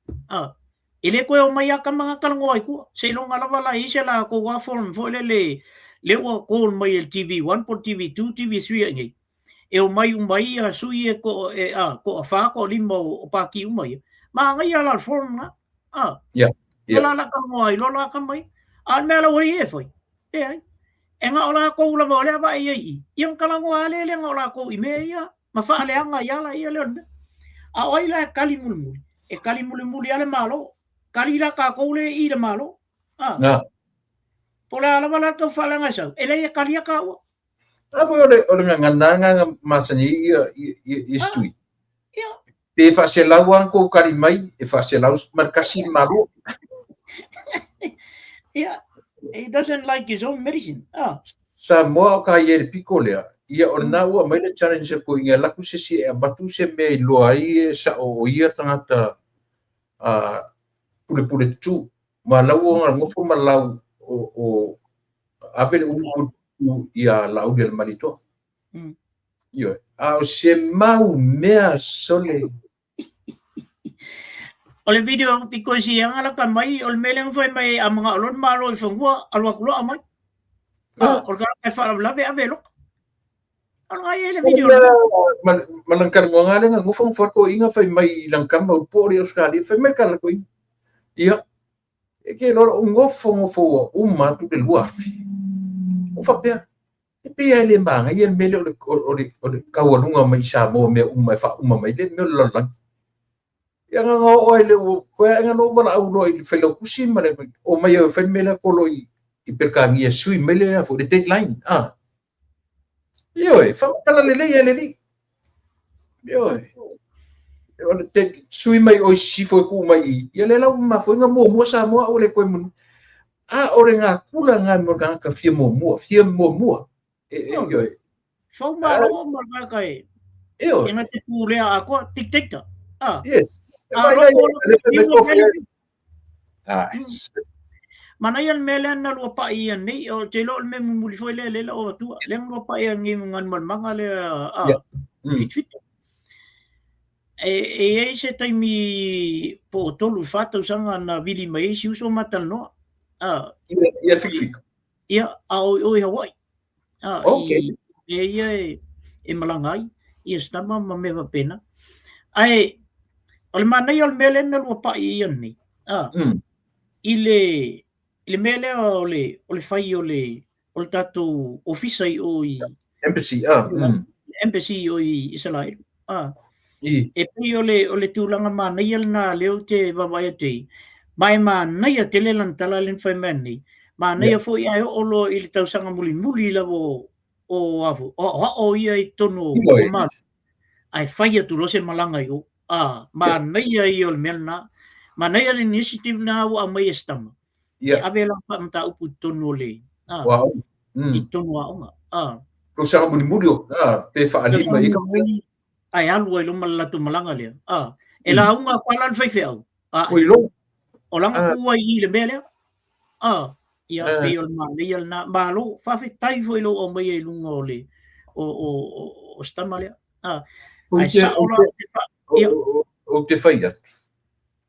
E le toe omai a tama nga talanoa i tua. Seiloga lava la e i ai se latou a forum foi lele lea ua call mai e le TV1 po o le TV2, TV3 ai nei. E omai uma ai ia sui e to e a toafa, toalima o pati uma ia. Manaia la le forum lena. Yeah. La la talanoa ai loa la tama ia. A o le mea la ua i e fai. Leai. E na o latou lava o lea vaai ai i i, ia ona talanoa lava lea na o latou i mea ia, ma faaleaga ai lava ia lea o le mea. A o ai la e kali mulimuli? E kali mulimuli lava le Malo. Kali la tatou lea i i le Malo. A. Po o le a lava la le tau faaleaga e sau, e leai e kali lava taua. A foi o le, o le gagana lena na masani ai ia, ia, ia, ia isi tui. Pe faaselau lava na tou kali mai, e faaselau ma le tasi le Malo. Yeah, he doesn't like his own medicine. Samoa o ka i ai le piko lea, ia o lena ua aumai le challenge a koe ina alu atu se isi e avatu se mea i loa ai e sao o ia tagata pulepule tu. Ma lau ua nofo ma lau o, o ave le upu pulepule ia Laaulialemalietoa. Ioe. A o se mau mea sole. O le video pito i siaga lata mai, o le mea lea na fai mai a manao loa le Malo i fanua, alu atu loa aumai. Ah, o le tagata e faalavelave ave e loka. O le ai le video. Ma lang kalanoaga lea na nofo nofo toeaiina fai mai i lana tama o le po o le Australia, fai mai le tala toeaiina. Ia, e te iloa lou nofo nofo ua uma atu le 2000. Ou faapea, e pei lava e le manaia le mea lea o le taualuga mai i Samoa mea uma e faauma mai le mea o le lalolagi. Ia na ona oo ai le toe ae na ou valaau loa i le failautusi ma le omai au e fai le mea lea kolo i Peretania e sui mai le foi le dateline. Ah. Ioe, faamatala lelei e le alii. Ioe. O le te sui mai o i sisifo e tuu mai i, ia lea la ua mafua ai ona muamua Samoa aua le toe manu. A o le gakula lena mo le tagata fia muamua, fia muamua. E, e, ioe. Fau malo ma le tagata e. Ioe. E na te pulea atoa, dictator. Ah. Yes. E vai lai, le fai mai kofi. Ah. Manaia le mea lea na lua pa'i ia nei, o te iloa o le mea mulimuli foi lea lea la o atua. Lea na lua pa'i ia nei ma Galumalemana lea a Fitufita. E i ai se taimi po o 3 i 4 tausaga na vili mai ai si uso ma talanoa. A Ia Fitufita. Ia, a o i o i Hawaii. A okay. I e ia e malaga ai, ia se tama ma mea faapena. Ae o le manaia o le mea lea na lua pa'i ia nei. A i le i le mea lea o le o le fai o le o le tatou ofisa i o i embassy ah embassy i o i Isaraelu ah I. E pei o le o le tulaga manaia lena lea ou te vaavaai atu ai ma e manaia tele lana tala lea na fai mai nei manaia foi ae oo loa i le tausaga mulimuli lava o o o aoao ia i totonu o Malo ae fai atu loa se malaga i o. A, manaia ia o le mea lena. Manaia le initiative lena ua aumai e se tama. E ave lana faamataupu i totonu o le, a, i totonu o aoga. A. Tausaga mulimuli o, a, pe faalima i ka. Ae alu ai loa ma le latou malaga lea. A, e lauga atu lava la le faifeau. A, Oi loa. O lana tu ai i le mea lea. A, ia, pei o le manaia lena. Malo, faafetai foi i lou aumaia i luga o le, o, o, o, o se tama lea. A, ae sao la, te fa, ia. Ou te fai atu.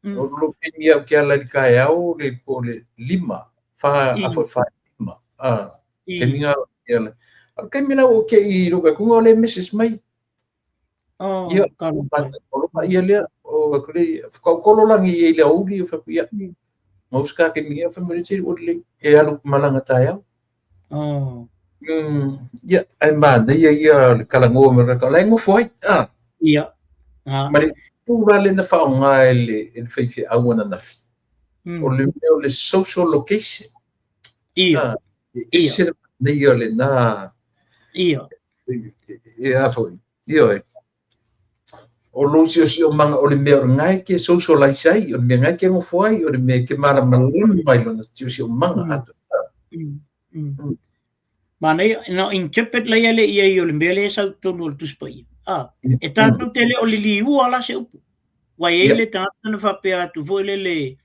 O lou taimi au ke ala i le taeao le po le lima, fa, a foi fa lima. A, taimi nga ke ala. A o taimi la o ke i lou vatunga o le message mai. Oh, Ia, o lo ia lea, o aku le, whakaukolo langi i le auli, o whaku ia. Mauska ke mingi, wha muri tiri o le, e alu malanga taeao. Oh. Ia, ai manaia ia le kalangoa ma le la e ngofo ai. Ah. Ia. Ah. Ma le pula le na whaonga e le, e le whaiwhi au ananafi. O le mea o le social location. Ia. Ah, e ese le manaia le nā. Ia. E a foi. Ia e. O lou siosiomaga o le mea o lena e te socialize ai, o le mea lena e te nofo ai, o le mea e te malamalama ai lona siosiomaga atoa. Manaia, na interpret la ia le ia i o le mea lea e sau i totonu o le Tusi Paia. A, e tatou te le o liliua la se upu. Ua i ai le tagata na faapea atu foi lele,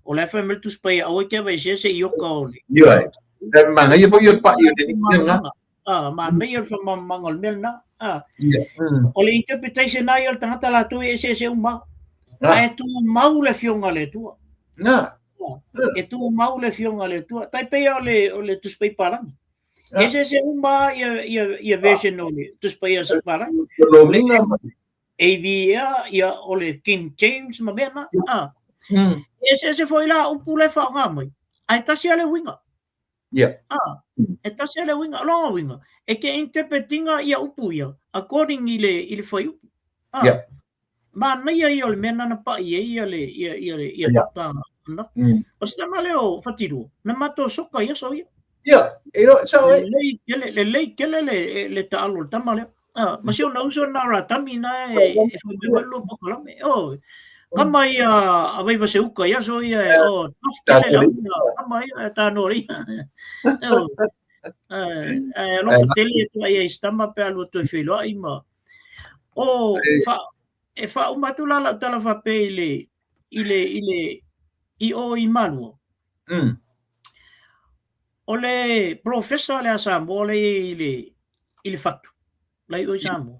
o la e fai mai le Tusi Paia, aua e te aveesea se ioka o le... Ioe, e manaia foi o le pa'i o le lena. A, manaia le faamalamalamaga o le mea lena. A, o le interpretation lava ia o le tagata latou e eseese uma. Ae tumau le Afioga a le Atua. E tumau le Afioga a le Atua. Tai pei o le, o le Tusi Paia Palagi. Eseese uma ia, ia, ia version o le Tusi Paia sa Palagi. AV ea, ia, o le King James ma mea na. A. Eseese foi la upu la e faaaoga mai. Ae tasi lava le uiga. Yeah. Ah, e tasi le uiga, lona uiga, e te interpretinga ia upu ia, according i le, i le fuaiupu. Ah, yeah. Manaia ia o le mea nana pa'i ai ia le, ia, ia, ia, yeah. tata, na. O se tama lea o Fatirua, na matou soka i aso ia. Yeah, e ro, so, e. Lelei tele, lelei tele le, le taalo o le tama lea. Ah, ma si ona uso na ra tami na e, e fai mai foi lo pokalame. Oh, kama ia a Vaivase-uka i aso ia e, oh, tough tele le au kama ia e tānoa ria. Oh, eh, alofa tele e tua ia i se tama pe a lua toe feiloai ma. Oh, fa, e faauma atu la lau tala faapea i le, i le, i le, i o i Malua. O le professor lea a Samoa lea i le, i le fatu, la i o i Samoa,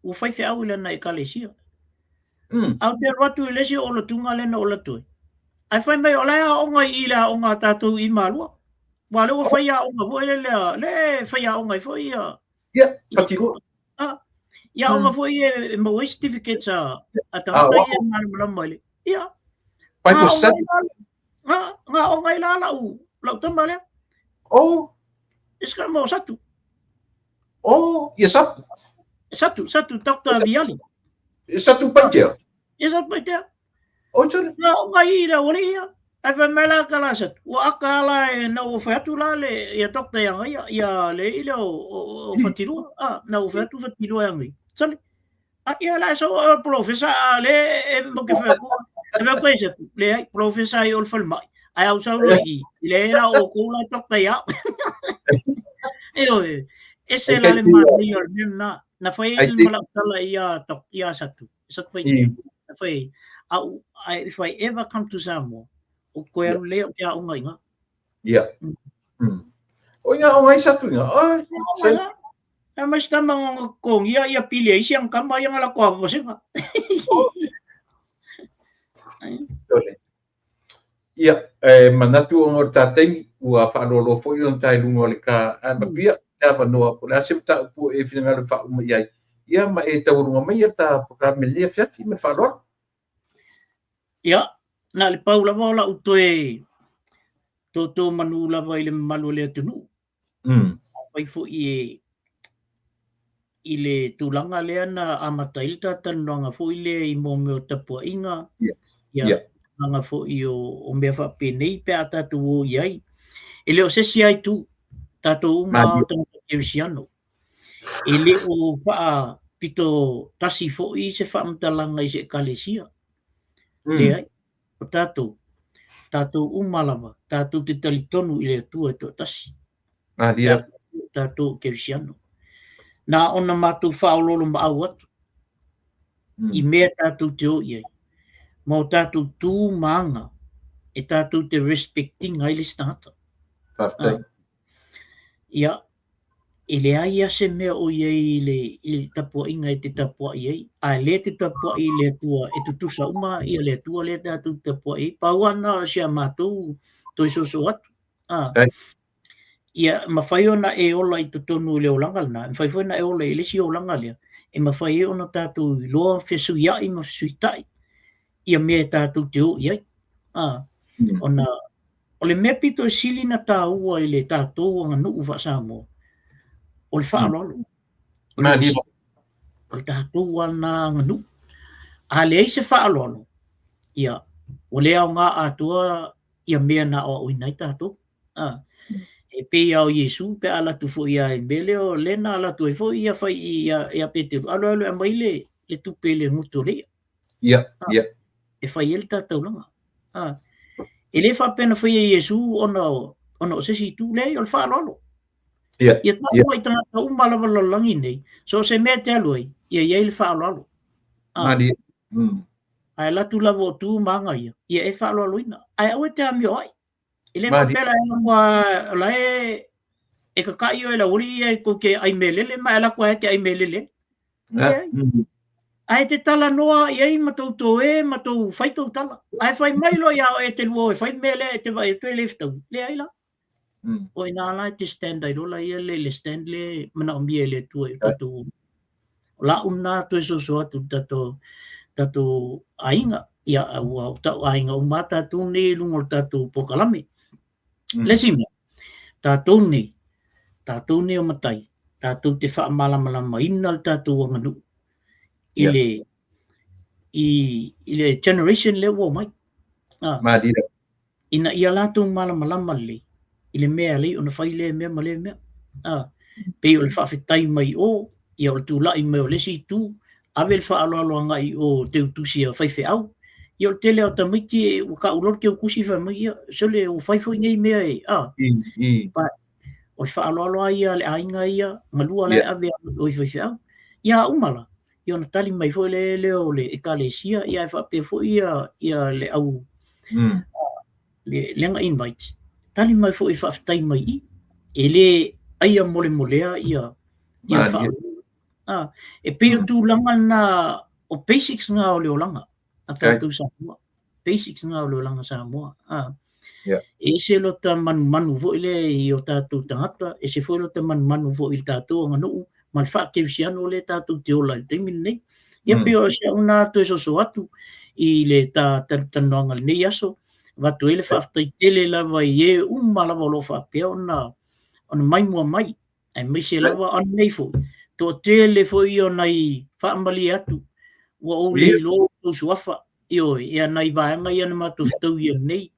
ua faifeau i lana ekalesia. Ae ou te alu atu i le isi olatuga lea na ou alu atu ai, ae fai mai o la e aoga i i le aoga a tatou i Malua. Aua o lea ua fai aoga foi lele a, lea e fai aoga ai foi ia. Ia, Fatilua. Ah, ia aoga foi ia e maua ai certificates a a tagata ia e malamalama i le. Ia. Bible study. Na aoga ai la lau lau tama lea. Oh. Isi mo Satu. Oh, ia Satu. Satu, Satu, Dr. Viali. Satu Paitea. Ia Satu Paitea. Oh, tole. Na aoga i le aualii ia. Ae fai mai la ka la Satu. Ua aka ala e na ua fai atu la le ia Dr. ia ia ia le i le o, o, o Fatilua. Ah, na ua fai atu Fatilua ia ngai. Sale. Ah, ia la so o profesa a le e mo ke fai atu. E fai atu e Satu. Leai, profesa i o le falemai. Ae au sau loa i i le la o kou la Dr. ia. E oe, ese la le manaia o le mea lena. Na fai ai le ma lau tala ia ia Satu. Satu Paitea. Na fai ai, au, if I ever come to Samoa, o koe alu lea o te aoga i ngā. Ia. O i ngā aoga i Satu i ngā. Ai, se. Na mai se tama nga kongia ia pili ai si ang kama ia nga la koa pasenga. Tole. Ia, e manatu ona o le ta taimi, ua faaaloalo foi ona ta i luga o le ka matua le avanoa po o le a se mataupu ua e finagalo e faauma i ai, ia ma e taualuga mai ia ta polokalame i lenei afiafi ma le faaaloalo. Ia, na o le pau lava o lau toe toto manu lava i le mamalu o le atunuu. Afai foi e i le tulaga lea na amata ai le ta talanoaga foi lea i mō mea o tapuaiga, ia, tulaga foi o, o mea faapenei pe a tatou o i ai. E le o se isi lava itu, tatou uma lava o tagata kerisiano. E le o faapito tasi foi se faamatalaga i se ekalesia. Leai, o tatou, tatou uma lava, tatou te talitonu i le Atua e toatasi. Malia. Tatou o kerisiano. Na ona matou faaoloolomaau atu i mea tatou te o i ai, ma o tatou tu ma aga e tatou te respect ina ai le isi tagata. Faafetai. Ia, e leai lava se mea o i ai i le, i le tapuaiga e te tapuai ai, a le te tapuai i le Atua, e tutusa uma ia le Atua lea tatou te tapuai ai. Pau lava lena o si a matou toe soso atu. A, ia mafai ona e ola i totonu i le olaga lena, e mafai foi ona e ola i le isi olaga lea, e mafai ai ona tatou iloa fesuiai ma fesuitai ia mea e tatou te o i ai. A, ona o le mea pito e sili na taua i le tatou aganuu faa-Samoa, o le faaaloalo. O le, o le tatou lava lena aganuu. A leai se faaaloalo, ia, ua le aoga atoa ia mea na aoaoina ai tatou. A, e pei lava o Iesu pe a alu atu foi lava i le mea lea, o lea na alu atu ai foi ia fai ia Peteru, alu alu e aumai le, le tupe i le gutu o le i'a. Ia, ia. E fai ai le ta taulaga. A, e le faapea na faia e Iesu ona, ona o se isi itu, leai, o le faaaloalo. Ia, Ia tau ai tagata uma lava o le lalolagi nei, so o se mea e te alu ai, ia i ai le faaaloalo. A, Malie. Ae alu atu lava o tu ma aga ia, ia e faaaloaloina. Ae aua e te amio ai. E le faapea la e alu a, o la e e kakaʻi oe i le aualii ia e kou te ʻai melele ma e alu atu lava e te ʻai melele ai. Leai. Ae te talanoa i ai ma tou toe ma tou fai tou tala. Ae fai mai loa ia oe e te lua o e fai le mea lea e te vaai atu e le fetaui. Leai la. O ina la e te stand ai loa laia le, le stand le manaomia e le Atua i o tatou o la'u lena toe soso atu i le tatou tatou aiga. Ia, ua tau aiga uma lava tatou nei i luga o le tatou polokalame. Le isi mea, tatou nei, tatou nei o matai, tatou te faamalamalamaina le tatou aganuu i le i, i le generation lea ua omai. Ah. Malie. Ina ia latou malamalama lelei i le mea e ala ai ona fai lea mea ma lea mea. Ah. Pei o le faafetai mai o, ia o le tulai mai o le isi itu, ave le faaaloalo agai i o teutusi a faifeau. Ia o le tele o tamaiti ua tau loa le teutusi fai mai, ia, sole ua fai foi nei mea e, ah. O le faaaloalo lava ia a le aiga ia, galua la e ave i o i faifeau. Ia a uma la, ia ona tali mai foi le lea o le ekalesia, ia ae faapea foi ia, ia le au, le, lea na invite, tali mai foi faafetai mai i, e le aia molemolea ia, ia le faaaloalo. Ah, e pei o tulaga na o basics na o le olaga a tatou Samoa. Basics na o le olaga Samoa. A. Yeah. E ese lota manumanu foi lea i o tatou tagata, ese foi lota manumanu foi i le tatou aganuu ma le faakerisiano lea tatou te ola i le taimi lenei. Ia pei o si au na toe soso atu i le ta talatalanoaga i lenei aso, avatu ai le faafetai tele lava i e uma lava o lo o faapea ona maimoa mai, aemaise lava ananei foi, toatele foi ia o nai faamalie atu ua ou le iloa outou suafa, ioe, ia nai vaega ia na matou fetaui nei.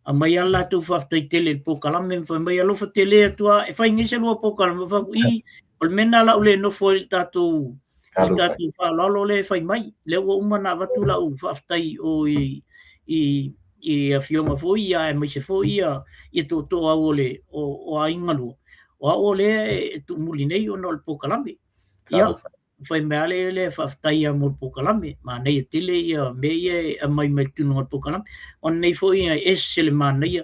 Aumai lava le latou faafetai tele i le polokalame ma fai mai, alofa tele atu lava, e fai nei se lua polokalame. Ou fai atu, i, o le mea lena o le a ou le nofo ai i le tatou i le tatou faaaloalo lea e fai mai. Lea ua uma ona avatu lau faafetai o i i i afioga foi ia aemaise foi ia ia tootoo au o le o, o aiga lua. O au o lea e tuumuli nei ona o le polokalame. Ia, fai mai lava lea faafetai lava mo le polokalame. Manaia tele ia mea ia e aumai mai totonu o le polokalame. O nei foi e ese le manaia.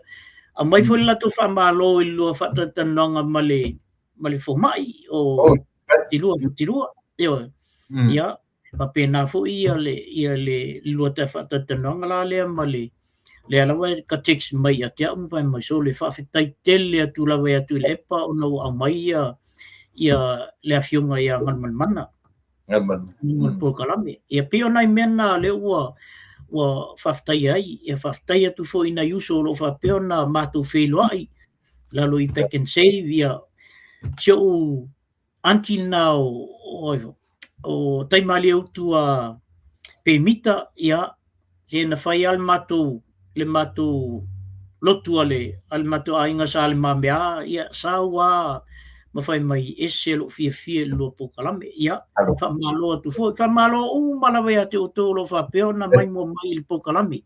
Aumai foi le latou faamalo i le lua faatalatalanoaga ma le ma le fomai o Tilua Tilua. Ioe. Ia, faapena foi ia le ia le lua faatalatalanoaga la lea ma le lea lava e ka text mai ia te au ma fai mai sole faafetai tele atu lava ia Tuilaepa ona ua aumai ia ia le afioga ia Galumalemana. Galumalemana. Polokalame. Ia pei o nai mea na lea ua ua faafetai ai, ia faafetai atu foi i nai uso o lo o faapea ona matou feiloai lalo i Pak'nSave ia si ou aunty lena o o o Taimalie utu a Pemita, ia se na fai lava le matou le matou lotu a le a le matou aiga sa le mamea, ia sau lava ma fai mai ese lou fiafia i le lua polokalame. Ia faamalo atu foi, faamalo uma lava ia te outou o lo o faapea ona maimoa mai i le polokalame.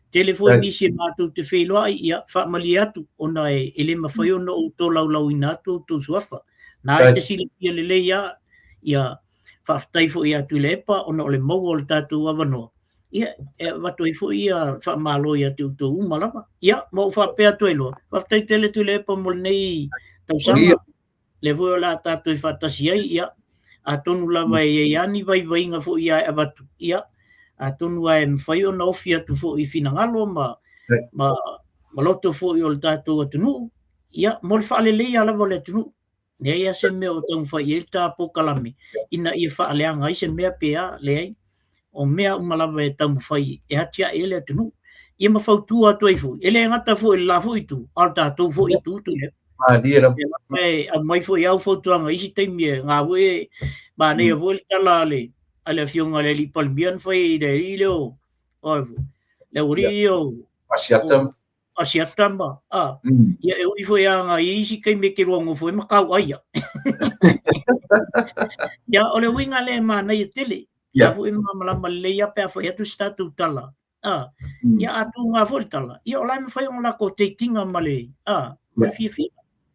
Tele foi nisi e matou te feiloai, ia faamalie atu ona e le mafai ona ou tolaulauina atu outou suafa. Na e te silafia lelei lava, ia faafetai foi ia Tuilaepa ona o le maua o le tatou avanoa, ia e avatu ai foi ia faamalo ia te outou uma lava. Ia ma ou faapea atu ai loa, faafetai tele Tuilaepa mo lenei tausaga. Lea foi o le a tatou faatasi ai, ia atonu lava e i ai lava ni vaivaiga foi ia e avatu, ia atonu lava e mafai ona ofi atu foi i finagalo ma ma ma loto foi o le tatou atunuu, ia mo le faaleleia lava o le atunuu. Leai lava se mea o taumafai i ai le ta polokalame ina ia faaleaga ai se mea pe a, leai. O mea uma lava e taumafai e atiae ai le atunuu. Ia ma fautua atu ai foi, e le gata foi i le la foi itu, a o le tatou foi itu Tuilaepa. Malie lava. E aumai foi au fautuaga i isi taimi e ngā foi e manaia foi le tala a le a le afioga i le alii Palemia na fai i le alii lea o le aualii ia o Asiata. Asiata ma a ia e ui foi a ngā i isi taimi e te lua nofo ai ma kau ai ia. Ia o le uiga lea e manaia tele. Ia foi malamalama lelei lava pe a fai atu se tatou tala. A, ia a tū ngā foi le tala, ia o la e mafai ona latou take ina ma le, a, ma le fiafia.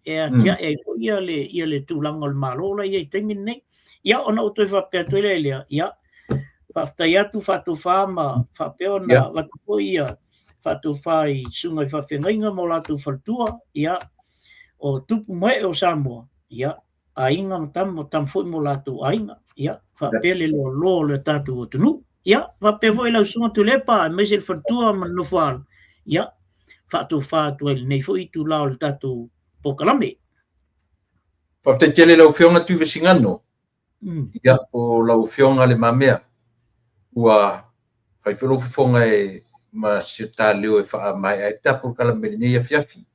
E atiae ai foi ia le, ia le tulaga o le Malo la e i ai i le taimi lenei. Ia, ona ou toe faapea atu ai lea i lea, ia, faafetai atu, faatofa ma faapea ona avatu foi ia faatofa i susuga i faafeagaiga ma o latou faletua, ia, o tupu ma ee o Samoa, ia, aiga ma tama, o tama foi ma o latou aiga, ia, faapea le loaloa o le tatou atunuu. Ia, faapea foi lau susuga Tuilaepa, aemaise le faletua ma le nofoaalo, ia, faatofa atu ai i lenei foi itula o le tatou polokalame. Faafetai tele i lau Afioga Tuivasigano. Ia, o lau Afioga Le Mamea, ua fai foi lou fofoga e ma se ta leo e faamaea ai le ta polokalame i lenei afiafi.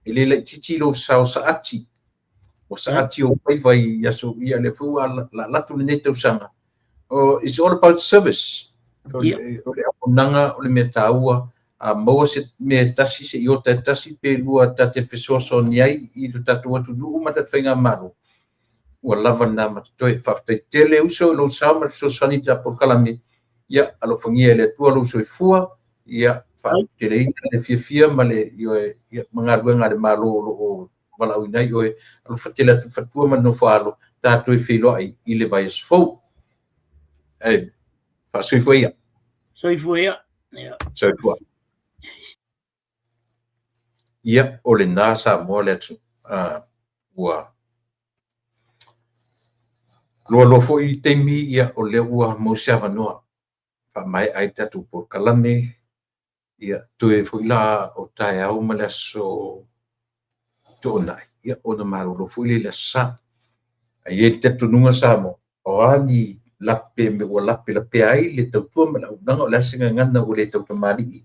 E le laitiiti lou sao saati, ua saati ou faiva i aso, ia lea foi ua laalatu lenei tausaga. Oh, it's all about service. O le auaunaga o le mea taua, a maua se mea e tasi, se iota e tasi pe lua ta te fesoasoani ai i lo tatou atunuu ma tatou faigamalo, ua lava lena ma totoe. Faafetai tele uso i lou sao ma le fesoasoani i le ta polokalame. Ia, alofagia e le Atua lou soifua, ia faateleina le fiafia ma le ioe, ia, ma galuega a le Malo o lo o valaauina ai oe. Alofa tele atu i le faletua ma le nofoaalo, tatou e feiloai i le vaiaso fou. Ei, faasoifua ia. Soifua ia. Ia. Soifua. Ia, o lena Samoa le atunuu. Ua Loaloa foi i taimi, ia, o lea ua maua se avanoa faamaea ai le tatou polokalame, ia, toe foi la o taeao ma le aso Toonai, ia, ona malolo foi lea i le Aso Sa. Ae i ai le talitonuga Samoa, o a ni lape ua lapelapea ai le tautua ma le auaunaga, o le a se gagana ua le tautamalii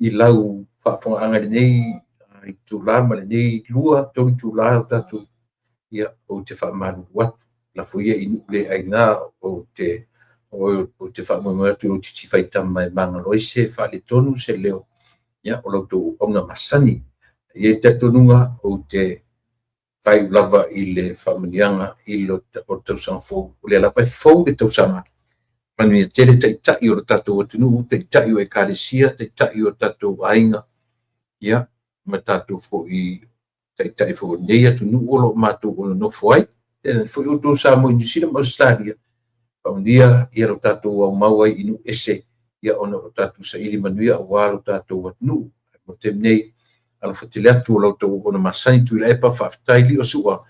i lau faafofogaaga i lenei itula ma lenei 2, 3 itula o tatou, ia, ou te faamalulu atu, lafo ia i nuu le aina, ou te faamoemoe atu i lou titi faitama e magalo ai se faaletonu se leo, ia, o la outou auauna masani. E i ai le talitonuga ou te faaiu lava i le faamanuiaga i le tausaga fou, o lea lava e fou le tausaga, manuia tele taitai o le tatou atunuu, taitai o ekalesia, taitai o tatou aiga, ia, ma tatou foi taitai foi o lenei atunuu o lo o matou nonofo ai. E foi outou Samoa i Niu Sila ma Ausetalia, faamanuia lo tatou aumau ai i nuu ese, ia ona o tatou saili manuia aua lo tatou atunuu. O le taimi nei, alofa tele atu o la outou auauna masani Tuilaepa, faafetai Liosua.